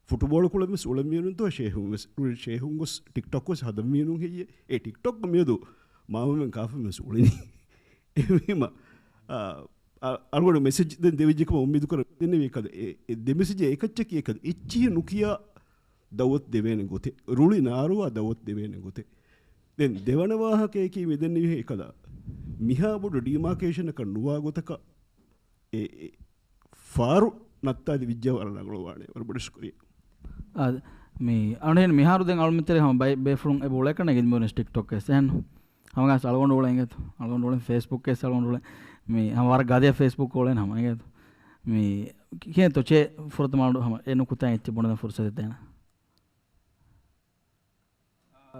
ފުޓުބޯޅަ ކުޅަން ވެސް އުޅެން މީނުންތޯ ޝޭހުން ވެސް، ޝޭހުން ގޮސް ޓިކްޓޮކް ވެސް ހަދަން މީނުން ހެއްޔޭ؟ އެ ޓިކްޓޮކް މިއަދު މާމަމެން ކާފަމެން ވެސް އުޅެނީ. އެހެންވީމަ، އާ، އަ-، އަޅުގަނޑު މެސެޖް ދެން ދެވިއްޖެކަމަށް އުއްމީދު ކުރަން ދެންނެވި އެކަލަ، އެ، އެ ދެ މެސެޖެއް އެކައްޗަކީ އެކަލަ އެއްޗިހި ނުކިޔާ ދައުވަތު ދެވޭނެ ގޮތެއް، ރުޅި ނާރުވާ ދައުވަތު ދެވޭނެ ގޮތެއް. ދެން ދެވަނަ ވާހަކަޔަކީ މި ދެންނެވިހެން އެކަލަ މިހާ ބޮޑު ޑީމާކޭޝަނަކަށް ނުވާ ގޮތަކަށް އެ، އެ ފާރު ނައްތާލި ވިއްޖެ ވަރަށް ރަނގަޅުވާނެ. ވަރަށް ބޮޑަށް ޝުކުރިއްޔާ. އާ، މި އަންހެން މިހާރު ދެން އަޅުމެން ތެރޭ ހަމަ ބައި-، ބޭފުޅުން އެބަ އުޅޭކަން އެގެން މިވަނީ ޓިކްޓޮކް ވެސް އެހެން. ހަމަގާސް އަޅުގަނޑު އުޅެނގޭތޯ. އަޅުގަނޑު އުޅެން ފޭސްބުކް ވެސް އަޅުގަނޑު އުޅެން. މި ހަމަ ވަރަށް ގަދަޔަށް ފޭސްބުކް އުޅެން ހަމަ އިނގޭތޯ. މި ކިހިނެއްތޯ ޗޭ ފުރަތަމަ އަޅު ހަމަ އެ ނުކުތާ އެއްޗެއް ބުނެދޭން ފުރުސަތެއް ދޭނަ. އާ،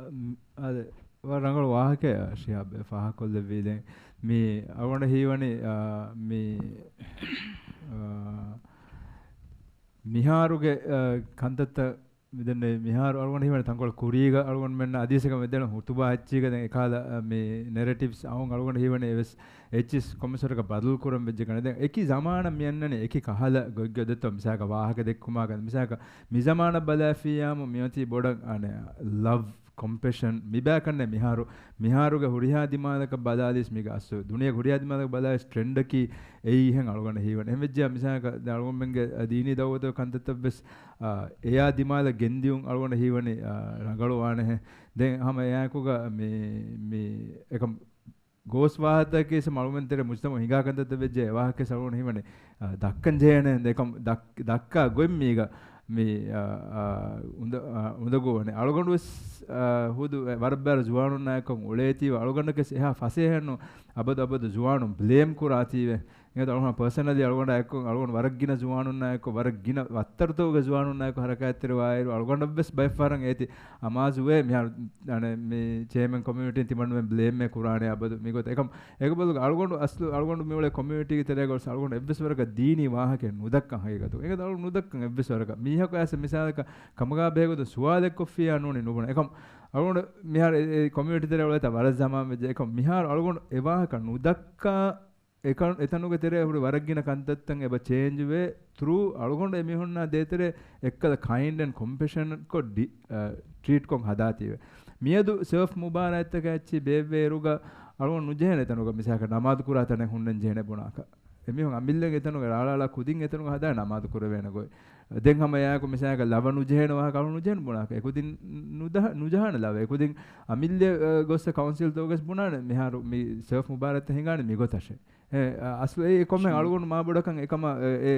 އަދެ، ވަރަށް ރަނގަޅު ވާހަކައެއް ޝިހާބް އެ ފާހަގަކޮށްލެއްވީ. ދެން މި އަޅުގަނޑަށް ހީވަނީ، އާ، މި، އާ، މިހާރުގެ، އާ، ކަންތައްތައް މިދެންނެވި މިހާރު އަޅުގަނޑަށް ހީވަނީ ތަންކޮޅެއް ކުރީގަ އަޅުގަނޑުމެންނަށް އަދިވެސް އެކަމަށް ދެން ހުތުބާ އެއްޗީގަ ދެން އެކާލަ، އާ، މި ނެރެޓިވްސް އައުން އަޅުގަނޑަށް ހީވަނީ އެވެސް އެއްޗިސް ކޮންމެސްވަރަކަށް ބަދަލު ކުރަން ވެއްޖެ ކަން. ދެން އެކި ޒަމާނަށް މި އަންނަނީ އެކި ކަހަލަ ގޮތްގޮތް ދެއްތޯ މިސާލަކަށް ވާހަކަ ދެއްކުމާ ކަން. މިސާލަކަށް މި ޒަމާނަށް ބަލާފިއްޔާމު މިއޮތީ ބޮޑަށް އަނެއް ލަވް، ކޮމްޕެޝަން މިބާކަންނޭ މިހާރު، މިހާރުގެ ހުރިހާ ދިމާލަކަށް ބަލާލީސް މީގަ އަސްލު ދުނިޔޭގެ ހުރިހާ ދިމާލަކަށް ބަލާލީސް ޓްރެންޑަކީ އެއީ ހެން އަޅުގަނޑަށް ހީވަނީ. އެހެން ވެއްޖެޔާ މިސާލަކަށް ދެން އަޅުގަނޑުމެންގެ ދީނީ ދައުވަތުގެ ކަންތައްތައް ވެސް، އާ، އެޔާ ދިމާލަށް ގެންދިޔުން އަޅުގަނޑަށް ހީވަނީ، އާ، ރަނގަޅުވާނެހެން. ދެން ހަމަ އެއާއެކުގަ މި، މި އެކަމް ގޯސް ވާހަކަތަކީ ސަ މަޅުމެން ތެރެ މުޖްތަމަޢު ހިނގާ ކަންތައްތައް ވެއްޖެ އެ ވާހަކަ ސަޅުން ހިމަނެ، އަ، ދައްކަން ޖެހޭނެ ދެކޮން ދައް-، ދައްކާ ގޮތް މީގަ މި، އަ، އަ، އުނދަ-، އަ، އުނދަގޫ ވަނެ. އަޅުގަނޑު ވެސް، އަ، ހުދު އެ ވަރަށް ބާރަ ޒުވާނުންނާއެކު އުޅޭތީވެ، އަޅުގަނޑަކަސް އެހާ ފަސޭހައެއްނު އަބަދު އަބަދު ޒުވާނުން ބްލޭމް ކުރާތީވެ. އެގޮތަށް އަޅުގަނޑު ޕާސަނަލީ އަޅުގަނޑާ އެއްކޮށް، އަޅުގަނޑު ވަރަށް ގިނަ ޒުވާނުންނާ އެއްކޮށް، ވަރަށް ގިނަ ވައްތަރުތަކުގެ ޒުވާނުންނާ އެއްކޮށް ހަރަކާތްތެރިވާއިރު، އަޅުގަނޑަށް ވެސް ބައެއް ފަހަރަށް އޭތި އަމާޒުވޭ މިހާރު، އަނެ، މި ޗެއާމެން ކޮމިއުނިޓީން ތިމަންމެން ބްލޭމްއެއް ކުރާނެ އަބަދު މިގޮތަށް. އެކަމް، އެކަބަލުގަ އަޅުގަނޑު އަސްލު، އަޅުގަނޑު މިއުޅޭ ކޮމިއުނިޓީގެ ތެރޭގަ ވެސް އަޅުގަނޑު އެއްވެސް ވަރަކަށް ދީނީ ވާހަކައެއް ނުދައްކަން ހަގީގަތުގަ. އެކަދަ އަޅުގަނޑު ނުދައްކަން އެއްވެސް ވަރަކަށް. މީހަކު އައިސް މިސާލަކަށް ކަމުގާ ބެހޭގޮތުން ސުވާލެއް ކޮށްފިއްޔާ ނޫނީ ނުބުނެ. އެކަމް އަޅުގަނޑު މިހާރު އެ، އެ ކޮމިއުނިޓީ ތެރޭ އުޅޭތާ ވަރަށް ޒަމާން ވެއްޖެ. އެކަމް މިހާރު އަޅުގަނޑު އެ ވާހަކަ ނުދައްކާ އެކަން، އެތަނުގެ ތެރޭ ހުރި ވަރަށް ގިނަ ކަންތައްތައް އެބަ ޗޭންޖް ވޭ ތްރޫ އަޅުގަނޑު އެމީހުންނާ ދޭތެރޭ އެއްކަލަ ކައިންޑް އެންޑް ކޮމްޕެޝަންކޮށް ޑި-، އަ، ޓްރީޓްކޮށް ހަދާތީވެ. މިއަދު ސަރފް މުބާރާތްތަކާ އެއްޗި ބޭއްވޭއިރުގަ އަޅުގަނޑު ނުޖެހޭނެ އެތަނުގަ މިސާލަކަށް ނަމާދު ކުރާ ތަނެއް ހުންނަން ޖެހޭނެ ބުނާކަށް. އެމީހުން އަމިއްލައިން އެތަނުގަ ރާޅާޅާ ކުދިން އެތަނުގަ ހަދާ ނަމާދު ކުރެވޭނެ ގޮތް. ދެން ހަމަ އެއާއެކު މިސާލަކަށް ލަވަ ނުޖެހޭނެ ވާހަކަ އަޅުގަނޑު ނުޖެހޭނެ ބުނާކަށް. އެކުދިން ނުދަހަ-، ނުޖަހާނެ ލަވަ. އެކުދިން އަމިއްލަ، އަ، ގޮއްސަ ކައުންސިލްތަކުގަސް ބުނާނެ މިހާރު މި ސަރފް މުބާރާތްތައް ހިނގާނެ މިގޮތަށޭ. އެ، އަ، އަސްލު އެ ކޮމެން އަޅުގަނޑު މާބޮޑަކަށް އެކަމަށް، އެ، އެ،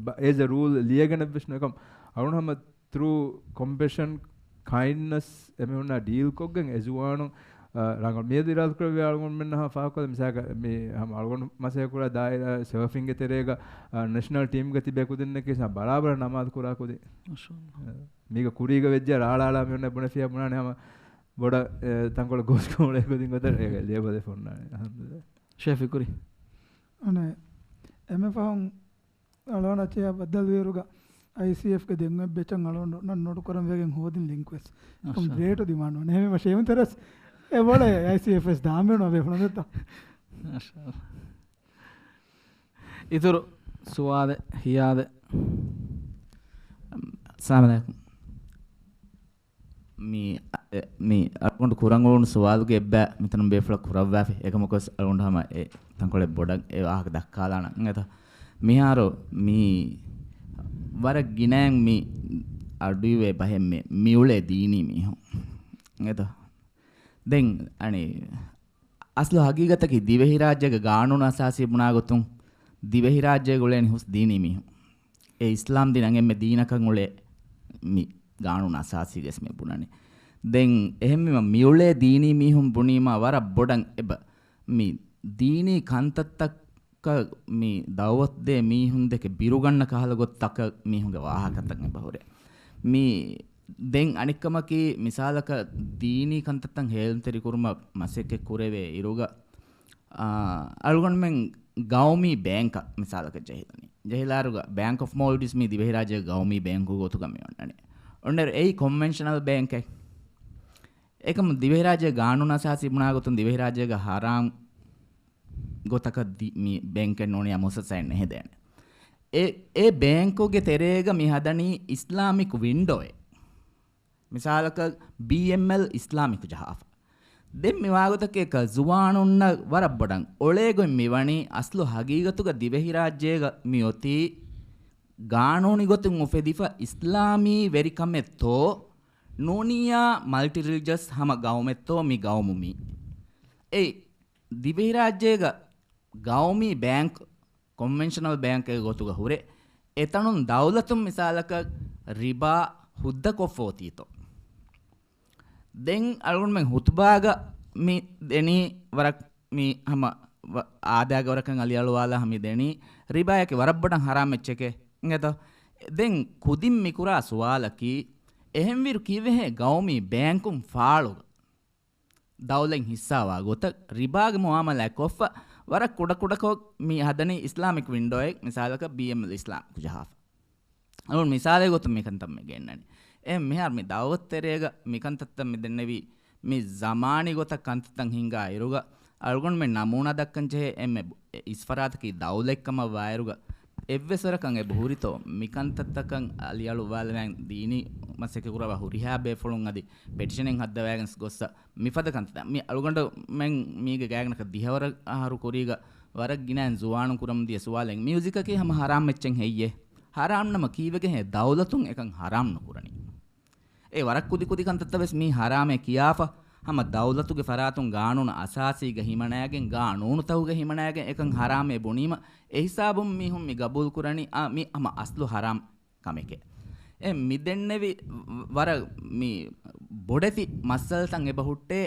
ބަ-، އޭޒް އަ ރޫލް ލިޔެގެނެއްވެސް ނު އެކަމް އަޅުގަނޑު ހަމަ ތްރޫ ކޮމްޕެޝަން، ކައިންޑްނަސް އެމީހުންނާ ޑީލް ކޮށްގެން އެ ޒުވާނުން، އަ، ރަނގަޅު މިއަދު އިރާދަކުރެއްވި އަޅުގަނޑުމެންނަށް ހަމަ ފާހަގަކޮށްލަ މިސާލަކަށް މި ހަމަ އަޅުގަނޑު މަސައްކަތްކުރާ ދާއިރާ ސަރފިންގެ ތެރޭގަ، އަ، ނެޝަނަލް ޓީމްގަ ތިބޭ ކުދިންނަކީ ސަ ބަރާބަރަށް ނަމާދު ކުރާ ކުދިން. މާޝާﷲ. އަ، މީގަ ކުރީގަ ވެއްޖެ ރާޅާޅާ މިއޮންނަ ބުނެފިޔާ ބުނާނެ ހަމަ ބޮޑަށް، އެ، ތަންކޮޅެއް ގޯސްކޮޅެއް ކުދިން ގޮތަށް އޭގެ ލޭބަލެއް ފޮންނާނެ. އަލްޙަމްދުލިއްލާހް. ޝޭ ފިކުރީ. އަނެ، އެންމެ ފަހުން އަޅުގަނޑަށް އެއާ ބައްދަލުވިއިރުގަ އައިސީއެފްގެ ދެން އޮތް ބެޗަށް އަޅުގަނޑު ނަން ނޯޓު ކުރަން ވެގެން ހޯދިން ލިންކް ވެސް. އެކަމް މާޝާﷲ. ރޭޓު ޑިމާންޑް ވަން. އެހެންވީމަ ޝޭމު ތެރަސް އެ ބޮޑެ އައިސީއެފް ވެސް ދާން ބޭނުން އަބޭފުޅުން ދެއްތޯ. މާޝާﷲ. އިތުރު ސުވާލެއް ހިޔާލެއް؟ އައްސަލާމު ޢަލައިކުމް. މި، އެ، މި އަޅުގަނޑު ކުރަން އުޅުނު ސުވާލުގެ އެއްބައި މިތަނުން ބޭފުޅަށް ކުރައްވާފި. އެކަމަކުވެސް އަޅުގަނޑު ހަމަ އެ ތަންކޮޅެއް ބޮޑަށް އެ ވާހަކަ ދައްކާލާނަން އެތަ. މިހާރު މި ވަރަށް ގިނައިން މި އަޑުއިވޭ ބަހެއް މި، މިއުޅޭ ދީނީ މީހުން އެތަ. ދެން އަނެއް އަސްލު ހަގީގަތަކީ ދިވެހިރާއްޖޭގެ ގާނޫނު އަސާސީ ބުނާގޮތުން ދިވެހިރާއްޖޭގަ އުޅޭނީ ހުސް ދީނީ މީހުން. އެ އިސްލާމް ދީނަށް އެންމެ ދީނަކަށް އުޅޭ މި ގާނޫނު އަސާސީގަސް މި ބުނަނީ. ދެން އެހެންވީމަ މިއުޅޭ ދީނީ މީހުން ބުނީމާ ވަރަށް ބޮޑަށް އެބަ މި ދީނީ ކަންތައްތައް ކަ މި ދައުވަތުދޭ މީހުންދެކެ ބިރުގަންނަ ކަހަލަ ގޮތްތަކަށް މީހުންގެ ވާހަކަތައް އެބަހުރޭ. މި ދެން އަނެއްކަމަކީ، މިސާލަކަށް ދީނީ ކަންތައްތައް ހޭލުންތެރިކުރުމަށް މަސައްކަތް ކުރެވޭ އިރުގަ، އާ، އަޅުގަނޑުމެން ގައުމީ ބޭންކަށް މިސާލަކަށް ޖެހިލަނީ. ޖެހިލާއިރުގަ ބޭންކް އޮފް މޯލްޑިވްސް މީ ދިވެހިރާއްޖޭގެ ގައުމީ ބޭންކުގެ ގޮތުގަ މި އޮންނަނީ. އޮންނައިރު އެއީ ކޮންވެންޝަނަލް ބޭންކެއް. އެކަމު ދިވެހިރާއްޖޭގެ ގާނޫނު އަސާސީ ބުނާ ގޮތުން ދިވެހިރާއްޖޭގަ ހަރާމް ގޮތަކަށް ދި-، މި ބޭންކެއް ނޫނިއްޔާ މުއައްސަސާއެއް ނެހެދޭނެ. އެ، އެ ބޭންކުގެ ތެރޭގަ މި ހަދަނީ އިސްލާމިކް ވިންޑޯއެއް. މިސާލަކަށް ބީއެމްއެލް އިސްލާމިކް ޖަހާފަ. ދެން މި ވާގޮތަކީ އެކަ ޒުވާނުންނަށް ވަރަށް ބޮޑަށް އޮޅޭ ގޮތް މި ވަނީ އަސްލު ހަގީގަތުގަ ދިވެހިރާއްޖޭގަ މި އޮތީ ގާނޫނީ ގޮތުން އުފެދިފަ އިސްލާމީ ވެރިކަމެއްތޯ ނޫނިއްޔާ މަލްޓި ރިލިޖަސް ހަމަ ގައުމެއްތޯ މި ގައުމު މީ. އެ ދިވެހިރާއްޖޭގަ ގައުމީ ބޭންކް، ކޮންވެންޝަނަލް ބޭންކެއް ގޮތުގަ ހުރެ، އެތަނުން ދައުލަތުން މިސާލަކަށް ރިބާ ހުއްދަކޮށްފަ އޮތީތޯ. ދެން އަޅުގަނޑުމެން ހުތުބާގަ މި ދެނީ ވަރަށް މި ހަމަ ވަ-، އާދައިގެ ވަރަކަށް އަލިއަޅުވާލާ ހަމަ ދެނީ ރިބާއަކީ ވަރަށް ބޮޑަށް ހަރާމް އެއްޗެކޭ. އިނގޭތޯ؟ ދެން ކުދިން މި ކުރާ ސުވާލަކީ، އެހެންވީރު ކީއްވެހޭ ގައުމީ ބޭންކުން ފާޅުގަ ދައުލަތް ހިއްސާވާ ގޮތަށް ރިބާގެ މުއާމަލާތް ކޮށްފަ، ވަރަށް ކުޑަކުޑަކޮށް މި ހަދަނީ އިސްލާމިކް ވިންޑޯއެއް، މިސާލަކަށް ބީއެމްއެލް އިސްލާމިކް ޖަހާފަ. އަޅުގަނޑު މިސާލެއް ގޮތުން މިކަންތައް މި ގެންނަނީ. އެ މިހާރު މި ދައުވަތު ތެރޭގަ މިކަންތައްތައް މި ދެންނެވީ، މި ޒަމާނީ ގޮތަށް ކަންތައްތައް ހިންގާ އިރުގަ، އަޅުގަނޑުމެން ނަމޫނާ ދައްކަން ޖެހޭ އެންމެ ބު-، އެ އިސް ފަރާތަކީ ދައުލަތްކަމަށް ވާއިރުގަ، އެއްވެސް ވަރަކަށް އެބަ ހުރިތޯ، މިކަންތައްތަކަށް އަލިއަޅުވާލެވޭން ދީނީ މަސައްކަތް ކުރައްވާ ހުރިހާ ބޭފުޅުން އަދި ޕެޓިޝަނެއް ހައްދަވާގެން ގޮއްސަ މިފަދަ ކަންތައް. މި އަޅުގަނޑުމެން މީގެ ގާތްގަނޑަކަށް ދިހަވަރަ އަހަރު ކުރީގަ ވަރަށް ގިނައިން ޒުވާނުން ކުރަމުން ދިޔަ ސުވާލެއް. މިއުޒިކަކީ ހަމަ ހަރާމް އެއްޗެއް ހެއްޔޭ؟ ހަރާމް ނަމަ ކީއްވެގެން ހޭ ދައުލަތުން އެކަން ހަރާމް ނުކުރަނީ؟ އެ ވަރަށް ކުދި ކުދި ކަންތައްތައް ވެސް މީ ހަރާމޭ ކިޔާފަ، ހަމަ ދައުލަތުގެ ފަރާތުން ގާނޫނު އަސާސީގަ ހިމަނައިގެން، ގާނޫނުތަކުގަ ހިމަނައިގެން އެކަން ހަރާމޭ ބުނީމަ، އެ ހިސާބުން މީހުން މި ގަބޫލު ކުރަނީ، އާ، މި ހަމަ އަސްލު ހަރާމް ކަމެކޭ. އެ މި ދެންނެވި ވަ-، ވަރަށް މި ބޮޑެތި މައްސަލަތައް އެބަ ހުއްޓޭ،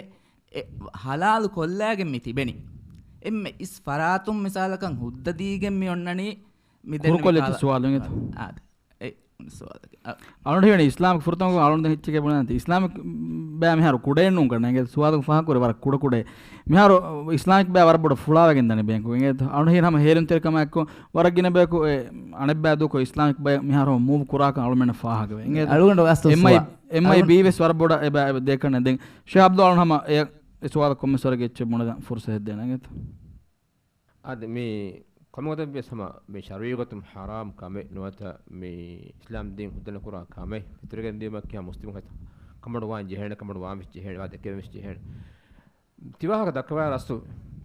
އެ ހަލާލު ކޮށްލައިގެން މި ތިބެނީ. އެންމެ އިސް ފަރާތުން މިސާލަކަށް ހުއްދަ ދީގެން މި އޮންނަނީ މި ދެންނެވި ކުރުކޮށްލިތި ކާލަ-، ސުވާލު އިނގޭތަ؟ އާ، އާދެ. އެ ސުވާލަކީ. އަ-، އަޅުގަނޑު ހީވަނީ އިސްލާމް ފުރަތަމަ އަޅުގަނޑު ދެން ހެއްޗެކޭ ބުނާނެ. އިސްލާމިކް ބައި މިހާރު ކުޑައެއް ނޫން ކަން އެނގޭ ސުވާލު ފާހަގަކުރޭ ވަރަށް ކުޑަކުޑައެއް. މިހާރު އިސްލާމިކް ބައި ވަރަށް ބޮޑަށް ފުޅާވެގެން ދަނީ ބޭންކު އިނގޭތަ؟ އަޅުގަނޑު ހީވަނީ ހަމަ ހޭލުންތެރިކަމާއެއްކޮށް ވަރަށް ގިނަ ބަޔަކު އެ އަނެއްބައި ދޫކޮށް އިސްލާމިކް ބަޔަކު މިހާރު މޫވް ކުރާކަން އަޅުމެންނަށް ފާހަގަވޭ. އިނގޭތަ؟ އަޅުގަނޑު އަސްލު އެމްއައި، ސުވާ-، އެމްއައި އަޅުގަނޑު ބީ ވެސް ވަރަށް ބޮޑަށް އެބަ، އެބަ ދޭކަން ދެން ޝޭހް އަބްދުލް އަޅުން ހަމަ އެ، އެ ސުވާލަށް ކޮންމެސް ވަރަކަށް އެއްޗެއް ބުނެދާން ފުރުސަތެއް ދޭނަން އިނގޭތަ؟ އަދި މި ކޮންމެ ގޮތެއް ވިޔަސް ހަމަ މި ޝަރުއީ ގޮތުން ހަރާމް ކަމެއް ނުވަތަ މި އިސްލާމް ދީން ހުއްދަ ނުކުރާ ކަމެއް ފެތުރިގެން ދިޔުމަކީ ހަމަ މުސްލިމުން ކަމަށް ވާން ޖެހޭނެ، ކަމަށް ވާން ވެސް ޖެހޭނެ، ވާ ދެކެވެން ވެސް ޖެހޭނެ. ތިވާހަކަ ދައްކަވާ ރަސްތު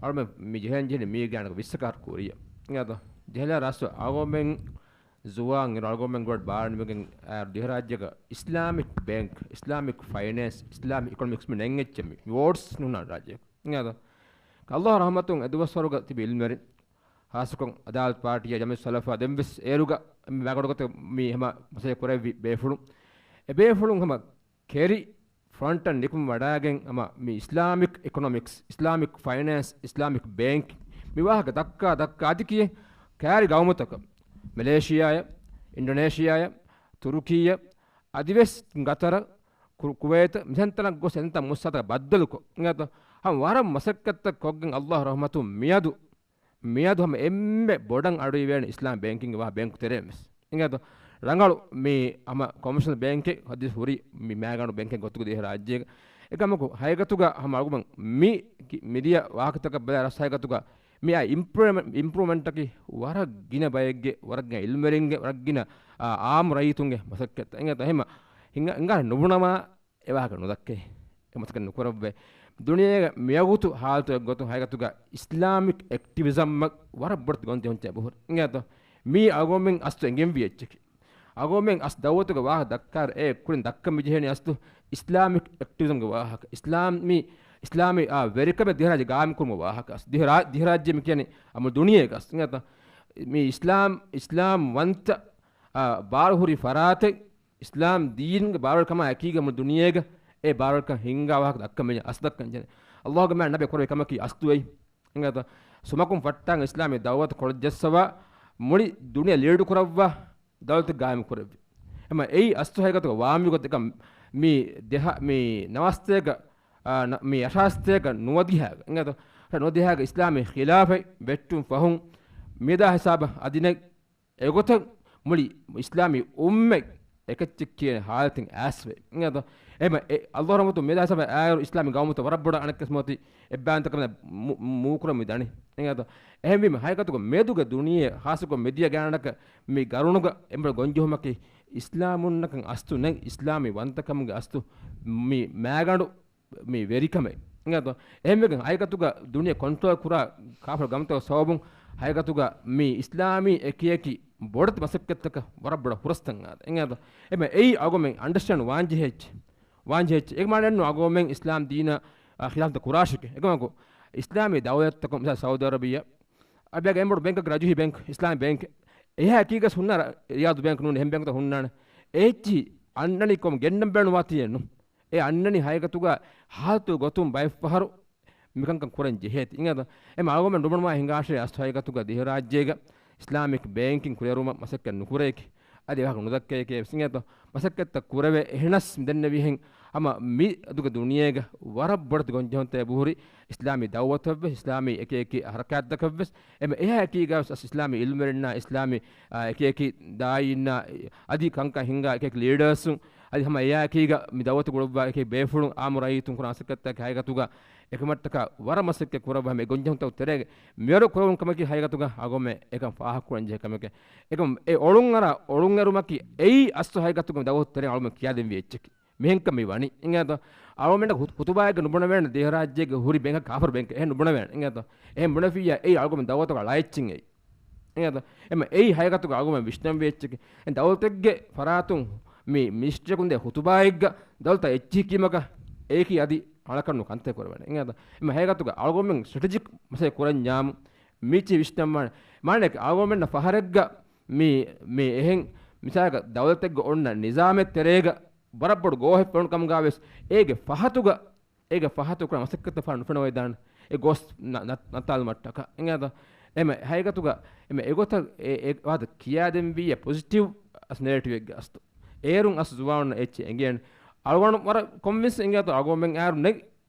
އަޅުމެން މި ޖެހޭން ޖެހެނީ މީގެ ގާތްގަނޑަކަށް ވިއްސަކަށް ކުރިޔަށް. އިނގޭތަ؟ ޖެހިލާ ރަސްތު އަޅުގަނޑުމެން ޒުވާން އިރު އަޅުގަނޑުމެން ގޮޑް ބާރަ ނިމިގެން އައިރު ދިވެހިރާއްޖޭގަ އިސްލާމިކް ބޭންކް، އިސްލާމިކް ފައިނޭންސް، އިސްލާމިކް އިކޮނޮމިކްސް މި ނެތް އެއްޗެއް މި ވޯޑްސް ނޫން ރާއްޖޭގަ. އިނގޭތަ؟ އައްލާހު ރަޙްމަތުން އެދުވަސްވަރުގަ ތިބި އިލްމުވެރިން، ހާއްސަކޮށް އަދާލަތު ޕާޓީއާ ޖަމިއްޔަތު ސަލަފާ ދެންވެސް އޭރުގަ މި ވަގުތު ގޮތަށް މި ހަމަ މަސައްކަތް ކުރެއްވި ބޭފުޅުން، އެ ބޭފުޅުން ހަމަ ކެރި ފްރޮންޓަށް ނިކުމެ ވަޑައިގެން ހަމަ މި އިސްލާމިކް އިކޮނޮމިކްސް، އިސްލާމިކް ފައިނޭންސް، އިސްލާމިކް ބޭންކިން މި ވާހަކަ ދައްކާ ދައްކާ އަދި ކިޔޭ ކައިރި ގައުމުތަކަށް، މެލޭޝިއާއަށް، އިންޑޮނޭޝިއާއަށް، ތުރުކީއަށް، އަދިވެސް ގަތަރަށް، ކު-، ކުވޭތަށް މިތަންތަނަށް ގޮސް އެތަންތަން މުއްސަތަކަށް ބައްދަލުކޮށް، އިނގޭތަ؟ ހަމަ ވަރަށް މަސައްކަތްތައް ކޮށްގެން އައްލާހު ރަޙްމަތުން މިއަދު، މިއަދު ހަމަ އެންމެ ބޮޑަށް އަޑު އިވޭނެ އިސްލާމް ބޭންކިންގ ވާ ބޭންކު ތެރޭން ވެސް. އިނގޭތަ؟ ރަނގަޅު މި ހަމަ ކޮމަރޝަލް ބޭންކެއް ހަދިސް ހުރި މި މައިގަނޑު ބޭންކެއް ގޮތުގަ ދިވެހި ރާއްޖޭގަ. އެކަމަކު ހައިގަތުގަ ހަމަ އަޅުގަނޑު މި ކި-، މިދިޔަ ވާހަކަތަކަށް ބަލާ ރަސް ހައިގަތުގަ މި އާ އިމްޕްރޫވްމަ-، އިމްޕްރޫވްމަންޓަކީ ވަރަށް ގިނަ ބައެއްގެ، ވަރަށް ގިނަ އިލްމުވެރިންގެ، ވަރަށް ގިނަ، އާ، އާއްމު ރައްޔިތުންގެ މަސައްކަތްތައް. އެނގޭތަ؟ އެހެން ހިނގާ، ހިނގާ ނުބުނަމާ އެ ވާހަކަ ނުދައްކައި، އެ މަސައްކަތް ނުކުރައްވައި. ދުނިޔޭގަ މިވަގުތު ހާލަތުގެ ގޮތުން ހަގީގަތުގަ އިސްލާމިކް އެކްޓިވިޒަމްއަށް ވަރަށް ބޮޑަށް ގޮންޖެހުންތެރި ބުހުރި. އިނގޭތޯ؟ މީ އަޅުގަނޑުމެން އަސްލު އެނގެންވީ އެއްޗަކީ. އަޅުގަނޑުމެން އަސްލު ދައުވަތުގެ ވާހަކަ ދައްކާއިރު އެ ކުރިން ދައްކަން މި ޖެހޭނީ އަސްލު އިސްލާމިކް އެކްޓިވިޒަމްގެ ވާހަކަ. އިސްލާމީ، އިސްލާމީ، އާ، ވެރިކަމެއް ދިވެހިރާއްޖެ ގާއިމްކުރުމުގެ ވާހަކަ. ދިވެހިރާ-، ދިވެހިރާއްޖެ މި ކިޔަނީ އަމު ދުނިޔޭގަ އަސްލު. އިނގޭތޯ؟ މި އިސްލާމް، އިސްލާމް ވަންތަ، އާ، ބާރުހުރި ފަރާތެއް އިސްލާމް ދީންގެ ބާރުވެރިކަމާ އެކީގަ މުޅި ދުނިޔޭގަ އެ ބާރުވެރިކަން ހިންގާ ވާހަކަ ދައްކަން މި އަސްލު ދައްކަން ޖެހޭ. އައްލާހުގެ މާތް ނަބީ ކުރެއްވި ކަމަކީ އަސްލު އެއީ. އިނގޭތޯ؟ ސުމަކުން ފައްޓާނގެ އިސްލާމީ ދައުވަތު ކޮޅަށްޖައްސަވާ މުޅި ދުނިޔެ ލީޑު ކުރައްވާ ދައުލަތެއް ގާއިމް ކުރެއްވި. އެމަ އެއީ އަސްލު ހަގީގަތުގަ ވާންވީ ގޮތަކަށް މި ދެހާ-، މި ނަވާސްތޭކަ، އާ، ނަ-، މި އަށާސްތޭކަ ނުވަދިހައިގަ. އިނގޭތޯ؟ ނުވަދިހައިގަ އިސްލާމީ ޚިލާފަތް ވެއްޓުން ފަހުން މިއަދާ ހިސާބަށް އަދި ނެތް އެގޮތަށް މުޅި އިސްލާމީ އުއްމަތް އެކައްޗެއް ކިޔޭ ހާލަތެއް އައިސްފައި. އިނގޭތޯ؟ އެމަ އެ އައްލާހު ރަޙްމަތު މިއަދާ ހިސާބަށް އާއިރު އިސްލާމީ ގައުމުތައް ވަރަށް ބޮޑަށް އަނެއްކަސް މިއޮތީ އެއްބާވަންތަކަމެއް މޫ-، މޫކުރަމުން ދަނީ. އިނގޭތޯ؟ އެހެންވީމަ ހަގީގަތުގަ މެދުގެ ދުނިޔެ ޚާއްޞަކޮށް މެދިޔާ ގާނަކަށް މި ގަރުނުގަ އެނބުރި ގޮންޖެހުމަކީ އިސްލާމުންނަކަށް އަސްލު ނެތް، އިސްލާމީ ވަންތަކަމުގެ އަސްލު މި މާގަނޑު މި ވެރިކަމެއް. އިނގޭތޯ؟ އެހެންވެގެން ހަގީގަތުގަ ދުނިޔެ ކޮންޓްރޯލް ކުރާ ކާފަރު ގައުމުތަކުގެ ސަބަބުން ހަގީގަތުގަ މި އިސްލާމީ އެކިއެކި ބޮޑެތި މަސައްކަތްތަކަށް ވަރަށް ބޮޑަށް ފުރަސްތައް އާދެ. އިނގޭތޯ؟ އެމަ އެއީ އަޅުގަނޑުމެން އަންޑަސްޓޭންޑް ވާންޖެހޭ އެއްޗެއް. ވާންޖެހޭ އެއްޗެއް. އޭގެ މާނައެއްނު އަޅުގަނޑުމެން އިސްލާމް ދީނަށް، އާ، ޚިލާފްތައް ކުރާށެކޭ. އެކަމަކު އިސްލާމީ ދައުލަތްތަކުން މިސާލު ސައުދީ އަރަބިއްޔާ އަބިޔާގެ އެނބުރު ބޭންކަކަށް ރަޖުހީ ބޭންކް، އިސްލާމީ ބޭންކް. އެހާ އެކީގަސް ހުންނާނެ ރިޔާދު ބޭންކް ނޫން އެހެން ބޭންކްތައް ހުންނާނެ. އޭއްޗި އަންނަނީ ކޮމް ގެންނަން ބޭނުން ވާތީއެއްނު. އެ އަންނަނީ ހަގީގަތުގަ ހާލަތު ގޮތުން ބައެއްފަހަރު މިކަންކަން ކުރަން ޖެހޭތީ. އިނގޭތޯ؟ އެމަ އަޅުގަނޑުމެން ނުބުނަމާ ހިނގާށޭ އަސްލު ހަގީގަތުގަ ދިވެހިރާއްޖޭގަ އިސްލާމިކް ބޭންކިން ކުރިއަރުވުމަށް މަސައްކަތް ނުކުރޭކި. އަދި ވާހަކަ ނުދައްކައޭކޭ ވެސް. އިނގޭތޯ؟ މަސައްކަތްތައް ކުރެވޭ. އެހެނަސް މި ދެންނެވިހެން ހަމަ މި އަދުގެ ދުނިޔޭގަ ވަރަށް ބޮޑެތި ގޮންޖެހުންތައް އެބަހުރި އިސްލާމީ ދައުވަތަށްވެސް، އިސްލާމީ އެކި އެކި ހަރަކާތްތަކަށްވެސް. އެމަ އެހާ އެކީގަވެސް އަސް އިސްލާމީ އިލްމުވެރިންނާ، އިސްލާމީ، އާ، އެކި އެކި ދާއީންނާ، އަދި ކަންކަން ހިންގާ އެކި އެކި ލީޑާސުން، އަދި ހަމަ އެއާ އެކީގަ މި ދައުވަތު ގުޅުއްވާ އެކި ބޭފުޅުން އާއްމު ރައްޔިތުން ކުރާ މަސައްކަތްތަކަކީ ހަގީގަތުގަ އެކަމަށްޓަކާ ވަރަށް މަސައްކަތް ކުރައްވާ ހަމަ އެ ގޮންޖެހުންތަކުގެ ތެރޭގަ މިވަރު ކުރެވުނު ކަމަކީ ހަގީގަތުގަ އަޅުގަނޑުމެން އެކަން ފާހަގަކުރަން ޖެހޭ ކަމެކޭ. އެކަމް އެ އޮޅުންއަރާ އޮޅުންއެރުމަކީ އެއީ އަސްލު ހަގީގަތުގަ ދައުވަތު ތެރެއިން އަޅުގަނޑުމެން ކިޔާދެންވީ އެއްޗަކީ. މިހެންކަން މި ވަނީ. އިނގޭތޯ؟ އަޅުގަނޑަށް ހު-، ހުތުބާއެއްގަ ނުބުނެވޭނެ ދިވެހިރާއްޖޭގެ ހުރި ބޭންކަކަށް ކާފަރު ބޭންކެއް އެހެން ނުބުނެވޭނެ. އިނގޭތޯ؟ އެހެން ބުނެފިއްޔާ އެއީ އަޅުގަނޑުމެން ދައުވަތުގަ އަޅާ އެއްޗެއް އެއީ. އިނގޭތޯ؟ އެމަ އެއީ ހަގީގަތުގަ އަޅުގަނޑުމެން ވިސްނަންވީ އެއްޗަކީ. އެ ދައުލަތެއްގެ ފަރާތުން މި މިނިސްޓްރީއަކުން ދޭ ހުތުބާއެއްގަ ދައުލަތަށް އެއްޗިހި ކީމަކަށް އެއީކީ އަދި އަޅަކަށް ނު ކަންތައް ކުރެވޭނެ. އިނގޭތޯ؟ އެމަ ހަގީގަތުގަ އަޅުގަނޑުމެން ސްޓްރެޓެޖިކް މަސައްކަތް ކުރަންޏާމު މީޗި ވިސްނަންވާނެ. މާނައަކީ އަޅުގަނޑުމެންނަށް ފަހަރެއްގަ މި، މި އެހެން މިސާލަކަށް ދައުލަތެއްގަ އޮންނަ ނިޒާމެއް ތެރޭގަ ވަރަށް ބޮޑު ގޯހެއް ފެނުނު ކަމުގަވެސް އޭގެ ފަހަތުގަ، އޭގެ ފަހަތު ކުރާ މަސައްކަތްތައް ފަހަރު ނުފެނަވައިދާނެ. އެ ގޯސް ނަ-، ނަ-، ނައްތާލުމަށްޓަކާ. އިނގޭތޯ؟ އެމަ ހަގީގަތުގަ އެމަ އެގޮތަށް އެ، އެ ވާހަކަ ކިޔާދެންވީ ޕޮޒިޓިވް އަސް ނެރޭޓިވްއެއްގަ އަސްތު. އޭރުން އަސް ޒުވާނުންނަށް އެއްޗެއް އެނގޭނެ. އަޅުގަނޑު ވަރަށް ކޮންވިންސް އިނގޭތޯ އަޅުގަނޑުމެން އާރު ނެގި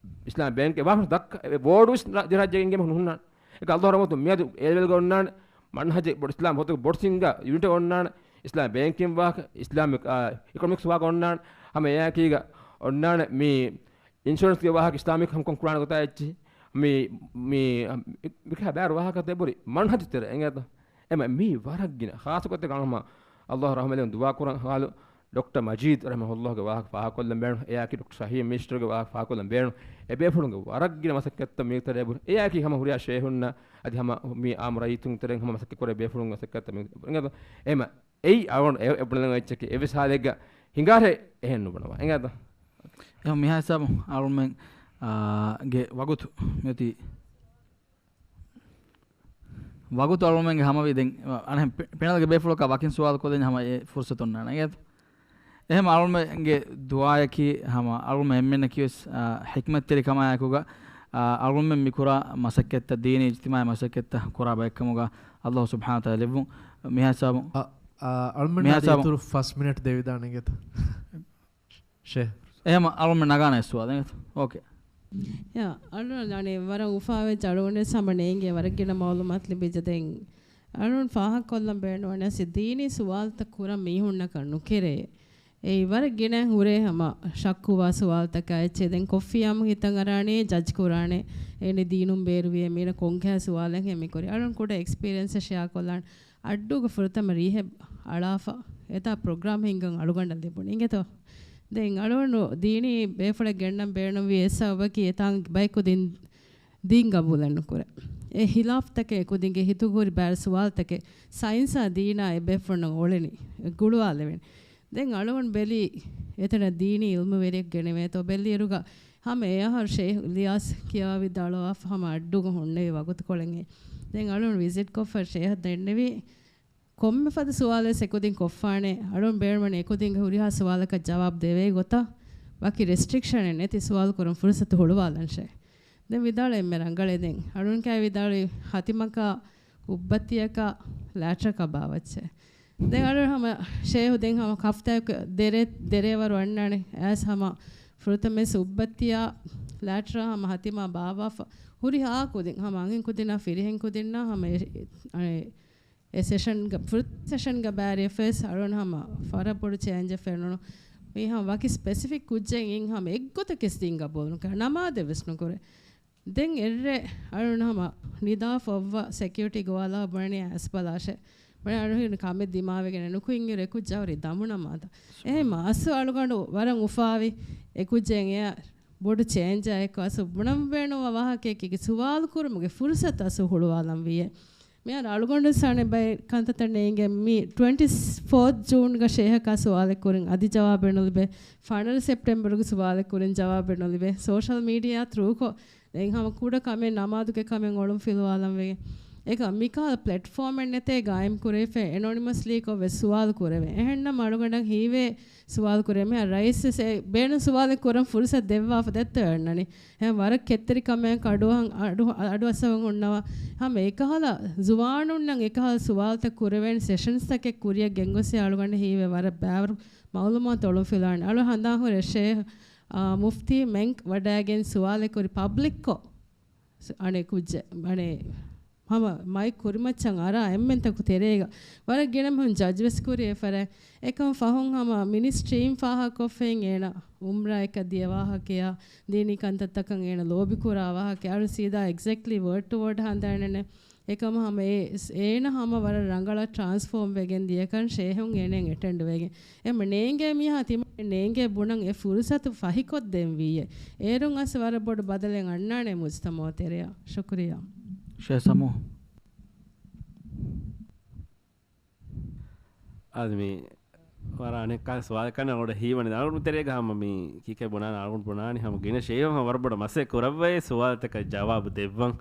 އިސްލާމް ބޭންކް އެ ވާހަކަ ދައްކަ އެ ބޯޑުވެސް ދިވެހިރާއްޖޭގަ އިނގޭ މީހުން ހުންނާނެ. އެކަ އައްލާހު ރަޙްމަތު މިއަދު އޭ ލެވެލްގަ އޮންނާނެ. މަންހަޖެއް ބޮޑު އިސްލާމް ހޮތުގެ ބޮޑު ސިންގާ ޔުނިޓެއް އޮންނާނެ. އިސްލާމް ބޭންކިން ވާހަކަ، އިސްލާމިކް، އާ، އިކޮނޮމިކްސް ވާހަކަ އޮންނާނެ. ހަމަ އެއާއެކީގަ އޮންނާނެ މި އިންޝުރެންސްގެ ވާހަކަ އިސްލާމިކް ހަމަކޮށް ކުރާނެ ގޮތާ އެއްޗިހި. މި، މި، މި، މިކަހަ ބާރު ވާހަކަ ދެބުރި މަންހަޖު ތެރެ އެނގޭތަ؟ އެމަ މީ ވަރަށް ގިނަ. ޚާއްޞަގޮތެއް އަޅުމަ އައްލާހު ރަޙްމަތް ލެއްވުން ދުޢާ ކުރަން ހާލު ޑޮކްޓަރ މަޖީދު ރަޙިމަހުއްލާހުގެ ވާހަކަ ފާހަގަކޮށްލަން ބޭނުން. އެއާއެކީ ޑޮކްޓަރ ޝަހީމް މިނިސްޓަރުގެ ވާހަކަ ފާހަގަކޮށްލަން ބޭނުން. އެ ބޭފުޅުންގެ ވަރަށް ގިނަ މަސައްކަތްތައް މީ ތެރޭ ބުރި. އެއާއެކީ ހަމަ ހުރިހާ ޝޭހުންނަށް އަދި ހަމަ މި އާއްމު ރައްޔިތުން ތެރެއިން ހަމަ މަސައްކަތް ކުރޭ ބޭފުޅުންގެ މަސައްކަތްތައް މީ ތެރޭ ބުރި. އެމަ އެއީ އަޅުގަނޑު އެ، އެ ބުނެލަން އެއްޗަކީ އެއްވެސް ހާލެއްގަ ހިނގާށޭ އެހެން ނުބުނަވާ. އެނގޭތަ؟ އެހެން މިހާ ހިސާބު އަޅުމެން، އާ، ގެ ވަގުތު މިއޮތީ ވަގުތު އަޅުމެންގެ ހަމަވީ ދެން، އަނެއް ޕެ-، ޕެނަލްގެ ބޭފުޅަކަށް ވަކިން ސުވާލު ކޮށްދޭން ހަމަ އެ ފުރުސަތު އޮންނާނެ. އެނގޭތަ؟ އެހެން އަޅުމެންގެ ދުޢާއަކީ ހަމަ އަޅުމެން އެންމެންނަކީވެސް، އާ، ޙިކްމަތްތެރިކަމާއެކުގަ، އާ، އަޅުމެން މިކުރާ މަސައްކަތްތައް ދީނީ އިޖްތިމާޢީ މަސައްކަތްތައް ކުރާ ބައެއްކަމުގަ އައްލާހު ސުބްޙާނަހު ވަތަޢާލާ ލެއްވުން. މިހާ ހިސާބުން، އަ، އަ، އަޅުމެންނާ މިހާ ހިސާބުން އިތުރު ފަސް މިނެޓް ދެވިދާނެ އިނގޭތަ؟ ޝޭ. އެހެމަ އަޅުމެން ނަގާނެ ސުވާލެއް. އޯކޭ. ޔާ، އަޅުން އަނެއް ވަރަށް އުފާވެއްޖެ އަޅުގަނޑު ހަމަ ނޭނގޭ ވަރަށް ގިނަ މައުލޫމާތު ލިބިއްޖެ. ދެން އަޅުން ފާހަގަކޮށްލަން ބޭނުންވަނީ އަސް ދީނީ ސުވާލުތައް ކުރަން މީހުންނަކަށް ނުކެރޭ. އެއީ ވަރަށް ގިނަ ހުރޭ ހަމަ ޝައްކުވާ ސުވާލުތަކާ އެއްޗެއް. ދެން ކޮފީ އާއްމު ހިތަށް އަރާނީ ޖަޖް ކުރާނެ. އޭނި ދީނުން ބޭރުވިޔޭ މީނަ ކޮންކަހަ ސުވާލެއްހޭ މިކުރީ. އަޅުން ކުޑަ އެކްސްޕީރިއެންސް ޝެއާ ކޮށްލާން. އައްޑޫގެ ފުރަތަމަ ރީހެއް އަޅާފަ އެތާ ޕްރޮގްރާމް ހިންގަން އަޅުގަނޑަށް ލިބުނީ. އިނގޭތޯ؟ ދެން އަޅުގަނޑު ދީނީ ބޭފުޅެއް ގެންނަން ބޭނުންވީ އެއް ސަބަބަކީ އެތާނގެ ބައެއް ކުދިން ދީން ގަބޫލެއް ނުކުރޭ. އެ ހިލާފްތަކެއް ކުދިންގެ ހިތުގަ ހުރި ބާރު ސުވާލުތަކެއް ސައިންސާ ދީނާ އެބޭފުޅުންނަށް އޮޅެނީ، ގުޅުވާލެވެނީ. ދެން އަޅުގަނޑު ބެލީ އެތަނަށް ދީނީ އިލްމުވެރިއެއް ގެނެވޭތޯ ބެއްލިއިރުގަ ހަމަ އެއަހަރު ޝޭހް ލިޔާސް ކިޔާވިދާޅުވާފަ ހަމަ އައްޑޫގަ ހުންނެވި ވަގުތުކޮޅެއް. ދެން އަޅުގަނޑު ވިޒިޓް ކޮށްފަ ޝޭހަށް ދެންނެވީ ކޮންމެ ފަދަ ސުވާލެއް އެކުދިން ކޮށްފާނެ، އަޅުން ބޭނުމަން އެކުދިންގެ ހުރިހާ ސުވާލަކަށް ޖަވާބު ދެވޭ ގޮތަށް ވަކި ރެސްޓްރިކްޝަނެއް ނެތި ސުވާލު ކުރަން ފުރުސަތު ހުޅުވާލަންށޭ. ދެން ވިދާޅު އެންމެ ރަނގަޅޭ. ދެން އަޅުން ކާ ވިދާޅުވި ހަތިމަކާ އުއްބައްތިއަކާ ލާޓްރަކާ ބާވައްޗޭ. ދެން އަޅުން ހަމަ ޝޭހު ދެން ހަމަ ކަފްތާއެއް ދެރޭ، ދެރޭވަރު އަންނާނެ. އައިސް ހަމަ ފުރަތަމަސް އުއްބައްތިއާ ލާޓްރާ ހަމަ ހަތިމާ ބާވާފަ ހުރިހާ ކުދިން ހަމަ އަންހެން ކުދިންނާ ފިރިހެން ކުދިންނާ ހަމަ އެ، އެ، އެ ސެޝަންގަ، ފުރަތަމަ ސެޝަންގަ ބާރިއެފަސް އަޅުން ހަމަ ފަރަށް ބޮޑު ޗޭންޖެއް ފެނުނު. މީ ހަމަ ވަކި ސްޕެސިފިކް ކުއްޖެއް އިން ހަމަ އެއްގޮތަކީސް ދީން ގަބޫލުނުކުރޭ. ނަމާދެއް ވެސް ނުކުރޭ. ދެން އެއްރޭ އަޅުން ހަމަ ނިދާ ފޮއްވާ ސެކިއުރިޓީ ގޮވާލާ ބުނަނީ އައިސް ބަލާށޭ. ބުނަނީ އަޅުން ކަމެއް ދިމާވެގެން ނުކުތް އިރު އެކުއްޖާ ހުރީ ދަމު ނަމާދަށް. އެހެން މާސް އަޅުގަނޑު ވަރަށް އުފާވި އެކުއްޖެއް އެއާ ބޮޑު ޗޭންޖާ އެއްކޮށް އަސް ބުނަން ބޭނުންވާ ވާހަކައެކީ ސުވާލު ކުރުމުގެ ފުރުސަތު އަސް ހުޅުވާލަން ވީއޭ. މިހާރު އަޅުގަނޑު ސާނެ ބައި ކަންތައްތައް ނޭނގެ މި ޓްވެންޓީ ފޯތް ޖޫންގަ ޝޭހަކާ ސުވާލެއް ކުރިން އަދި ޖަވާބެއް ނުލިބޭ. ފަނަރަ ސެޕްޓެމްބަރުގެ ސުވާލެއް ކުރިން ޖަވާބެއް ނުލިބޭ. ސޯޝަލް މީޑިއާ ތްރޫކޮށް ދެން ހަމަ ކުޑަ ކަމެއް ނަމާދުގެ ކަމެއް އޮޅުން ފިލުވާލަން ވެގެން. އެކަ މިކާ ޕްލެޓްފޯމެއް ނެތޭ ގާއިމް ކުރެވިފަ އެނޮނިމަސްލީކޮށް ވެސް ސުވާލު ކުރެވޭ. އެހެންނަމަ އަޅުގަނޑަށް ހީވޭ ސުވާލު ކުރޭ މިހާ ރައީސް ވެސް އެ ބޭނުން ސުވާލެއް ކުރަން ފުރުސަތު ދެއްވާފަ ދެއްތޯ އަންނަނީ. އެހެން ވަރަށް ކެތްތެރި ކަމެއް އަޑު، އަޑު، އަޑު އަސަވަން ހުންނަވާ. ހަމަ އެކަހަލަ ޒުވާނުންނަށް އެކަހަލަ ސުވާލުތައް ކުރެވޭނެ ސެޝަންސްތަކެއް ކުރިއަށް ގެންގޮސް އަޅުގަނޑަށް ހީވޭ ވަރަށް ބާރު މައުލޫމާތު އޮޅުން ފިލާނެ. އަޅު ހަނދާން ހުރޭ ޝޭހް، އާ، މުފްތީ މެންކް ވަޑައިގެން ސުވާލެއް ކުރި ޕަބްލިކްކޮށް ސު-، އަނެއް ކުއްޖެއް، އަނެއް ހަމަ މައިކް ކުރިމައްޗަށް އަރާ އެންމެންތަކު ތެރޭގަ ވަރަށް ގިނަ މީހުން ޖަޖް ވެސް ކުރި އެފަރާތް. އެކަމަ ފަހުން ހަމަ މިނިސްޓްރީން ފާހަގަކޮށްފައިން އޭނަ އުމްރާއަކަށް ދިޔަ ވާހަކަޔާ، ދީނީ ކަންތައްތަކަށް އޭނަ ލޯބިކުރާ ވާހަކަ އަޅު ސީދާ އެގްޒެކްޓްލީ ވަރޑް ޓު ވަރޑް ހަނދާނެނެ. އެކަމަ ހަމަ އޭ، އޭނަ ހަމަ ވަރަށް ރަނގަޅަށް ޓްރާންސްފޯމް ވެގެން ދިޔަކަން ޝޭހުން އޭނައަށް އެޓެންޑް ވެގެން. އެމަ ނޭނގޭ މީހާ ތިމަން ނޭނގޭ ބުނަން އެ ފުރުސަތު ފަހިކޮށްދޭން ވީއޭ. އޭރުން އަސް ވަރަށް ބޮޑު ބަދަލެއް އަންނާނެ މުޖްތަމައު ތެރެއަށް. ޝުކުރިއްޔާ. ޝޭ ސަމޫ. އަދި މި ވަރަށް އަނެއްކާ ސުވާލެއް ކަން އަޅުގަނޑަށް ހީވަނީ އަޅުގަނޑު ތެރޭގަ ހަމަ މި ކީކޭ ބުނާނެ އަޅުގަނޑު ބުނާނީ ހަމަ ގިނަ ޝޭހުން ހަމަ ވަރަށް ބޮޑަށް މަސައްކަތް ކުރައްވައޭ ސުވާލުތަކަށް ޖަވާބު ދެއްވަން.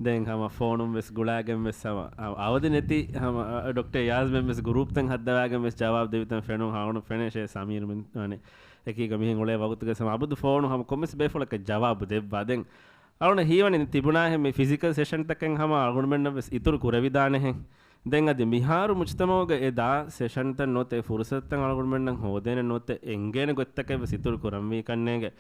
ދެން ހަމަ ފޯނުން ވެސް ގުޅާގެން ވެސް ހަމަ، ހަމަ އަވަދި ނެތި ހަމަ، އަ، ޑޮކްޓަރ ޔާޒްމެން ވެސް ގުރޫޕްތައް ހައްދަވާގެން ވެސް ޖަވާބު ދެއްވިތަން ފެނުން ހަމަ ފެނޭ ޝޭ ސަމީރު މި، އަނެއް އެކީގަ މިހެން އުޅޭ ވަގުތުގަ ހަމަ އަބަދު ފޯނު ހަމަ ކޮންމެސް ބޭފުޅަކަށް ޖަވާބު ދެއްވާ. ދެން އަޅުން ހީވަނީ ތިބުނާހެން މި ފިޒިކަލް ސެޝަންތަކެއް ހަމަ އަޅުގަނޑުމެންނަށް ވެސް އިތުރު ކުރެވިދާނެހެން. ދެން އަދި މިހާރު މުޖްތަމައުގަ އެ ދާ ސެޝަންތައް ނުވަތަ އެ ފުރުސަތުތައް އަޅުގަނޑުމެންނަށް ހޯދޭނެ ނުވަތަ އެނގޭނެ ގޮތްތަކެއް ވެސް އިތުރު ކުރަންވީ ކަންނޭނގެ.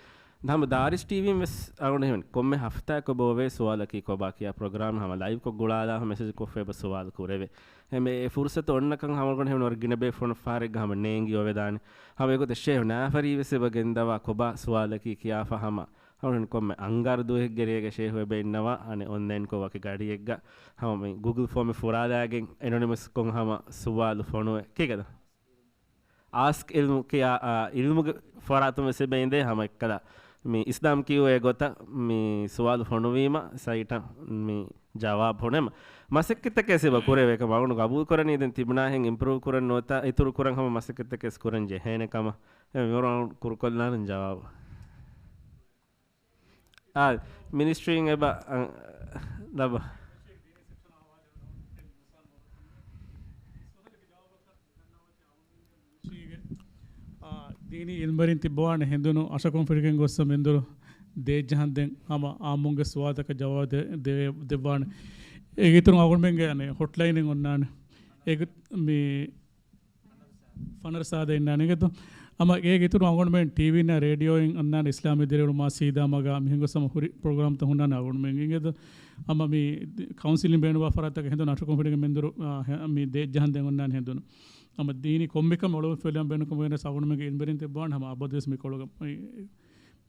ހަމަ ދާރިޝް ޓީވީން ވެސް އަޅުގަނޑު ހީވަނީ ކޮންމެ ހަފްތާއަކު ބޯވޭ ސުވާލަކީ ކޮބާ ކިޔާ ޕްރޮގްރާމް ހަމަ ލައިވްކޮށް ގުޅާލާ ހަމަ މެސެޖް ކޮށްފަ އެބަ ސުވާލު ކުރެވޭ. އެމެ އެ ފުރުސަތު އޮންނަކަން ހަމަ އަޅުގަނޑު ހީވަނީ ވަރަށް ގިނަ ބޭފުޅުން ފަހަރެއްގަ ހަމަ ނޭނގި އޮވެދާނެ. ހަމަ އެގޮތަށް ޝޭހު ނާފަރީ ވެސް އެބަ ގެންދަވާ ކޮބާ ސުވާލަކީ ކިޔާފަ ހަމަ އަޅުން ކޮންމެ އަންގާރަ ދުވަހެއްގެ ރޭގަ ޝޭހު އެބަ އިންނަވާ އަނެއް އޮންލައިންކޮށް ވަކި ގަޑިއެއްގަ ހަމަ މި ގޫގުލް ފޯމެއް ފުރާލާގެން އެނޮނިމަސް ކޮށް ހަމަ ސުވާލު ފޮނުވެ ކީކޭތަ؟ އާސްކް އިލްމު ކިޔާ، އާ، އިލްމުގެ ފަރާތުން ވެސް އެބަ އިނދޭ ހަމަ އެއްކަލަ މި އިސްލާމް ކިޔުއޭ ގޮތަށް މި ސުވާލު ފޮނުވީމަ ސައިޓަށް މި ޖަވާބު ހުންނަ މަސައްކަތްތަކެއް ވެސް އެބަ ކުރެވޭ ކަމަށް އަޅުގަނޑު ގަބޫލު ކުރަނީ. ދެން ތިބުނާހެން އިމްޕްރޫވް ކުރަން ނުވަތަ އިތުރު ކުރަން ހަމަ މަސައްކަތްތަކެއް ވެސް ކުރަން ޖެހޭނެ ކަމަށް އެ މިވަރު ކުރުކޮށްލާނަން ޖަވާބު. އާ، މިނިސްޓްރީން އެބަ، އަ، ލަބަ. އާ، ދީނީ އިލްމުވެރިން ތިއްބަވާނެ ހެނދުނު އަށަކުން ފިރިގެން ގޮއްސަ މެންދުރު ދޭއްޖަހަން ދެން ހަމަ އާއްމުންގެ ސުވާލުތަކަށް ޖަވާބު ދެ-، ދެވޭ-، ދެއްވާނެ. އޭގެ އިތުރުން އަޅުގަނޑުމެންގެ އަނެއް ހޮޓްލައިނެއް އޮންނާނެ. އޭގެ މި ފަނަރަ ސާދަ އިންނާނެ އިނގޭތޯ. ހަމަ އޭގެ އިތުރު އަޅުގަނޑުމެން ޓީވީންނާ ރޭޑިއޯއިން އަންނާނެ އިސްލާމީ ދެރަވެރި މާ ސީދާ މަގާ މިހެން ގޮސް ހަމަ ހުރި ޕްރޮގްރާމްތައް ހުންނާނެ އަޅުގަނޑުމެން އިނގޭތޯ. ހަމަ މި ކައުންސިލިން ބޭނުންވާ ފަރާތްތަކަށް ހެނދުނު އަށަކުން ފިނިގެން މެންދުރު، އާ، ހެ-، މި ދޭއްޖަހަން ދެން އޮންނާނެ ހެނދުނު. ހަމަ ދީނީ ކޮންމެ ކަމެއް އޮޅުން ފެލިޔަން ބޭނުންކަމުގައި ވެސް އަޅުގަނޑުމެންގެ އިލްމުވެރިން ތިއްބަވާނެ ހަމަ އަބަދުވެސް މި ކޮޅުގަ މި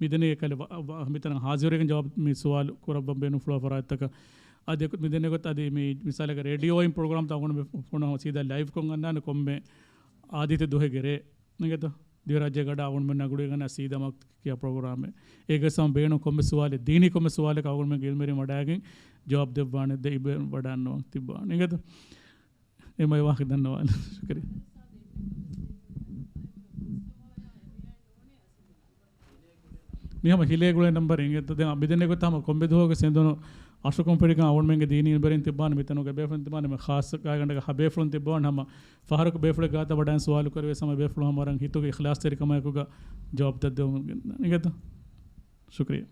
މިދެނީ އެކަލެ ވަ-، ވަ-، މިތަނަށް ހާޒިރުވެގެން ޖަވާބު މި ސުވާލު ކުރައްވަން ބޭނުންފުޅުވާ ފަރާތްތަކަށް. އަދި އެކު-، މިދެނީ ގޮތަށް އަދި މި މިސާލަކަށް ރޭޑިއޯއިން ޕްރޮގްރާމްތައް އަޅުގަނޑު ފޮނު ހަމަ ސީދާ ލައިވްކޮށް އަންނާނެ ކޮންމެ އާދިއްތަ ދުވަހެއްގެ ރޭ. އިނގޭތޯ؟ ދިވެހިރާއްޖޭގަ ވަޑާ އަޅުގަނޑުމެން އަގުޑިގަންނަ ސީދާ މަގުތަކެއް ކިޔާ ޕްރޮގްރާމެއް. އޭގެ ސަމަ ބޭނުން ކޮންމެ ސުވާލެއް، ދީނީ ކޮންމެ ސުވާލެއް އަޅުގަނޑުމެންގެ އިލްމުވެރިން ވަޑާގެން ޖަވާބު ދެއްވާނެ، ދެ އިބޭ ވަޑާންނަވަން ތިއްބާނެ. އިނގޭތަ؟ އެ މައި ވާހަކަ ދަންނަވާނެ. ޝުކުރިއްޔާ. މި ހަމަ ހިލޭ ގުޅޭ ނަންބަރެއް އިނގޭތަ؟ ދެން މިދެންނެ ގޮތަށް ހަމަ ކޮންމެ ދުވަހުގެ ސެނދުނު އަށަކުން ފެށިގެން އަޅުގަނޑުމެންގެ ދީނީ އިލްމުވެރިން ތިއްބާނެ، މިތަނުގެ ބޭފުޅުން ތިއްބާނެ، މި ޚާއްޞަ ގާތްގަނޑަކަށް ހަ ބޭފުޅުން ތިއްބާނެ، ހަމަ ފަހަރަކު ބޭފުޅެއް ގާތަށް ވަޑައިގެން ސުވާލު ކުރެވޭ ހަމަ ބޭފުޅުން ހަމަ ވަރަށް ހިތުގެ އިޚްލާޞްތެރިކަމާއެކުގަ ޖަވާބު ދައްދެވުމުން ގެންދާނެ. އިނގޭތަ؟ ޝުކުރިއްޔާ.